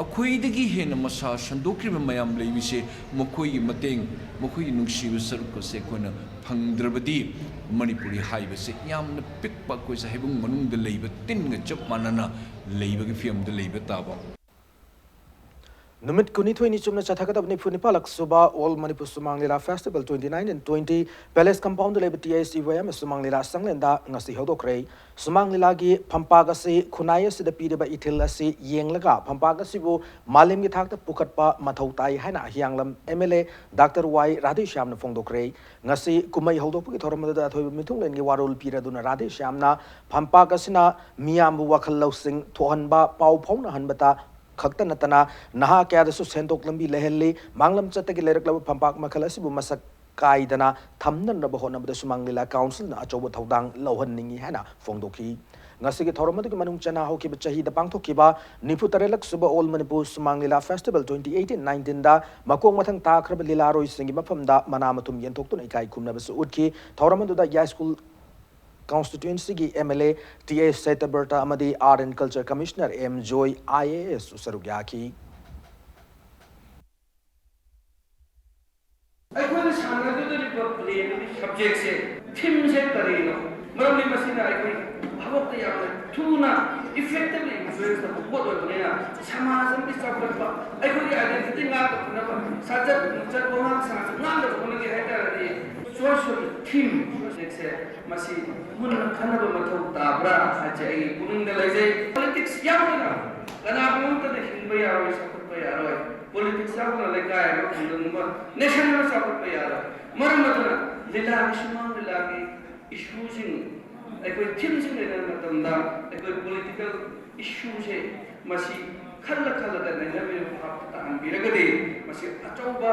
ꯑꯩꯈꯣꯏꯗꯒꯤ ꯍꯦꯟꯅ ꯃꯁꯥ ꯁꯟꯗꯣꯛꯈ꯭ꯔꯤꯕ ꯃꯌꯥꯝ ꯂꯩꯔꯤꯁꯦ, ꯃꯈꯣꯏꯒꯤ ꯃꯇꯦꯡ, ꯃꯈꯣꯏꯒꯤ ꯅꯨꯡꯁꯤꯕ ꯁꯔꯨꯛ ꯑꯁꯦ ꯑꯩꯈꯣꯏꯅ ꯐꯪꯗ꯭ꯔꯕꯗꯤ, ꯃꯅꯤꯄꯨꯔꯤ ꯍꯥꯏꯕꯁꯦ ꯌꯥꯝꯅ ꯄꯤꯛꯄ, ꯑꯩꯈꯣꯏꯁꯦ ꯍꯩꯕꯨꯡ ꯃꯅꯨꯡꯗ ꯂꯩꯕ ꯇꯤꯟꯒ ꯆꯞ ꯃꯥꯟꯅꯅ ꯂꯩꯕꯒꯤ ꯐꯤꯕꯝꯗ ꯂꯩꯕ ꯇꯥꯕ꯫ ꯅꯨꯃꯤꯠ ꯀꯨꯟꯅꯤꯊꯣꯏꯅꯤ ꯆꯨꯞꯅ ꯆꯠꯊꯒꯗꯕ ꯅꯤꯐꯨ ꯅꯤꯄꯥꯜꯂꯛ ꯁꯨꯕ All Manipur Sumang Lila Festival twenty nine and twenty Palace Compound ꯗ ꯂꯩꯕ T I S E Y M Sumang Lila ꯁꯪꯂꯦꯟꯗ ꯉꯁꯤ ꯍꯧꯗꯣꯛꯈ꯭ꯔꯦ꯫ ꯁꯨꯃꯥꯡ ꯂꯤꯂꯥꯒꯤ ꯐꯝꯄꯥꯛ ꯑꯁꯤ ꯈꯨꯟꯅꯥꯏ ꯑꯁꯤꯗ ꯄꯤꯔꯤꯕ ꯏꯊꯤꯜ ꯑꯁꯤ ꯌꯦꯡꯂꯒ ꯐꯝꯄꯥꯛ ꯑꯁꯤꯕꯨ ꯃꯥꯂꯦꯝꯒꯤ ꯊꯥꯛꯇ ꯄꯨꯈꯠꯄ ꯃꯊꯧ ꯇꯥꯏ ꯍꯥꯏꯅ ꯍꯤꯌꯥꯡꯂꯝ M L A Doctor Y ꯔꯥꯙꯦꯁ꯭ꯌꯥꯝꯅ ꯐꯣꯡꯗꯣꯛꯈ꯭ꯔꯦ꯫ ꯉꯁꯤ ꯀꯨꯝꯍꯩ ꯍꯧꯗꯣꯛꯄꯒꯤ ꯊꯧꯔꯝ ꯑꯗꯨꯗ ꯑꯊꯣꯏꯕ ꯃꯤꯊꯨꯡꯂꯦꯟꯒꯤ ꯋꯥꯔꯣꯜ ꯄꯤꯔꯗꯨꯅ ꯔꯥꯙꯦꯁ꯭ꯌꯥꯝꯅ ꯐꯝꯄꯥꯛ ꯑꯁꯤꯅ ꯃꯤꯌꯥꯝꯕꯨ ꯋꯥꯈꯜ ꯂꯧꯁꯤꯡ ꯊꯣꯛꯍꯟꯕ, ꯄꯥꯎ ꯐꯥꯎꯅꯍꯟꯕꯇ ꯈꯛꯇ ꯅꯠꯇꯅ ꯅꯍꯥ ꯀꯌꯥꯗꯁꯨ ꯁꯦꯟꯊꯣꯛ ꯂꯝꯕꯤ ꯂꯩꯍꯜꯂꯤ꯫ ꯃꯥꯡꯂꯝ ꯆꯠꯇꯒꯤ ꯂꯩꯔꯛꯂꯕ ꯐꯝꯄꯥꯛ ꯃꯈꯜ ꯑꯁꯤꯕꯨ ꯃꯁꯛ ꯀꯥꯏꯗꯅ ꯊꯝꯅꯅꯕ ꯍꯣꯠꯅꯕꯗ ꯁꯨꯃꯥꯡ ꯂꯤꯂꯥ ꯀꯥꯎꯟꯁꯤꯜꯅ ꯑꯆꯧꯕ ꯊꯧꯗꯥꯡ ꯂꯧꯍꯟꯅꯤꯡꯏ ꯍꯥꯏꯅ ꯐꯣꯡꯗꯣꯛꯈꯤ꯫ ꯉꯁꯤꯒꯤ ꯊꯧꯔꯝ ꯑꯗꯨꯒꯤ ꯃꯅꯨꯡ ꯆꯟꯅ ꯍꯧꯈꯤꯕ ꯆꯍꯤꯗ ꯄꯥꯡꯊꯣꯛꯈꯤꯕ ꯅꯤꯐꯨ ꯇꯔꯦꯠꯂꯛ ꯁꯨꯕ All Manipur Sumang Lila Festival twenty eighteen nineteen ꯗ ꯃꯀꯣꯛ ꯃꯊꯪ ꯇꯥꯈ꯭ꯔꯕ ꯂꯤꯂꯥꯔꯣꯏꯁꯤꯡꯒꯤ ꯃꯐꯝꯗ ꯃꯅꯥ ꯃꯊꯨꯝ ꯌꯦꯟꯊꯣꯛꯇꯨꯅ ꯏꯀꯥꯏ ꯈꯨꯝꯅꯕꯁꯨ ꯎꯠꯈꯤ꯫ ꯊꯧꯔꯝ ꯑꯗꯨꯗ ꯌꯥꯏꯁ꯭ꯀꯨꯜ constituency ꯒꯤ M L A T S ꯁꯇ꯭ꯌꯕ꯭ꯔꯇ ꯑꯃꯗꯤ Art and Culture Commissioner M Joy I A S ꯁꯨ ꯁꯔꯨꯛ ꯌꯥꯈꯤ꯫ ꯑꯩꯈꯣꯏꯅ ꯁꯥꯟꯅꯒꯗꯧꯔꯤꯕ play ꯑꯗꯨꯒꯤ subject ꯁꯦ, theme ꯁꯦ ꯀꯔꯤꯅꯣ? ꯃꯔꯝꯗꯤ ꯃꯁꯤꯅ ꯑꯩꯈꯣꯏ ꯚꯥꯕꯣꯛꯇ ꯌꯥꯝꯅ ꯊꯨꯅ effectively influence ꯇꯧꯕ ꯄꯣꯠ ꯑꯣꯏꯕꯅꯤꯅ, ꯁꯃꯥꯖ ꯑꯃꯒꯤ ꯆꯥꯎꯈꯠꯄ, ꯑꯩꯈꯣꯏꯒꯤ identity ꯉꯥꯛꯇ ꯊꯝꯅꯕ, ꯁꯥꯖꯠ, ꯅꯨꯡꯆꯠ, ꯋꯥꯉꯥꯡ ꯁꯉꯥꯡꯁꯨ ꯉꯥꯛꯅꯕ ꯍꯣꯠꯅꯒꯦ ꯍꯥꯏ ꯇꯥꯔꯗꯤ, social theme subject ꯁꯦ ꯃꯁꯤ ꯃꯨꯟꯅ ꯈꯟꯅꯕ ꯃꯊꯧ ꯇꯥꯕ꯭ꯔꯥ ꯍꯥꯏꯁꯦ ꯑꯩꯒꯤ ꯄꯨꯛꯅꯤꯡꯗ ꯂꯩꯖꯩ꯫ Politics ꯌꯥꯎꯗꯅ ꯀꯅꯥꯒꯨꯝꯕ ꯑꯃꯠꯇꯅ ꯍꯤꯡꯕ ꯌꯥꯔꯣꯏ, ꯆꯥꯎꯈꯠꯄ ꯌꯥꯔꯣꯏ꯫ Politics ꯌꯥꯎꯗꯅ ꯂꯩꯀꯥꯏ ꯑꯃ, ꯈꯨꯡꯒꯪ ꯑꯃ, nation ꯑꯃ ꯆꯥꯎꯈꯠꯄ ꯌꯥꯔꯣꯏ꯫ ꯃꯔꯝ ꯑꯗꯨꯅ ꯂꯤꯂꯥꯒꯤ, ꯁꯨꯃꯥꯡ ꯂꯤꯂꯥꯒꯤ issue ꯁꯤꯡ, ꯑꯩꯈꯣꯏ theme ꯁꯤꯡ ꯂꯩꯅꯕ ꯃꯇꯝꯗ ꯑꯩꯈꯣꯏ political issue ꯁꯦ ꯃꯁꯤ ꯈꯜꯂ ꯈꯜꯂꯒ ꯅꯩꯅꯕꯤꯔꯒ ꯚꯥꯞ ꯇꯥꯍꯟꯕꯤꯔꯒꯗꯤ ꯃꯁꯤ ꯑꯆꯧꯕ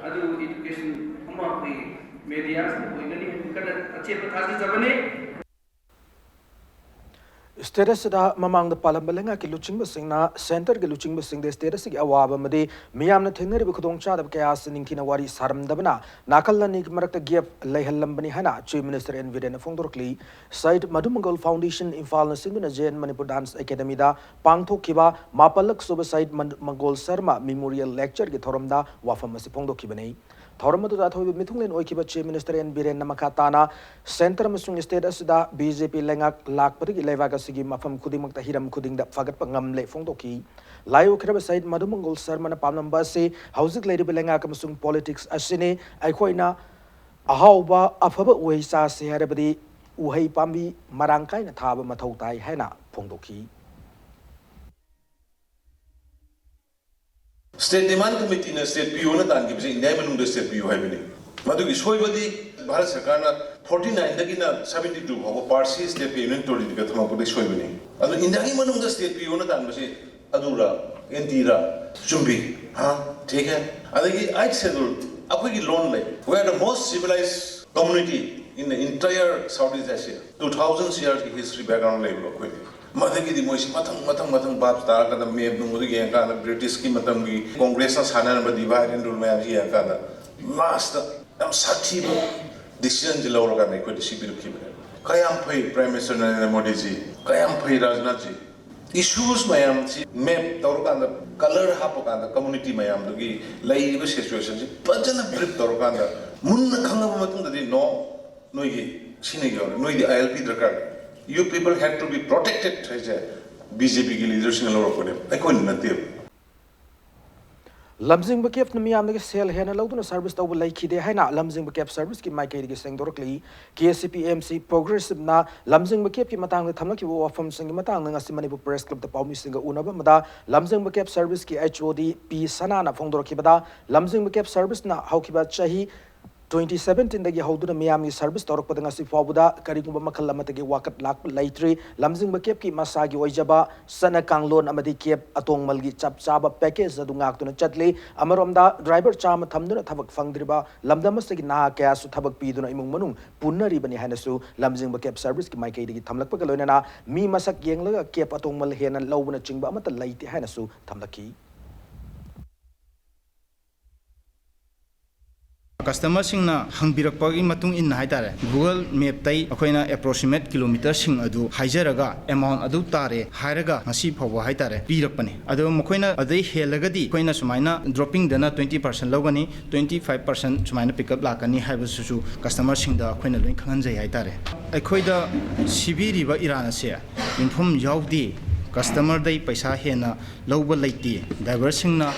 ꯑꯗꯨ education ꯑꯃ ꯑꯩꯈꯣꯏ media ꯁꯤꯗ ꯑꯣꯏꯒꯅꯤ ꯍꯥꯏꯅ ꯀꯟꯅ ꯑꯆꯦꯠꯄ ꯊꯥꯖꯖꯕꯅꯤ꯫ State ꯑꯁꯤꯗ ꯃꯃꯥꯡꯗ ꯄꯥꯜꯂꯝꯕ ꯂꯩꯉꯥꯛꯀꯤ ꯂꯨꯆꯤꯡꯕꯁꯤꯡꯅ centre ꯒꯤ ꯂꯨꯆꯤꯡꯕꯁꯤꯡꯗ state ꯑꯁꯤꯒꯤ ꯑꯋꯥꯕ ꯑꯃꯗꯤ ꯃꯤꯌꯥꯝꯅ ꯊꯦꯡꯅꯔꯤꯕ ꯈꯨꯗꯣꯡꯆꯥꯗꯕ ꯀꯌꯥ ꯑꯁꯤ ꯅꯤꯡꯊꯤꯅ ꯋꯥꯔꯤ ꯁꯥꯔꯝꯗꯕꯅ ꯅꯥꯀꯜ ꯑꯅꯤꯒꯤ ꯃꯔꯛꯇ gap ꯂꯩꯍꯜꯂꯝꯕꯅꯤ ꯍꯥꯏꯅ Chief Minister N ꯕꯤꯔꯦꯟꯅ ꯐꯣꯡꯗꯣꯔꯛꯂꯤ꯫ Syed Madhu Mangal Foundation ꯏꯝꯐꯥꯜꯅ ꯁꯤꯟꯗꯨꯅ J N Manipur Dance Academy ꯗ ꯄꯥꯡꯊꯣꯛꯈꯤꯕ ꯃꯥꯄꯜꯂꯛ ꯁꯨꯕ Syed Man-, Mangal Sharma Memorial Lecture ꯒꯤ ꯊꯧꯔꯝꯗ ꯋꯥꯐꯝ ꯑꯁꯤ ꯐꯣꯡꯗꯣꯛꯈꯤꯕꯅꯤ꯫ ꯊꯧꯔꯝ ꯑꯗꯨꯗ ꯑꯊꯣꯏꯕ ꯃꯤꯊꯨꯡꯂꯦꯟ ꯑꯣꯏꯈꯤꯕ Chief Minister ꯑꯦꯟ ꯕꯤꯔꯦꯟꯅ ꯃꯈꯥ ꯇꯥꯅ Centre ꯑꯃꯁꯨꯡ State ꯑꯁꯤꯗ BJP ꯂꯩꯉꯥꯛ ꯂꯥꯛꯄꯗꯒꯤ ꯂꯩꯕꯥꯛ ꯑꯁꯤꯒꯤ ꯃꯐꯝ ꯈꯨꯗꯤꯡꯃꯛꯇ ꯍꯤꯔꯝ ꯈꯨꯗꯤꯡꯗ ꯐꯒꯠꯄ ꯉꯝꯂꯦ ꯐꯣꯡꯗꯣꯛꯈꯤ꯫ ꯂꯥꯏ ꯑꯣꯛꯈꯤꯔꯕ ꯁꯍꯤꯗ ꯃꯙꯨ ꯃꯪꯒꯣꯜ ꯁꯔꯃꯅ ꯄꯥꯝꯂꯝꯕ ꯑꯁꯤ ꯍꯧꯖꯤꯛ ꯂꯩꯔꯤꯕ ꯂꯩꯉꯥꯛ ꯑꯃꯁꯨꯡ politics ꯑꯁꯤꯅꯤ꯫ ꯑꯩꯈꯣꯏꯅ ꯑꯍꯥꯎꯕ ꯑꯐꯕ ꯎꯍꯩ ꯆꯥꯁꯤ ꯍꯥꯏꯔꯕꯗꯤ ꯎꯍꯩ ꯄꯥꯝꯕꯤ ꯃꯔꯥꯡ ꯀꯥꯏꯅ ꯊꯥꯕ ꯃꯊꯧ ꯇꯥꯏ ꯍꯥꯏꯅ ꯐꯣꯡꯗꯣꯛꯈꯤ꯫ State Demand Committeeꯅ state ꯄꯤꯌꯣꯅ ꯇꯥꯟꯈꯤꯕꯁꯦ ꯏꯟꯗꯤꯌꯥꯒꯤ ꯃꯅꯨꯡꯗ state ꯄꯤꯌꯨ ꯍꯥꯏꯕꯅꯤ꯫ ꯃꯗꯨꯒꯤ ꯁꯣꯏꯕꯗꯤ ꯚꯥꯔꯠ ꯁꯔꯀꯥꯔꯅ forty nineꯗꯒꯤꯅ seventy two ꯐꯥꯎꯕ per se stateꯀ union territoryꯒ ꯊꯝꯃꯛꯄꯗꯒꯤ ꯁꯣꯏꯕꯅꯤ꯫ ꯑꯗꯨ ꯏꯟꯗꯤꯌꯥꯒꯤ ꯃꯅꯨꯡꯗ state ꯄꯤꯌꯣꯅ ꯇꯥꯟꯕꯁꯦ ꯑꯗꯨꯔ, antiꯔ, ꯆꯨꯝꯕꯤ, ꯍꯥ, ꯊꯤꯛ ꯍꯦ꯫ ꯑꯗꯒꯤ eighth schedule ꯑꯩꯈꯣꯏꯒꯤ ꯂꯣꯟ ꯂꯩ꯫ We are the most civilized community in the entire Southeast Asia꯫ Two thousand yearsꯀꯤ history background ꯂꯩꯕ ꯑꯩꯈꯣꯏꯗꯤ꯫ ꯃꯗꯒꯤꯗꯤ ꯃꯣꯏꯁꯤ ꯃꯊꯪ ꯃꯊꯪ ꯃꯊꯪ ꯚꯥꯞ ꯇꯥꯔꯀꯥꯟꯗ ꯃꯦꯞ ꯅꯨꯡ ꯑꯗꯨ ꯌꯦꯡꯉꯀꯥꯟꯗ ꯕ꯭ꯔꯤꯇꯤꯁꯀꯤ ꯃꯇꯝꯒꯤ ꯀꯣꯡꯒ꯭ꯔꯦꯁꯅ ꯁꯥꯟꯅꯔꯝꯕ divide and rule ꯃꯌꯥꯝꯁꯤ ꯌꯦꯡꯉꯀꯥꯟꯗ lastꯇ ꯌꯥꯝ ꯁꯥꯊꯤꯕ decisionꯁꯤ ꯂꯧꯔꯀꯥꯟꯗ ꯑꯩꯈꯣꯏꯗ ꯁꯤ ꯄꯤꯔꯛꯈꯤꯕꯅꯦ꯫ ꯀꯌꯥꯝ ꯐꯩ Prime Minister ꯅꯔꯦꯟꯗ꯭ꯔ ꯃꯣꯗꯤꯖꯤ, ꯀꯌꯥꯝ ꯐꯩ ꯔꯥꯖꯅꯥꯊꯖꯤ꯫ Issues ꯃꯌꯥꯝꯁꯤ map ꯇꯧꯔꯀꯥꯟꯗ colour ꯍꯥꯞꯄꯀꯥꯟꯗ community ꯃꯌꯥꯝꯗꯨꯒꯤ ꯂꯩꯔꯤꯕ situationꯁꯤ ꯐꯖꯅ brief ꯇꯧꯔꯀꯥꯟꯗ ꯃꯨꯟꯅ ꯈꯪꯉꯕ ꯃꯇꯨꯡꯗꯗꯤ no, ꯅꯣꯏꯒꯤ ꯁꯤꯅ ꯌꯧꯔꯦ, ꯅꯣꯏꯗꯤ ILP ꯗꯔꯀꯥꯔ꯫ You people have to be protected ꯍꯥꯏꯁꯦ BJPꯒꯤ leaderꯁꯤꯡꯅ ꯂꯧꯔꯛꯄꯅꯦ, ꯑꯩꯈꯣꯏꯅ ꯅꯠꯇꯦꯕ꯫ ꯂꯝꯖꯤꯡꯕ ꯀꯦꯞꯅ ꯃꯤꯌꯥꯝꯗꯒꯤ ꯁꯦꯜ ꯍꯦꯟꯅ ꯂꯧꯗꯨꯅ service ꯇꯧꯕ ꯂꯩꯈꯤꯗꯦ ꯍꯥꯏꯅ ꯂꯝꯖꯤꯡꯕ cab serviceꯀꯤ ꯃꯥꯏꯀꯩꯗꯒꯤ ꯁꯦꯡꯗꯣꯔꯛꯂꯤ꯫ KCP MC Progressiveꯅ ꯂꯝꯖꯤꯡꯕ cab ꯀꯤ ꯃꯇꯥꯡꯗ ꯊꯝꯂꯛꯈꯤꯕ ꯋꯥꯐꯝꯁꯤꯡꯒꯤ ꯃꯇꯥꯡꯗ ꯉꯁꯤ ꯃꯅꯤꯄꯨꯔ Press Clubꯇ ꯄꯥꯎꯃꯤꯁꯤꯡꯒ ꯎꯅꯕ ꯑꯃꯗ ꯂꯝꯖꯤꯡꯕ cab serviceꯀꯤ HOD P ꯁꯅꯥꯅ ꯐꯣꯡꯗꯣꯔꯛꯈꯤꯕꯗ, ꯂꯝꯖꯤꯡꯕ cab serviceꯅ ꯍꯧꯈꯤꯕ ꯆꯍꯤ twenty seventeenꯗꯒꯤ ꯍꯧꯗꯨꯅ ꯃꯤꯌꯥꯝꯒꯤ service ꯇꯧꯔꯛꯄꯗ ꯉꯁꯤ ꯐꯥꯎꯕꯗ ꯀꯔꯤꯒꯨꯝꯕ ꯃꯈꯜ ꯑꯃꯠꯇꯒꯤ ꯋꯥꯀꯠ ꯂꯥꯛꯄ ꯂꯩꯇ꯭ꯔꯤ꯫ ꯂꯝꯖꯤꯡꯕ cab ꯀꯤ ꯃꯁꯥꯒꯤ ꯑꯣꯏꯖꯕ ꯆꯠꯅ ꯀꯥꯡꯂꯣꯟ ꯑꯃꯗꯤ cab ꯑꯇꯣꯡꯃꯜꯒꯤ ꯆꯞ ꯆꯥꯕ package ꯑꯗꯨ ꯉꯥꯛꯇꯨꯅ ꯆꯠꯂꯤ꯫ ꯑꯃꯔꯣꯝꯗ driver ꯆꯥꯝꯃ ꯊꯝꯗꯨꯅ ꯊꯕꯛ ꯐꯪꯗ꯭ꯔꯤꯕ ꯂꯝꯗꯝ ꯑꯁꯤꯒꯤ ꯅꯍꯥ ꯀꯌꯥꯁꯨ ꯊꯕꯛ ꯄꯤꯗꯨꯅ ꯏꯃꯨꯡ ꯃꯅꯨꯡ ꯄꯨꯟꯅꯔꯤꯕꯅꯤ ꯍꯥꯏꯅꯁꯨ ꯂꯝꯖꯤꯡꯕ cab serviceꯀꯤ ꯃꯥꯏꯀꯩꯗꯒꯤ ꯊꯝꯂꯛꯄꯒ ꯂꯣꯏꯅꯅ ꯃꯤ ꯃꯁꯛ ꯌꯦꯡꯂꯒ cab ꯑꯇꯣꯡꯃꯜ ꯍꯦꯟꯅ ꯂꯧꯕꯅꯆꯤꯡꯕ ꯑꯃꯠꯇ ꯂꯩꯇꯦ ꯍꯥꯏꯅꯁꯨ ꯊꯝꯂꯛꯈꯤ꯫ ꯀꯁꯇꯃꯔꯁꯤꯡꯅ ꯍꯪꯕꯤꯔꯛꯄꯒꯤ ꯃꯇꯨꯡ ꯏꯟꯅ ꯍꯥꯏꯇꯥꯔꯦ, Google Mapꯇꯩ ꯑꯩꯈꯣꯏꯅ ꯑꯦꯄ꯭ꯔꯣꯛꯁꯤꯃꯦꯠ ꯀꯤꯂꯣꯃꯤꯇꯔꯁꯤꯡ ꯑꯗꯨ ꯍꯥꯏꯖꯔꯒ ꯑꯦꯃꯥꯎꯟ ꯑꯗꯨ ꯇꯥꯔꯦ ꯍꯥꯏꯔꯒ ꯉꯁꯤ ꯐꯥꯎꯕ ꯍꯥꯏꯇꯥꯔꯦ ꯄꯤꯔꯛꯄꯅꯤ꯫ ꯑꯗꯣ ꯃꯈꯣꯏꯅ ꯑꯗꯩ ꯍꯦꯜꯂꯒꯗꯤ ꯑꯩꯈꯣꯏꯅ ꯁꯨꯃꯥꯏꯅ ꯗ꯭ꯔꯣꯞꯄꯤꯡꯗꯅ ꯇ꯭ꯋꯦꯟꯇꯤ ꯄꯥꯔꯁꯦꯟ ꯂꯧꯒꯅꯤ, ꯇ꯭ꯋꯦꯟꯇꯤ ꯐꯥꯏꯚ ꯄꯥꯔꯁꯦꯟ ꯁꯨꯃꯥꯏꯅ ꯄꯤꯛꯑꯞ ꯂꯥꯛꯀꯅꯤ ꯍꯥꯏꯕꯁꯤꯁꯨ ꯀꯁꯇꯃꯔꯁꯤꯡꯗ ꯑꯩꯈꯣꯏꯅ ꯂꯣꯏ ꯈꯪꯍꯟꯖꯩ ꯍꯥꯏꯇꯥꯔꯦ꯫ ꯑꯩꯈꯣꯏꯗ ꯁꯤꯕꯤꯔꯤꯕ ꯏꯔꯥꯟ ꯑꯁꯦ ꯌꯨꯝꯐꯝ ꯌꯥꯎꯗꯦ, ꯀꯁꯇꯃꯔꯗꯩ ꯄꯩꯁꯥ ꯍꯦꯟꯅ ꯂꯧꯕ ꯂꯩꯇꯦ, ꯗ꯭ꯔꯥꯏꯚꯔꯁꯤꯡꯅ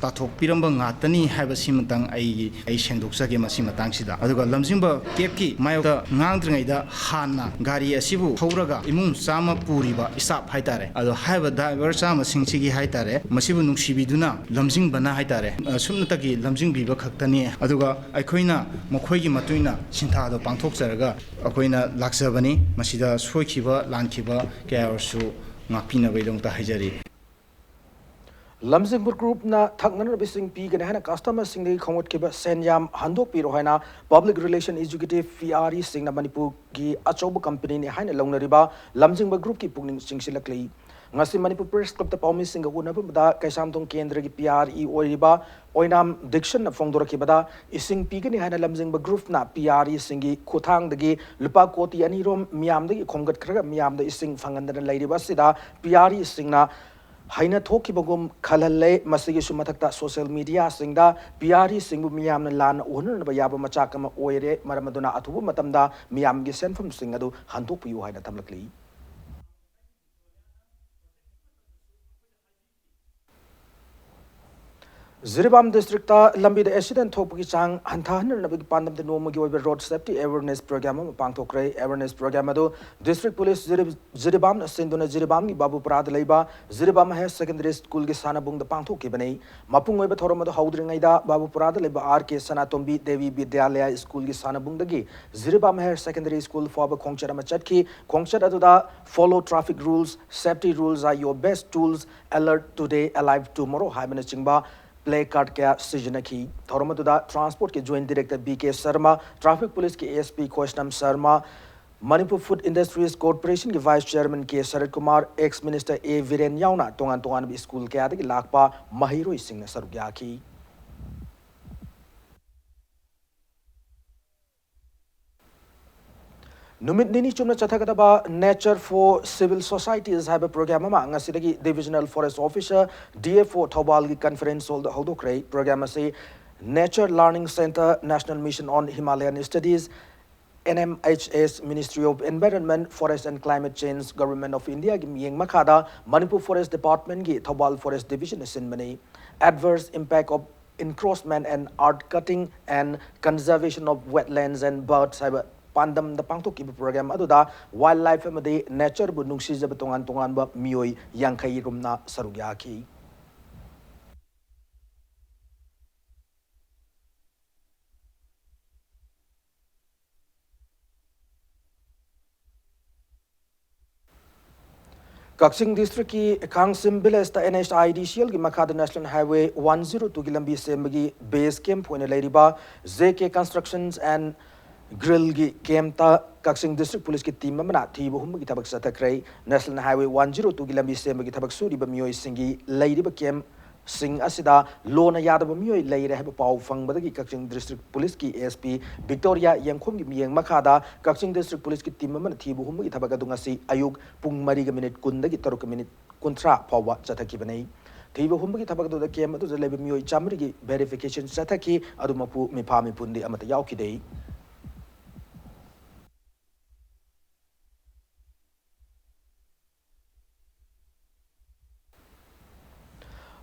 ꯇꯥꯊꯣꯛꯄꯤꯔꯝꯕ ꯉꯥꯛꯇꯅꯤ ꯍꯥꯏꯕꯁꯤꯃꯇꯪ ꯑꯩ ꯑꯩ ꯁꯦꯡꯗꯣꯛꯆꯒꯦ ꯃꯁꯤ ꯃꯇꯥꯡꯁꯤꯗ꯫ ꯑꯗꯨꯒ ꯂꯝꯖꯤꯡꯕ ꯀꯦꯞꯀꯤ ꯃꯥꯌꯣꯛꯇ ꯉꯥꯡꯗ꯭ꯔꯤꯉꯩꯗ ꯍꯥꯟꯅ ꯒꯥꯔꯤ ꯑꯁꯤꯕꯨ ꯊꯧꯔꯒ ꯏꯃꯨꯡ ꯆꯥꯝꯃ ꯄꯨꯔꯤꯕ ꯏꯁꯇꯥꯐ ꯍꯥꯏꯇꯥꯔꯦ, ꯑꯗꯣ ꯍꯥꯏꯔꯤꯕ ꯗ꯭ꯔꯥꯏꯚꯔ ꯆꯥꯝꯃꯁꯤꯡꯁꯤꯒꯤ ꯍꯥꯏꯇꯥꯔꯦ, ꯃꯁꯤꯕꯨ ꯅꯨꯡꯁꯤꯕꯤꯗꯨꯅ ꯂꯝꯖꯤꯡꯕꯅ ꯍꯥꯏꯇꯥꯔꯦ, ꯑ, ꯁꯨꯞꯅꯇꯒꯤ ꯂꯝꯖꯤꯡꯕꯤꯕ ꯈꯛꯇꯅꯤ꯫ ꯑꯗꯨꯒ ꯑꯩꯈꯣꯏꯅ ꯃꯈꯣꯏꯒꯤ ꯃꯇꯨꯡ ꯏꯟꯅ ꯁꯤꯟꯊꯥꯗꯣ ꯄꯥꯡꯊꯣꯛꯆꯔꯒ ꯑꯩꯈꯣꯏꯅ ꯂꯥꯛꯆꯕꯅꯤ꯫ ꯃꯁꯤꯗ ꯁꯣꯏꯈꯤꯕ ꯂꯥꯟꯈꯤꯕ ꯀꯌꯥ ꯑꯣꯏꯔꯁꯨ ꯉꯥꯛꯄꯤꯅꯕꯒꯤꯗꯃꯛꯇ ꯍꯥꯏꯖꯔꯤ꯫ ꯂꯝꯖꯤꯡꯕ ꯒ꯭ꯔꯨꯞꯅ ꯊꯛꯅꯅꯕ ꯏꯁꯤꯡ ꯄꯤꯒꯅꯤ ꯍꯥꯏꯅ ꯀꯁꯇꯃꯔꯁꯤꯡꯗꯒꯤ ꯈꯣꯝꯒꯠꯈꯤꯕ ꯁꯦꯟꯌꯥꯝ ꯍꯟꯗꯣꯛꯄꯤꯔꯣ ꯍꯥꯏꯅ public relation executive, P R ꯏꯁꯤꯡꯅ ꯃꯅꯤꯄꯨꯔꯒꯤ ꯑꯆꯧꯕ ꯀꯝꯄꯅꯤꯅꯤ ꯍꯥꯏꯅ ꯂꯧꯅꯔꯤꯕ ꯂꯝꯖꯤꯡꯕ ꯒ꯭ꯔꯨꯞꯀꯤ ꯄꯨꯛꯅꯤꯡ ꯆꯤꯡꯁꯤꯜꯂꯛꯂꯤ꯫ ꯉꯁꯤ ꯃꯅꯤꯄꯨꯔ ꯄ꯭ꯔꯦꯁ ꯀ꯭ꯂꯕꯇ ꯄꯥꯎꯃꯤꯁꯤꯡꯒ ꯎꯅꯕꯗ ꯀꯩꯁꯥꯝꯊꯣꯡ ꯀꯦꯟꯗ꯭ꯔꯒꯤ ꯄꯤ ꯑꯥꯔ ꯏ ꯑꯣꯏꯔꯤꯕ ꯑꯣꯏꯅꯥꯝ ꯗꯤꯛꯁꯟꯅ ꯐꯣꯡꯗꯣꯔꯛꯈꯤꯕꯗ, ꯏꯁꯤꯡ ꯄꯤꯒꯅꯤ ꯍꯥꯏꯅ ꯂꯝꯖꯤꯡꯕ ꯒ꯭ꯔꯨꯞꯅ ꯄꯤ ꯑꯥꯔ ꯏꯁꯤꯡꯒꯤ ꯈꯨꯠꯊꯥꯡꯗꯒꯤ ꯂꯨꯄꯥ ꯀꯣꯇꯤ ꯑꯅꯤꯔꯣꯝ ꯃꯤꯌꯥꯝꯗꯒꯤ ꯈꯣꯝꯒꯠꯈ꯭ꯔꯒ ꯃꯤꯌꯥꯝꯗ ꯏꯁꯤꯡ ꯐꯪꯍꯟꯗꯅ ꯂꯩꯔꯤꯕ ꯑꯁꯤꯗ ꯄꯤ ꯑꯥꯔ ꯏꯁꯤꯡꯅ ꯍꯩꯅ ꯊꯣꯛꯈꯤꯕꯒꯨꯝ ꯈꯜꯍꯜꯂꯦ꯫ ꯃꯁꯤꯒꯤꯁꯨ ꯃꯊꯛꯇ ꯁꯣꯁꯤꯌꯦꯜ ꯃꯤꯗꯤꯌꯥꯁꯤꯡꯗ ꯄꯤ ꯑꯥꯔ ꯏꯁꯤꯡꯕꯨ ꯃꯤꯌꯥꯝꯅ ꯂꯥꯟꯅ ꯎꯍꯟꯅꯅꯕ ꯌꯥꯕ ꯃꯆꯥꯛ ꯑꯃ ꯑꯣꯏꯔꯦ, ꯃꯔꯝ ꯑꯗꯨꯅ ꯑꯊꯨꯕ ꯃꯇꯝꯗ ꯃꯤꯌꯥꯝꯒꯤ ꯁꯦꯟꯐꯝꯁꯤꯡ ꯑꯗꯨ ꯍꯟꯗꯣꯛꯄꯤꯌꯨ ꯍꯥꯏꯅ ꯊꯝꯂꯛꯂꯤ꯫ ꯖꯤꯔꯤꯕꯥꯝ ꯗꯤꯁꯇ꯭ꯔꯤꯛꯇ ꯂꯝꯕꯤꯗ ꯑꯦꯛꯁꯤꯗꯦꯟ ꯊꯣꯛꯄꯒꯤ ꯆꯥꯡ ꯍꯟꯊꯍꯟꯅꯅꯕꯒꯤ ꯄꯥꯟꯗꯝꯗ ꯅꯣꯡꯃꯒꯤ ꯑꯣꯏꯕ ꯔꯣꯗ ꯁꯦꯐꯇꯤ ꯑꯦꯋꯦꯔꯅꯦꯁ ꯄ꯭ꯔꯣꯒ꯭ꯔꯥꯝ ꯑꯃ ꯄꯥꯡꯊꯣꯛꯈ꯭ꯔꯦ꯫ ꯑꯦꯋꯦꯔꯅꯦꯁ ꯄ꯭ꯔꯣꯒ꯭ꯔꯥꯝ ꯑꯗꯨ ꯗꯤꯁꯇ꯭ꯔꯤꯛ ꯄꯨꯂꯤꯁ ꯖꯤꯔꯤ-, ꯖꯤꯔꯤꯕꯥꯝꯅ ꯁꯤꯟꯗꯨꯅ ꯖꯤꯔꯤꯕꯥꯝꯒꯤ ꯕꯥꯕꯨꯄꯨꯔꯥꯗ ꯂꯩꯕ ꯖꯤꯔꯤꯕꯥꯝ ꯍꯥꯌꯔ ꯁꯦꯀꯦꯟꯗꯔꯤ ꯁ꯭ꯀꯨꯜꯒꯤ ꯁꯥꯟꯅꯕꯨꯡꯗ ꯄꯥꯡꯊꯣꯛꯈꯤꯕꯅꯤ꯫ ꯃꯄꯨꯡ ꯑꯣꯏꯕ ꯊꯧꯔꯝ ꯑꯗꯨ ꯍꯧꯗ꯭ꯔꯤꯉꯩꯗ ꯕꯥꯕꯨꯄꯨꯔꯥꯗ ꯂꯩꯕ ꯑꯥꯔ ꯀꯦ ꯁꯅꯥꯇꯣꯝꯕꯤ ꯗꯦꯕꯤ ꯕꯤꯗ꯭ꯌꯥꯂꯌ ꯁ꯭ꯀꯨꯜꯒꯤ ꯁꯥꯟꯅꯕꯨꯡꯗꯒꯤ ꯖꯤꯔꯤꯕꯥꯝ ꯍꯥꯌꯔ ꯁꯦꯀꯦꯟꯗꯔꯤ ꯁ꯭ꯀꯨꯜ ꯐꯥꯎꯕ ꯈꯣꯡꯆꯠ ꯑꯃ ꯆꯠꯈꯤ꯫ ꯈꯣꯡꯆꯠ ꯑꯗꯨꯗ "Follow traffic rules, safety rules are your best tools, alert today, alive tomorrow" ꯍꯥꯏꯕꯅꯆꯤꯡꯕ ꯄ꯭ꯂꯦ ꯀꯥꯔꯗ ꯀꯌꯥ ꯁꯤꯖꯤꯟꯅꯈꯤ꯫ ꯊꯧꯔꯝ ꯑꯗꯨꯗ ꯇ꯭ꯔꯥꯟꯁꯄꯣꯔꯠꯀꯤ joint director B K Sharma, traffic ꯄꯨꯂꯤꯁꯀꯤ A S P Kosnam Sharma, Manipur food industries ꯀꯣꯔꯄꯣꯔꯦꯁꯟꯒꯤ vice chairman K Sarat Kumar, ex minister A Biren ꯌꯥꯎꯅ ꯇꯣꯉꯥꯟ ꯇꯣꯉꯥꯟꯕ ꯁ꯭ꯀꯨꯜ ꯀꯌꯥꯗꯒꯤ ꯂꯥꯛꯄ ꯃꯍꯩꯔꯣꯏꯁꯤꯡꯅ ꯁꯔꯨꯛ ꯌꯥꯈꯤ꯫ ꯅꯨꯃꯤꯠ ꯅꯤꯅꯤ ꯆꯨꯞꯅ ꯆꯠꯊꯒꯗꯕ Nature for Civil Societies ꯍꯥꯏꯕ ꯄ꯭ꯔꯣꯒ꯭ꯔꯥꯝ ꯑꯃ ꯉꯁꯤꯗꯒꯤ Divisional Forest Officer, D F O, ꯊꯧꯕꯥꯜꯒꯤ conference hall ꯗ ꯍꯧꯗꯣꯛꯈ꯭ꯔꯦ꯫ ꯄ꯭ꯔꯣꯒ꯭ꯔꯥꯝ ꯑꯁꯤ Nature Learning Centre, National Mission on Himalayan Studies, N M H S, Ministry of Environment, Forest and Climate Change, Government of India ꯒꯤ ꯃꯤꯠꯌꯦꯡ ꯃꯈꯥꯗ ꯃꯅꯤꯄꯨꯔ Forest Department ꯀꯤ ꯊꯧꯕꯥꯜ Forest Division ꯅ ꯁꯤꯟꯕꯅꯤ꯫ Adverse Impact of Encroachment and Earth Cutting and Conservation of Wetlands and Birds ꯍꯥꯏꯕ ꯄꯥꯟꯗꯝꯗ ꯄꯥꯡꯊꯣꯛꯈꯤꯕ ꯄ꯭ꯔꯣꯒ꯭ꯔꯥꯝ ꯑꯗꯨꯗ wildlife ꯑꯃꯗꯤ nature ꯕꯨ ꯅꯨꯡꯁꯤꯖꯕ ꯇꯣꯉꯥꯟ ꯇꯣꯉꯥꯟꯕ ꯃꯤꯑꯣꯏ ꯌꯥꯡꯈꯩ ꯔꯣꯝꯅ ꯁꯔꯨꯛ ꯌꯥꯈꯤ꯫ ꯀꯛꯆꯤꯡ ꯗꯤꯁꯇ꯭ꯔꯤꯛꯀꯤ ꯈꯥꯡꯁꯤꯝ ꯚꯤꯂꯦꯖꯇ N H I D C L ꯒꯤ ꯃꯈꯥꯗ National Highway one zero two ꯒꯤ ꯂꯝꯕꯤ ꯁꯦꯝꯕꯒꯤ base camp ꯑꯣꯏꯅ ꯂꯩꯔꯤꯕ J K Constructions and Grill ꯒꯤ camp ꯇ ꯀꯛꯆꯤꯡ ꯗꯤꯁꯇ꯭ꯔꯤꯛ ꯄꯨꯂꯤꯁꯀꯤ ꯇꯤꯝ ꯑꯃꯅ ꯊꯤꯕ ꯍꯨꯝꯕꯒꯤ ꯊꯕꯛ ꯆꯠꯊꯈ꯭ꯔꯦ꯫ National Highway one zero two ꯒꯤ ꯂꯝꯕꯤ ꯁꯦꯝꯕꯒꯤ ꯊꯕꯛ ꯁꯨꯔꯤꯕ ꯃꯤꯑꯣꯏꯁꯤꯡꯒꯤ ꯂꯩꯔꯤꯕ camp ꯁꯤꯡ ꯑꯁꯤꯗ ꯂꯣꯅ ꯌꯥꯗꯕ ꯃꯤꯑꯣꯏ ꯂꯩꯔꯦ ꯍꯥꯏꯕ ꯄꯥꯎ ꯐꯪꯕꯗꯒꯤ ꯀꯛꯆꯤꯡ ꯗꯤꯁꯇ꯭ꯔꯤꯛ ꯄꯨꯂꯤꯁꯀꯤ S P ꯚꯤꯛꯇꯣꯔꯤꯌꯥ ꯌꯦꯡꯈꯣꯝꯒꯤ ꯃꯤꯠꯌꯦꯡ ꯃꯈꯥꯗ ꯀꯛꯆꯤꯡ ꯗꯤꯁꯇ꯭ꯔꯤꯛ ꯄꯨꯂꯤꯁꯀꯤ ꯇꯤꯝ ꯑꯃꯅ ꯊꯤꯕ ꯍꯨꯝꯕꯒꯤ ꯊꯕꯛ ꯑꯗꯨ ꯉꯁꯤ ꯑꯌꯨꯛ ꯄꯨꯡ ꯃꯔꯤꯒ ꯃꯤꯅꯤꯠ ꯀꯨꯟꯗꯒꯤ ꯇꯔꯨꯛꯀ ꯃꯤꯅꯤꯠ ꯀꯨꯟꯊ꯭ꯔꯥ ꯐꯥꯎꯕ ꯆꯠꯊꯈꯤꯕꯅꯤ꯫ ꯊꯤꯕ ꯍꯨꯝꯕꯒꯤ ꯊꯕꯛ ꯑꯗꯨꯗ camp ꯑꯗꯨꯗ ꯂꯩꯕ ꯃꯤꯑꯣꯏ ꯆꯥꯃꯔꯤꯒꯤ verification ꯆꯠꯊꯈꯤ, ꯑꯗꯨ ꯃꯄꯨ ꯃꯤꯐꯥ ꯃꯤꯄꯨꯟꯗꯤ ꯑꯃꯠꯇ ꯌꯥꯎꯈꯤꯗꯦ꯫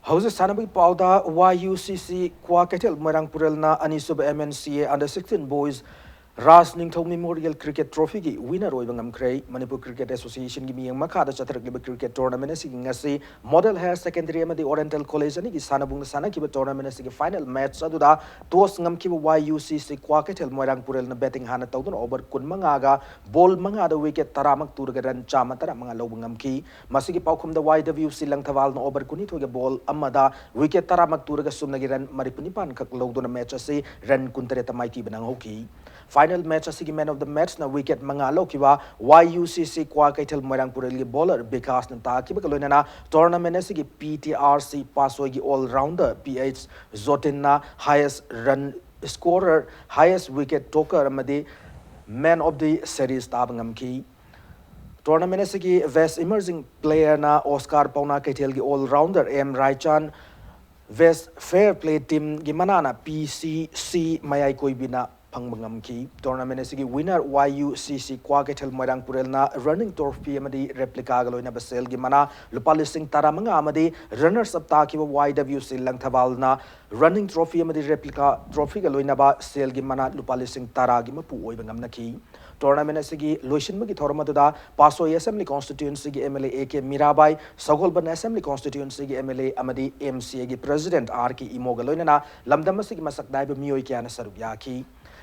ꯍꯧꯖꯤꯛ ꯁꯥꯟꯅꯕꯒꯤ ꯄꯥꯎꯗ, Y U C C Kwakeithel ꯃꯣꯏꯔꯥꯡꯄꯨꯔꯦꯜꯅ ꯑꯅꯤꯁꯨꯕ M N C A Under sixteen Boys ꯔꯥꯖ ꯅꯤꯡꯊꯧ Memorial Cricket Trophy ꯒꯤ winner ꯑꯣꯏꯕ ꯉꯝꯈ꯭ꯔꯦ꯫ ꯃꯅꯤꯄꯨꯔ Cricket Association ꯒꯤ ꯃꯤꯠꯌꯦꯡ ꯃꯈꯥꯗ ꯆꯠꯊꯔꯛꯂꯤꯕ cricket tournament ꯑꯁꯤꯒꯤ ꯉꯁꯤ Model Higher Secondary ꯑꯃꯗꯤ Oriental College ꯑꯅꯤꯒꯤ ꯁꯥꯟꯅꯕꯨꯡꯗ ꯁꯥꯟꯅꯈꯤꯕ tournament ꯑꯁꯤꯒꯤ final match ꯑꯗꯨꯗ toss ꯉꯝꯈꯤꯕ Y U C C Kwakeithel ꯃꯣꯏꯔꯥꯡꯄꯨꯔꯦꯜꯅ batting ꯍꯥꯟꯅ ꯇꯧꯗꯨꯅ over ꯀꯨꯟꯃꯉꯥꯒ ball ꯃꯉꯥꯗ wicket ꯇꯔꯥꯃꯛ ꯇꯨꯔꯒ run ꯆꯥꯝꯃ ꯇꯔꯥꯃꯉꯥ ꯂꯧꯕ ꯉꯝꯈꯤ꯫ ꯃꯁꯤꯒꯤ ꯄꯥꯎꯈꯨꯝꯗ Y W C ꯂꯪꯊꯕꯥꯜꯅ over ꯀꯨꯟꯅꯤꯊꯣꯏꯒ ball ꯑꯃꯗ wicket ꯇꯔꯥꯃꯛ ꯇꯨꯔꯒ ꯁꯨꯞꯅꯒꯤ run ꯃꯔꯤꯐꯨ ꯅꯤꯄꯥꯟ ꯈꯛ ꯂꯧꯗꯨꯅ match ꯑꯁꯤ run ꯀꯨꯟꯇꯔꯦꯠꯇ ꯃꯥꯏꯊꯤꯕ ꯅꯪꯍꯧꯈꯤ꯫ Final match ꯑꯁꯤꯒꯤ man of the match ꯅ wicket ꯃꯉꯥ ꯂꯧꯈꯤꯕ Y U C C Kwakeithel ꯃꯣꯏꯔꯥꯡꯄꯨꯔꯦꯜꯒꯤ bowler ꯕꯤꯀꯥꯁꯅ ꯇꯥꯈꯤꯕꯒ ꯂꯣꯏꯅꯅ tournament ꯑꯁꯤꯒꯤ P T R C ꯄꯥꯠꯁꯣꯏꯒꯤ all rounder P H ꯖꯣꯇꯤꯟꯅ highest run scorer, highest wicket taker ꯑꯃꯗꯤ Man of the Series ꯇꯥꯕ ꯉꯝꯈꯤ꯫ Tournament ꯑꯁꯤꯒꯤ Best Emerging Playerꯅ Oscar ꯄꯥꯎꯅꯥ ꯀꯩꯊꯦꯜꯒꯤ all-rounder M Raichan, Best Fair Play Teamꯒꯤ ꯃꯅꯥꯅ ꯄꯤ ꯁꯤ ꯁꯤ ꯃꯌꯥꯏ ꯀꯣꯏꯕꯤꯅ ꯐꯪꯕ ꯉꯝꯈꯤ꯫ Tournament ꯑꯁꯤꯒꯤ winner ꯋꯥꯏ ꯌꯨ ꯁꯤ ꯁꯤ ꯀ꯭ꯋꯥꯀꯩꯊꯦꯜ ꯃꯣꯏꯔꯥꯡ ꯄꯨꯔꯦꯜꯅ running trophy ꯑꯃꯗꯤ replicaꯒ ꯂꯣꯏꯅꯕ ꯁꯦꯜꯒꯤ ꯃꯅꯥ ꯂꯨꯄꯥ ꯂꯤꯁꯤꯡ ꯇꯔꯥꯃꯉꯥ ꯑꯃꯗꯤ runners up ꯇꯥꯈꯤꯕ ꯋꯥꯏ ꯗꯕ꯭ꯂꯤꯎ ꯁꯤ ꯂꯪꯊꯕꯥꯜꯅ running trophy ꯑꯃꯗꯤ replica trophyꯒ ꯂꯣꯏꯅꯕ ꯁꯦꯜꯒꯤ ꯃꯅꯥ ꯂꯨꯄꯥ ꯂꯤꯁꯤꯡ ꯇꯔꯥꯒꯤ ꯃꯄꯨ ꯑꯣꯏꯕ ꯉꯝꯅꯈꯤ꯫ Tournament ꯑꯁꯤꯒꯤ ꯂꯣꯏꯁꯤꯟꯕꯒꯤ ꯊꯧꯔꯝ ꯑꯗꯨꯗ ꯄꯥꯠꯁꯣꯏ Assembly Constituencyꯒꯤ M L A A K Mirabai, Sagolband Assembly Constituencyꯒꯤ ꯑꯦꯝ ꯑꯦꯜ ꯑꯦ ꯑꯃꯗꯤ ꯑꯦꯝ ꯁꯤ ꯑꯦꯒꯤ President ꯑꯥꯔ ꯀꯦ ꯏꯃꯣꯒ ꯂꯣꯏꯅꯅ ꯂꯝꯗꯝ ꯑꯁꯤꯒꯤ ꯃꯁꯛ ꯅꯥꯏꯕ ꯃꯤꯑꯣꯏ ꯀꯌꯥꯅ ꯁꯔꯨꯛ ꯌꯥꯈꯤ꯫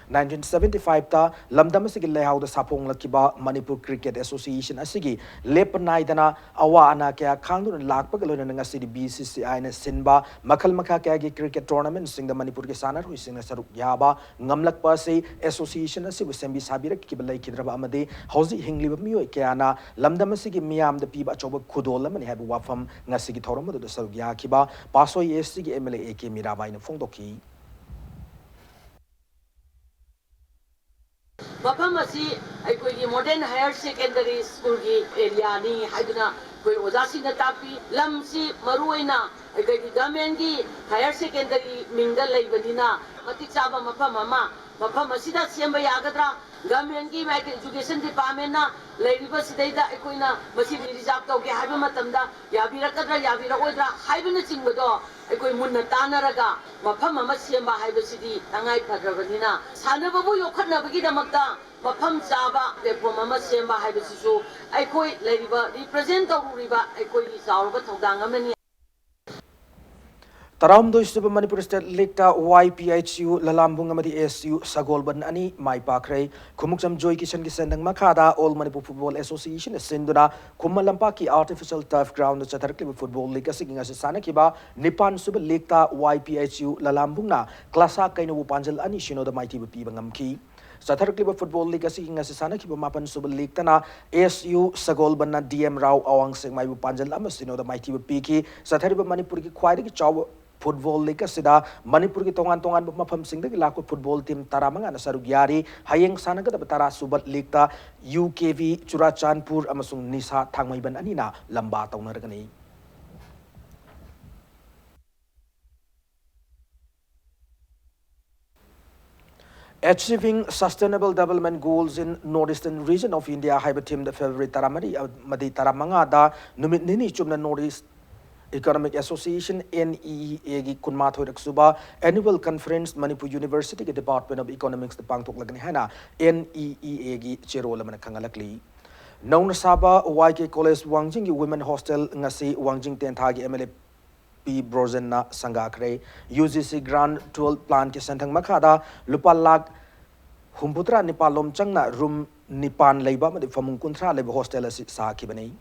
Nineteen seventy fiveꯇ ꯂꯝꯗꯝ ꯑꯁꯤꯒꯤ ꯂꯩꯍꯥꯎꯗ ꯁꯥꯐꯣꯡꯂꯛꯈꯤꯕ ꯃꯅꯤꯄꯨꯔ Cricket Association ꯑꯁꯤꯒꯤ ꯂꯦꯞꯄ ꯅꯥꯏꯗꯅ ꯑꯋꯥ ꯑꯅꯥ ꯀꯌꯥ ꯈꯥꯡꯗꯨꯅ ꯂꯥꯛꯄꯒ ꯂꯣꯏꯅꯅ ꯉꯁꯤꯗꯤ ꯕꯤ ꯁꯤ ꯁꯤ ꯑꯥꯏꯅ ꯁꯤꯟꯕ ꯃꯈꯜ ꯃꯈꯥ ꯀꯌꯥꯒꯤ cricket tournamentꯁꯤꯡꯗ ꯃꯅꯤꯄꯨꯔꯒꯤ ꯁꯥꯟꯅꯔꯣꯏꯁꯤꯡꯅ ꯁꯔꯨꯛ ꯌꯥꯕ ꯉꯝꯂꯛꯄ ꯑꯁꯤ association ꯑꯁꯤꯕꯨ ꯁꯦꯝꯕꯤ ꯁꯥꯕꯤꯔꯛꯈꯤꯕ ꯂꯩꯈꯤꯗ꯭ꯔꯕ ꯑꯃꯗꯤ ꯍꯧꯖꯤꯛ ꯍꯤꯡꯂꯤꯕ ꯃꯤꯑꯣꯏ ꯀꯌꯥꯅ ꯂꯝꯗꯝ ꯑꯁꯤꯒꯤ ꯃꯤꯌꯥꯝꯗ ꯄꯤꯕ ꯑꯆꯧꯕ ꯈꯨꯗꯣꯜ ꯑꯃꯅꯤ ꯍꯥꯏꯕ ꯋꯥꯐꯝ ꯉꯁꯤꯒꯤ ꯊꯧꯔꯝ ꯑꯗꯨꯗ ꯁꯔꯨꯛ ꯌꯥꯈꯤꯕ ꯄꯥꯠꯁꯣꯏ ꯏꯁꯀꯤ ꯑꯦꯝ ꯑꯦꯜ ꯑꯦ ꯑꯦ ꯀꯦ ꯃꯤꯔꯥꯕꯥꯏꯅ ꯐꯣꯡꯗꯣꯛꯈꯤ꯫ ꯃꯐꯝ ꯑꯁꯤ ꯑꯩꯈꯣꯏꯒꯤ Modern Higher Secondary Schoolꯒꯤ areaꯅꯤ ꯍꯥꯏꯗꯨꯅ ꯑꯩꯈꯣꯏ ꯑꯣꯖꯥꯁꯤꯡꯅ ꯇꯥꯛꯄꯤ꯫ ꯂꯝꯁꯤ ꯃꯔꯨꯑꯣꯏꯅ ꯑꯩꯈꯣꯏꯒꯤ governmentꯀꯤ higher secondary ꯃꯤꯡꯗ ꯂꯩꯕꯅꯤꯅ ꯃꯇꯤꯛ ꯆꯥꯕ ꯃꯐꯝ ꯑꯃ, ꯃꯐꯝ ꯑꯁꯤꯗ ꯁꯦꯝꯕ ꯌꯥꯒꯗ꯭ꯔꯥ? Governmentꯀꯤ ꯃꯥꯏꯀꯩ education departmentꯅ ꯂꯩꯔꯤꯕꯁꯤꯗꯩꯗ ꯑꯩꯈꯣꯏꯅ ꯃꯁꯤ reserve ꯇꯧꯒꯦ ꯍꯥꯏꯕ ꯃꯇꯝꯗ ꯌꯥꯕꯤꯔꯛꯀꯗ꯭ꯔꯥ ꯌꯥꯕꯤꯔꯛꯑꯣꯏꯗ꯭ꯔꯥ ꯍꯥꯏꯕꯅꯆꯤꯡꯕꯗꯣ ꯑꯩꯈꯣꯏ ꯃꯨꯟꯅ ꯇꯥꯟꯅꯔꯒ ꯃꯐꯝ ꯑꯃ ꯁꯦꯝꯕ ꯍꯥꯏꯕꯁꯤꯗꯤ ꯇꯉꯥꯏ ꯐꯗ꯭ꯔꯕꯅꯤꯅ ꯁꯥꯟꯅꯕꯕꯨ ꯌꯣꯛꯈꯠꯅꯕꯒꯤꯗꯃꯛꯇ ꯃꯐꯝ ꯆꯥꯕ platform ꯑꯃ ꯁꯦꯝꯕ ꯍꯥꯏꯕꯁꯤꯁꯨ ꯑꯩꯈꯣꯏ ꯂꯩꯔꯤꯕ represent ꯇꯧꯔꯨꯔꯤꯕ ꯑꯩꯈꯣꯏꯒꯤ ꯆꯥꯎꯔꯕ ꯊꯧꯗꯥꯡ ꯑꯃꯅꯤ꯫ ꯇꯔꯥꯍꯨꯝꯗꯣꯏ ꯁꯨꯕ ꯃꯅꯤꯄꯨꯔ State Leagueꯇ ꯋꯥꯏ ꯄꯤ ꯑꯩꯆ ꯌꯨ ꯂꯂꯥꯝꯕꯨꯡ ꯑꯃꯗꯤ ꯑꯦꯁ ꯌꯨ ꯁꯒꯣꯜꯕꯟ ꯑꯅꯤ ꯃꯥꯏ ꯄꯥꯛꯈ꯭ꯔꯦ꯫ ꯈꯨꯃꯨꯛꯆꯝ ꯖꯣꯏ ꯀꯤꯁꯟꯒꯤ ꯁꯦꯟꯗꯪ ꯃꯈꯥꯗ All Manipur Football Associationꯅ ꯁꯤꯟꯗꯨꯅ ꯈꯨꯃꯟ ꯂꯝꯄꯥꯛꯀꯤ artificial turf groundꯗ ꯆꯠꯊꯔꯛꯂꯤꯕ football league ꯑꯁꯤꯒꯤ ꯉꯁꯤ ꯁꯥꯟꯅꯈꯤꯕ ꯅꯤꯄꯥꯟ ꯁꯨꯕ leagueꯇ ꯋꯥꯏ ꯄꯤ ꯑꯩꯆ ꯌꯨ ꯂꯂꯥꯝꯕꯨꯡꯅ ꯀ꯭ꯂꯥꯁꯥ ꯀꯩꯅꯧꯕꯨ ꯄꯥꯟꯖꯜ ꯑꯅꯤ ꯁꯤꯅꯣꯗ ꯃꯥꯏꯊꯤꯕ ꯄꯤꯕ ꯉꯝꯈꯤ꯫ ꯆꯠꯊꯔꯛꯂꯤꯕ football league ꯑꯁꯤꯒꯤ ꯉꯁꯤ ꯁꯥꯟꯅꯈꯤꯕ ꯃꯥꯄꯟ ꯁꯨꯕ leagueꯇꯅ ꯑꯦꯁ ꯌꯨ ꯁꯒꯣꯜꯕꯟꯅ ꯗꯤ ꯑꯦꯝ ꯔꯥꯎ ꯑꯋꯥꯡ ꯁꯦꯛꯃꯥꯏꯕꯨ ꯄꯥꯟꯖꯜ ꯑꯃ ꯁꯤꯅꯣꯗ ꯃꯥꯏꯊꯤꯕ ꯄꯤꯈꯤ꯫ ꯆꯠꯊꯔꯤꯕ ꯃꯅꯤꯄꯨꯔꯒꯤ ꯈ꯭ꯋꯥꯏꯗꯒꯤ ꯆꯥꯎꯕ ꯐꯨꯠꯕꯣꯜ ꯂꯤꯒ ꯑꯁꯤꯗ ꯃꯅꯤꯄꯨꯔꯒꯤ ꯇꯣꯉꯥꯟ ꯇꯣꯉꯥꯟꯕ ꯃꯐꯝꯁꯤꯡꯗꯒꯤ ꯂꯥꯛꯄ ꯐꯨꯠꯕꯣꯜ ꯇꯤꯝ ꯇꯔꯥꯃꯉꯥꯅ ꯁꯔꯨꯛ ꯌꯥꯔꯤ꯫ ꯍꯌꯦꯡ ꯁꯥꯟꯅꯒꯗꯕ ꯇꯔꯥ ꯁꯨꯕ ꯂꯤꯒꯇ ꯌꯨ ꯀꯦ ꯚꯤ ꯆꯨꯔꯥꯆꯥꯟꯄꯨꯔ ꯑꯃꯁꯨꯡ ꯅꯤꯁꯥ ꯊꯥꯡꯃꯩꯕꯟ ꯑꯅꯤꯅ ꯂꯝꯕꯥ ꯇꯧꯅꯔꯒꯅꯤ꯫ Achieving Sustainable Development Goals in North Eastern Region of India ꯍꯥꯏꯕ ꯊꯤꯝꯗ ꯐꯦꯕ꯭ꯔꯨꯋꯥꯔꯤ ꯇꯔꯥꯃꯔꯤ ꯑꯃꯗꯤ ꯇꯔꯥꯃꯉꯥꯗ ꯅꯨꯃꯤꯠ ꯅꯤꯅꯤ ꯆꯨꯞꯅ North East Economic Association, N E E A ꯒꯤ ꯀꯨꯟꯃꯥꯊꯣꯏꯔꯛ ꯁꯨꯕ Annual Conference ꯃꯅꯤꯄꯨꯔ ꯌꯨꯅꯤꯚꯔꯁꯤꯇꯤꯒꯤ Department of Economics ꯇ ꯄꯥꯡꯊꯣꯛꯂꯒꯅꯤ ꯍꯥꯏꯅ N E E A ꯒꯤ ꯆꯦꯔꯣꯜ ꯑꯃꯅ ꯈꯪꯍꯜꯂꯛꯂꯤ꯫ ꯅꯧꯅ ꯁꯥꯕ ꯋꯥꯏ ꯀꯦ ꯀꯣꯂꯦꯖ ꯋꯥꯡꯖꯤꯡꯒꯤ Women Hostel ꯉꯁꯤ ꯋꯥꯡꯖꯤꯡ ꯇꯦꯟꯊꯥꯒꯤ M L A ꯄꯤ ꯕ꯭ꯔꯣꯖꯦꯟꯅ ꯁꯪꯒꯥꯈ꯭ꯔꯦ꯫ U G C grant twelve plan ꯀꯤ ꯁꯦꯟꯊꯪ ꯃꯈꯥꯗ ꯂꯨꯄꯥ ꯂꯥꯈ ꯍꯨꯝꯐꯨꯇꯔꯥ ꯅꯤꯄꯥꯜ ꯂꯣꯝ ꯆꯪꯅ room ꯅꯤꯄꯥꯟ ꯂꯩꯕ ꯑꯃꯗꯤ ꯐꯃꯨꯡ ꯀꯨꯟꯊ꯭ꯔꯥ ꯂꯩꯕ hostel ꯑꯁꯤ ꯁꯥꯈꯤꯕꯅꯤ꯫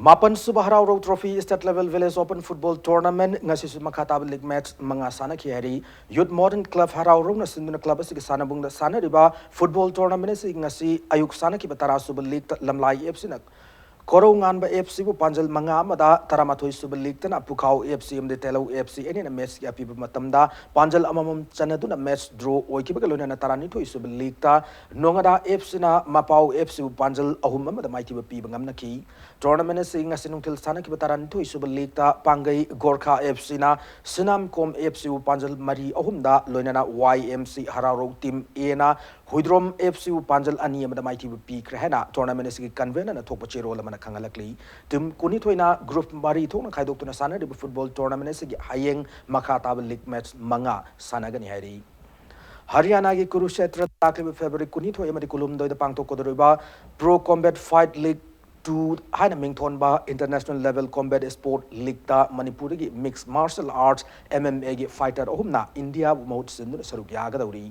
ꯃꯥꯄꯟ ꯁꯨꯕ ꯍꯔꯥꯎꯔꯧ Trophy State Level Village Open Football Tournament ꯉꯁꯤꯁꯨ ꯃꯈꯥ ꯇꯥꯕ league match ꯃꯉꯥ ꯁꯥꯟꯅꯈꯤ ꯍꯥꯏꯔꯤ꯫ Youth Modern Club ꯍꯔꯥꯎꯔꯧꯅ ꯁꯤꯟꯗꯨꯅ club ꯑꯁꯤꯒꯤ ꯁꯥꯟꯅꯕꯨꯡꯗ ꯁꯥꯟꯅꯔꯤꯕ football tournament ꯑꯁꯤ ꯉꯁꯤ ꯑꯌꯨꯛ ꯁꯥꯟꯅꯈꯤꯕ ꯇꯔꯥ ꯁꯨꯕ league ꯇ ꯂꯝꯂꯥꯏ F C ꯅ ꯀꯣꯔꯧꯉꯥꯟꯕ F C ꯕꯨ ꯄꯥꯟꯖꯜ ꯃꯉꯥ ꯑꯃꯗ, ꯇꯔꯥꯃꯥꯊꯣꯏ ꯁꯨꯕ league ꯇꯅ ꯄꯨꯈꯥꯎ F C ꯑꯃꯗꯤ ꯇꯦꯂꯧ F C ꯑꯅꯤꯅ match ꯀꯤ ꯑꯄꯤꯕ ꯃꯇꯝꯗ ꯄꯥꯟꯖꯜ ꯑꯃꯃꯝ ꯆꯟꯅꯗꯨꯅ match draw ꯑꯣꯏꯈꯤꯕꯒ ꯂꯣꯏꯅꯅ ꯇꯔꯥꯅꯤꯊꯣꯏ ꯁꯨꯕ league ꯇ ꯅꯣꯉꯥꯗꯥ F C ꯅ ꯃꯄꯥꯎ F C ꯕꯨ ꯄꯥꯟꯖꯜ ꯑꯍꯨꯝ ꯑꯃꯗ ꯃꯥꯏꯊꯤꯕ ꯄꯤꯕ ꯉꯝꯅꯈꯤ꯫ Tournament ꯑꯁꯤ ꯉꯁꯤ ꯅꯨꯡꯊꯤꯜ ꯁꯥꯟꯅꯈꯤꯕ ꯇꯔꯥꯅꯤꯊꯣꯏ ꯁꯨꯕ league ꯇ ꯄꯥꯡꯒꯩ ꯒꯣꯔꯈꯥ F C ꯅ ꯁꯤꯅꯥꯝꯀꯣꯝ F C ꯕꯨ ꯄꯥꯟꯖꯜ ꯃꯔꯤ ꯑꯍꯨꯝꯗ, ꯂꯣꯏꯅꯅ Y M C ꯍꯔꯥꯎꯔꯧ team A ꯅ ꯍꯨꯏꯗ꯭ꯔꯣꯝ F C ꯕꯨ ꯄꯥꯟꯖꯜ ꯑꯅꯤ ꯑꯃꯗ ꯃꯥꯏꯊꯤꯕ ꯄꯤꯈ꯭ꯔꯦ ꯍꯥꯏꯅ tournament ꯑꯁꯤꯒꯤ convener ꯅ ꯊꯣꯛꯄ ꯆꯦꯔꯣꯜ ꯑꯃꯅ ꯈꯪꯍꯜꯂꯛꯂꯤ꯫ Team ꯀꯨꯟꯅꯤꯊꯣꯏꯅ group ꯃꯔꯤ ꯊꯣꯛꯅ ꯈꯥꯏꯗꯣꯛꯇꯨꯅ ꯁꯥꯟꯅꯔꯤꯕ football tournament ꯑꯁꯤꯒꯤ ꯍꯌꯦꯡ ꯃꯈꯥ ꯇꯥꯕ league match ꯃꯉꯥ ꯁꯥꯟꯅꯒꯅꯤ ꯍꯥꯏꯔꯤ꯫ ꯍꯔꯤꯌꯥꯅꯥꯒꯤ ꯀꯨꯔꯨꯁꯦꯇ꯭ꯔꯗ ꯂꯥꯛꯂꯤꯕ ꯐꯦꯕ꯭ꯔꯨꯋꯥꯔꯤ ꯀꯨꯟꯅꯤꯊꯣꯏ ꯑꯃꯗꯤ ꯀꯨꯟꯍꯨꯝꯗꯣꯏꯗ ꯄꯥꯡꯊꯣꯛꯀꯗꯧꯔꯤꯕ Pro Combat Fight League two ꯍꯥꯏꯅ ꯃꯤꯡꯊꯣꯟꯕ international level combat sport league ꯇ ꯃꯅꯤꯄꯨꯔꯗꯒꯤ mixed martial arts, M M A ꯒꯤ fighter ꯑꯍꯨꯝꯅ ꯏꯟꯗꯤꯌꯥꯕꯨ ꯃꯍꯨꯠ ꯁꯤꯟꯗꯨꯅ ꯁꯔꯨꯛ ꯌꯥꯒꯗꯧꯔꯤ꯫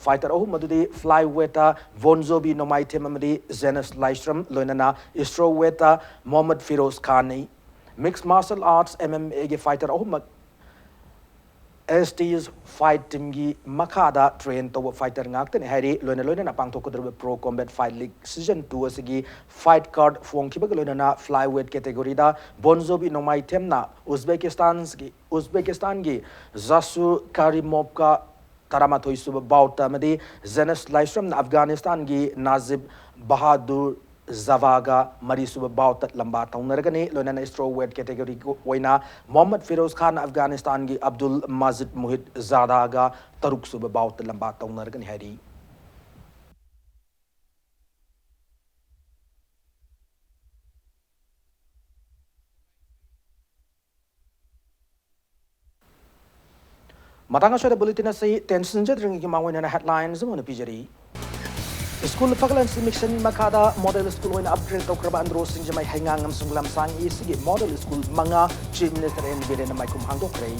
Fighter ꯑꯍꯨꯝ ꯑꯗꯨꯗꯤ flyweight Bonjobi Nomaithem ꯑꯃꯗꯤ Zenas Laishram, ꯂꯣꯏꯅꯅ strawweight Mohammad Firoz Khan ꯅꯤ꯫ Mixed martial arts M M A ꯒꯤ fighter ꯑꯍꯨꯝꯃꯛ S T Fight Team ꯒꯤ ꯃꯈꯥꯗ train ꯇꯧꯕ fighter ꯉꯥꯛꯇꯅꯤ ꯍꯥꯏꯔꯤ꯫ ꯂꯣꯏꯅ ꯂꯣꯏꯅꯅ ꯄꯥꯡꯊꯣꯛꯀꯗꯧꯔꯤꯕ Pro Combat Fight League Season two ꯑꯁꯤꯒꯤ fight card ꯐꯣꯡꯈꯤꯕꯒ ꯂꯣꯏꯅꯅ flyweight category ꯗ Bonjobi Nomaithemꯅ ꯎꯖꯕꯦꯀꯤꯁꯇꯥꯟꯒꯤ, ꯎꯖꯕꯦꯀꯤꯁꯇꯥꯟꯒꯤ ꯖꯥꯁꯨ ꯀꯥꯔꯤꯃꯣꯞꯀ ꯇꯔꯥꯃꯥꯊꯣꯏ ꯁꯨꯕ bout ꯑꯃꯗꯤ Zenas Laishramꯅ ꯑꯐꯒꯥꯅꯤꯁꯇꯥꯟꯒꯤ ꯅꯥꯖꯤꯕ ꯕꯍꯥꯗꯨꯔ ꯖꯥꯚꯥꯒ ꯃꯔꯤꯁꯨꯕ bout ꯂꯝꯕꯥ ꯇꯧꯅꯔꯒꯅꯤ꯫ ꯂꯣꯏꯅꯅ strawweight category ꯑꯣꯏꯅ ꯃꯣꯍꯝꯃꯗ ꯐꯤꯔꯣꯖ ꯈꯥꯟ ꯑꯐꯒꯥꯅꯤꯁꯇꯥꯟꯒꯤ ꯑꯕꯗꯨꯜ ꯃꯥꯖꯤꯗ ꯃꯨꯍꯤꯗ ꯖꯥꯗꯥꯒ ꯇꯔꯨꯛꯁꯨꯕ bout ꯂꯝꯕꯥ ꯇꯧꯅꯔꯒꯅꯤ ꯍꯥꯏꯔꯤ꯫ ꯃꯇꯥꯡ ꯑꯁꯤꯗ bulletin ꯑꯁꯤ ꯇꯦꯟꯁꯤꯟꯖꯗ꯭ꯔꯤꯉꯩꯒꯤ ꯃꯥꯡꯑꯣꯏꯅꯅ headlines ꯑꯃ ꯑꯣꯏꯅ ꯄꯤꯖꯔꯤ꯫ ꯁ꯭ꯀꯨꯜ ꯐꯒꯠꯍꯟꯁꯤ ꯃꯤꯁꯟ ꯃꯈꯥꯗ model school ꯑꯣꯏꯅ upgrade ꯇꯧꯈ꯭ꯔꯕ ꯑꯟꯗ꯭ꯔꯣ ꯁꯤꯡꯖꯃꯩ ꯍꯩꯉꯥꯡ ꯑꯃꯁꯨꯡ ꯂꯝꯁꯥꯡ ꯏ ꯁꯤꯒꯤ model school ꯃꯉꯥ Chief Minister N ꯕꯤꯔꯦꯟꯅ ꯃꯥꯏꯈꯨꯝ ꯍꯥꯡꯗꯣꯛꯈ꯭ꯔꯦ꯫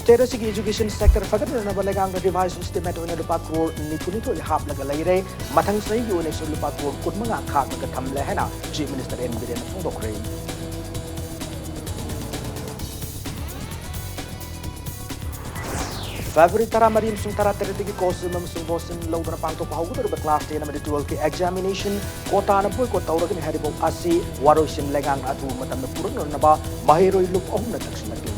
State ꯑꯁꯤꯒꯤ education sector ꯐꯒꯠꯅꯅꯕ ꯂꯩꯉꯥꯛꯅ revised estimate ꯑꯣꯏꯅ ꯂꯨꯄꯥ ꯀ꯭ꯔꯣꯔ ꯅꯤꯐꯨꯅꯤꯊꯣꯏ ꯍꯥꯞꯂꯒ ꯂꯩꯔꯦ꯫ ꯃꯊꯪ ꯆꯍꯤꯒꯤ ꯑꯣꯏꯅꯁꯨ ꯂꯨꯄꯥ ꯀ꯭ꯔꯣꯔ ꯀꯨꯟꯃꯉꯥ ꯈꯥꯛꯂꯒ ꯊꯝꯂꯦ ꯍꯥꯏꯅ Chief Minister N ꯕꯤꯔꯦꯟꯅ ꯐꯣꯡꯗꯣꯛꯈ꯭ꯔꯦ꯫ February ꯇꯔꯥꯃꯔꯤ ꯑꯃꯁꯨꯡ ꯇꯔꯥꯇꯔꯦꯠꯇꯒꯤ ꯀꯣꯁꯤꯝ ꯑꯃꯁꯨꯡ ꯕꯣꯁꯤꯝ ꯂꯧꯗꯨꯅ ꯄꯥꯡꯊꯣꯛꯄ ꯍꯧꯒꯗꯧꯔꯤꯕ class ten ꯑꯃꯗꯤ twelve ꯀꯤ examination ꯀꯣꯇꯥꯅ boycott ꯇꯧꯔꯒꯅꯤ ꯍꯥꯏꯔꯤꯕ ꯑꯁꯤ ꯋꯥꯔꯣꯏꯁꯤꯟ ꯂꯩꯉꯥꯛꯅ ꯑꯊꯨꯕ ꯃꯇꯝꯗ ꯄꯨꯔꯛꯅꯅꯕ ꯃꯍꯩꯔꯣꯏ ꯂꯨꯞ ꯑꯍꯨꯝꯅ ꯇꯛꯁꯤꯜꯂꯛꯂꯤ꯫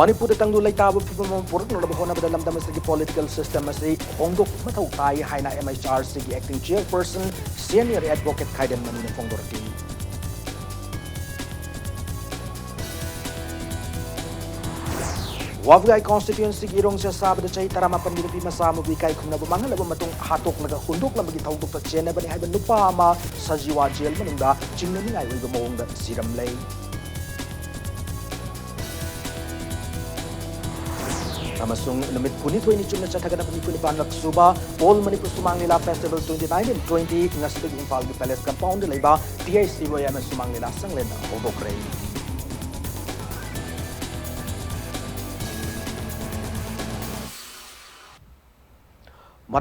ꯃꯅꯤꯄꯨꯔꯗ ꯇꯪꯗꯨ ꯂꯩꯇꯥꯕ ꯐꯤꯕꯝ ꯑꯃ ꯄꯨꯔꯛꯅꯅꯕ ꯍꯣꯠꯅꯕꯗ ꯂꯝꯗꯝ ꯑꯁꯤꯒꯤ political system ꯑꯁꯤ ꯍꯣꯡꯗꯣꯛꯄ ꯃꯊꯧ ꯇꯥꯏ ꯍꯥꯏꯅ M H R C ꯒꯤ acting chairperson senior advocate ꯈꯥꯏꯗꯦꯝ ꯃꯅꯤꯅ ꯐꯣꯡꯗꯣꯔꯛꯂꯤ꯫ ꯋꯥꯕꯒꯥꯏ constituency ꯒꯤ ꯏꯔꯣꯡ ꯁꯦꯁꯥꯕꯗ ꯆꯍꯤ ꯇꯔꯥꯃꯥꯄꯟꯒꯤ ꯅꯨꯄꯤ ꯃꯆꯥ ꯑꯃꯕꯨ ꯏꯀꯥꯏ ꯈꯨꯝꯅꯕ ꯃꯥꯡꯍꯜꯂꯕ ꯃꯇꯨꯡ ꯍꯥꯠꯇꯣꯛꯂꯒ ꯍꯨꯟꯗꯣꯛꯂꯝꯕꯒꯤ ꯊꯧꯗꯣꯛꯇ ꯆꯦꯟꯅꯕꯅꯤ ꯍꯥꯏꯕ ꯅꯨꯄꯥ ꯑꯃ ꯁꯖꯤꯋꯥ ꯖꯦꯜ ꯃꯅꯨꯡꯗ ꯆꯤꯡꯅꯅꯤꯡꯉꯥꯏ ꯑꯣꯏꯕ ꯃꯑꯣꯡꯗ ꯁꯤꯔꯝꯂꯦ꯫ ꯑꯃꯁꯨꯡ ꯅꯨꯃꯤꯠ ꯀꯨꯟꯅꯤꯊꯣꯏꯅꯤ ꯆꯨꯞꯅ ꯆꯠꯊꯒꯗꯕ ꯅꯤꯐꯨ ꯅꯤꯄꯥꯟꯂꯛ ꯁꯨꯕ All Manipur Sumang Lila Festival twenty nineteen twenty ꯉꯁꯤꯗꯒꯤ ꯏꯝꯐꯥꯜꯒꯤ Palace Compound ꯗ ꯂꯩꯕ T I C Y M S Sumang Lila ꯁꯪꯂꯦꯟꯗ ꯍꯧꯗꯣꯛꯈ꯭ꯔꯦ꯫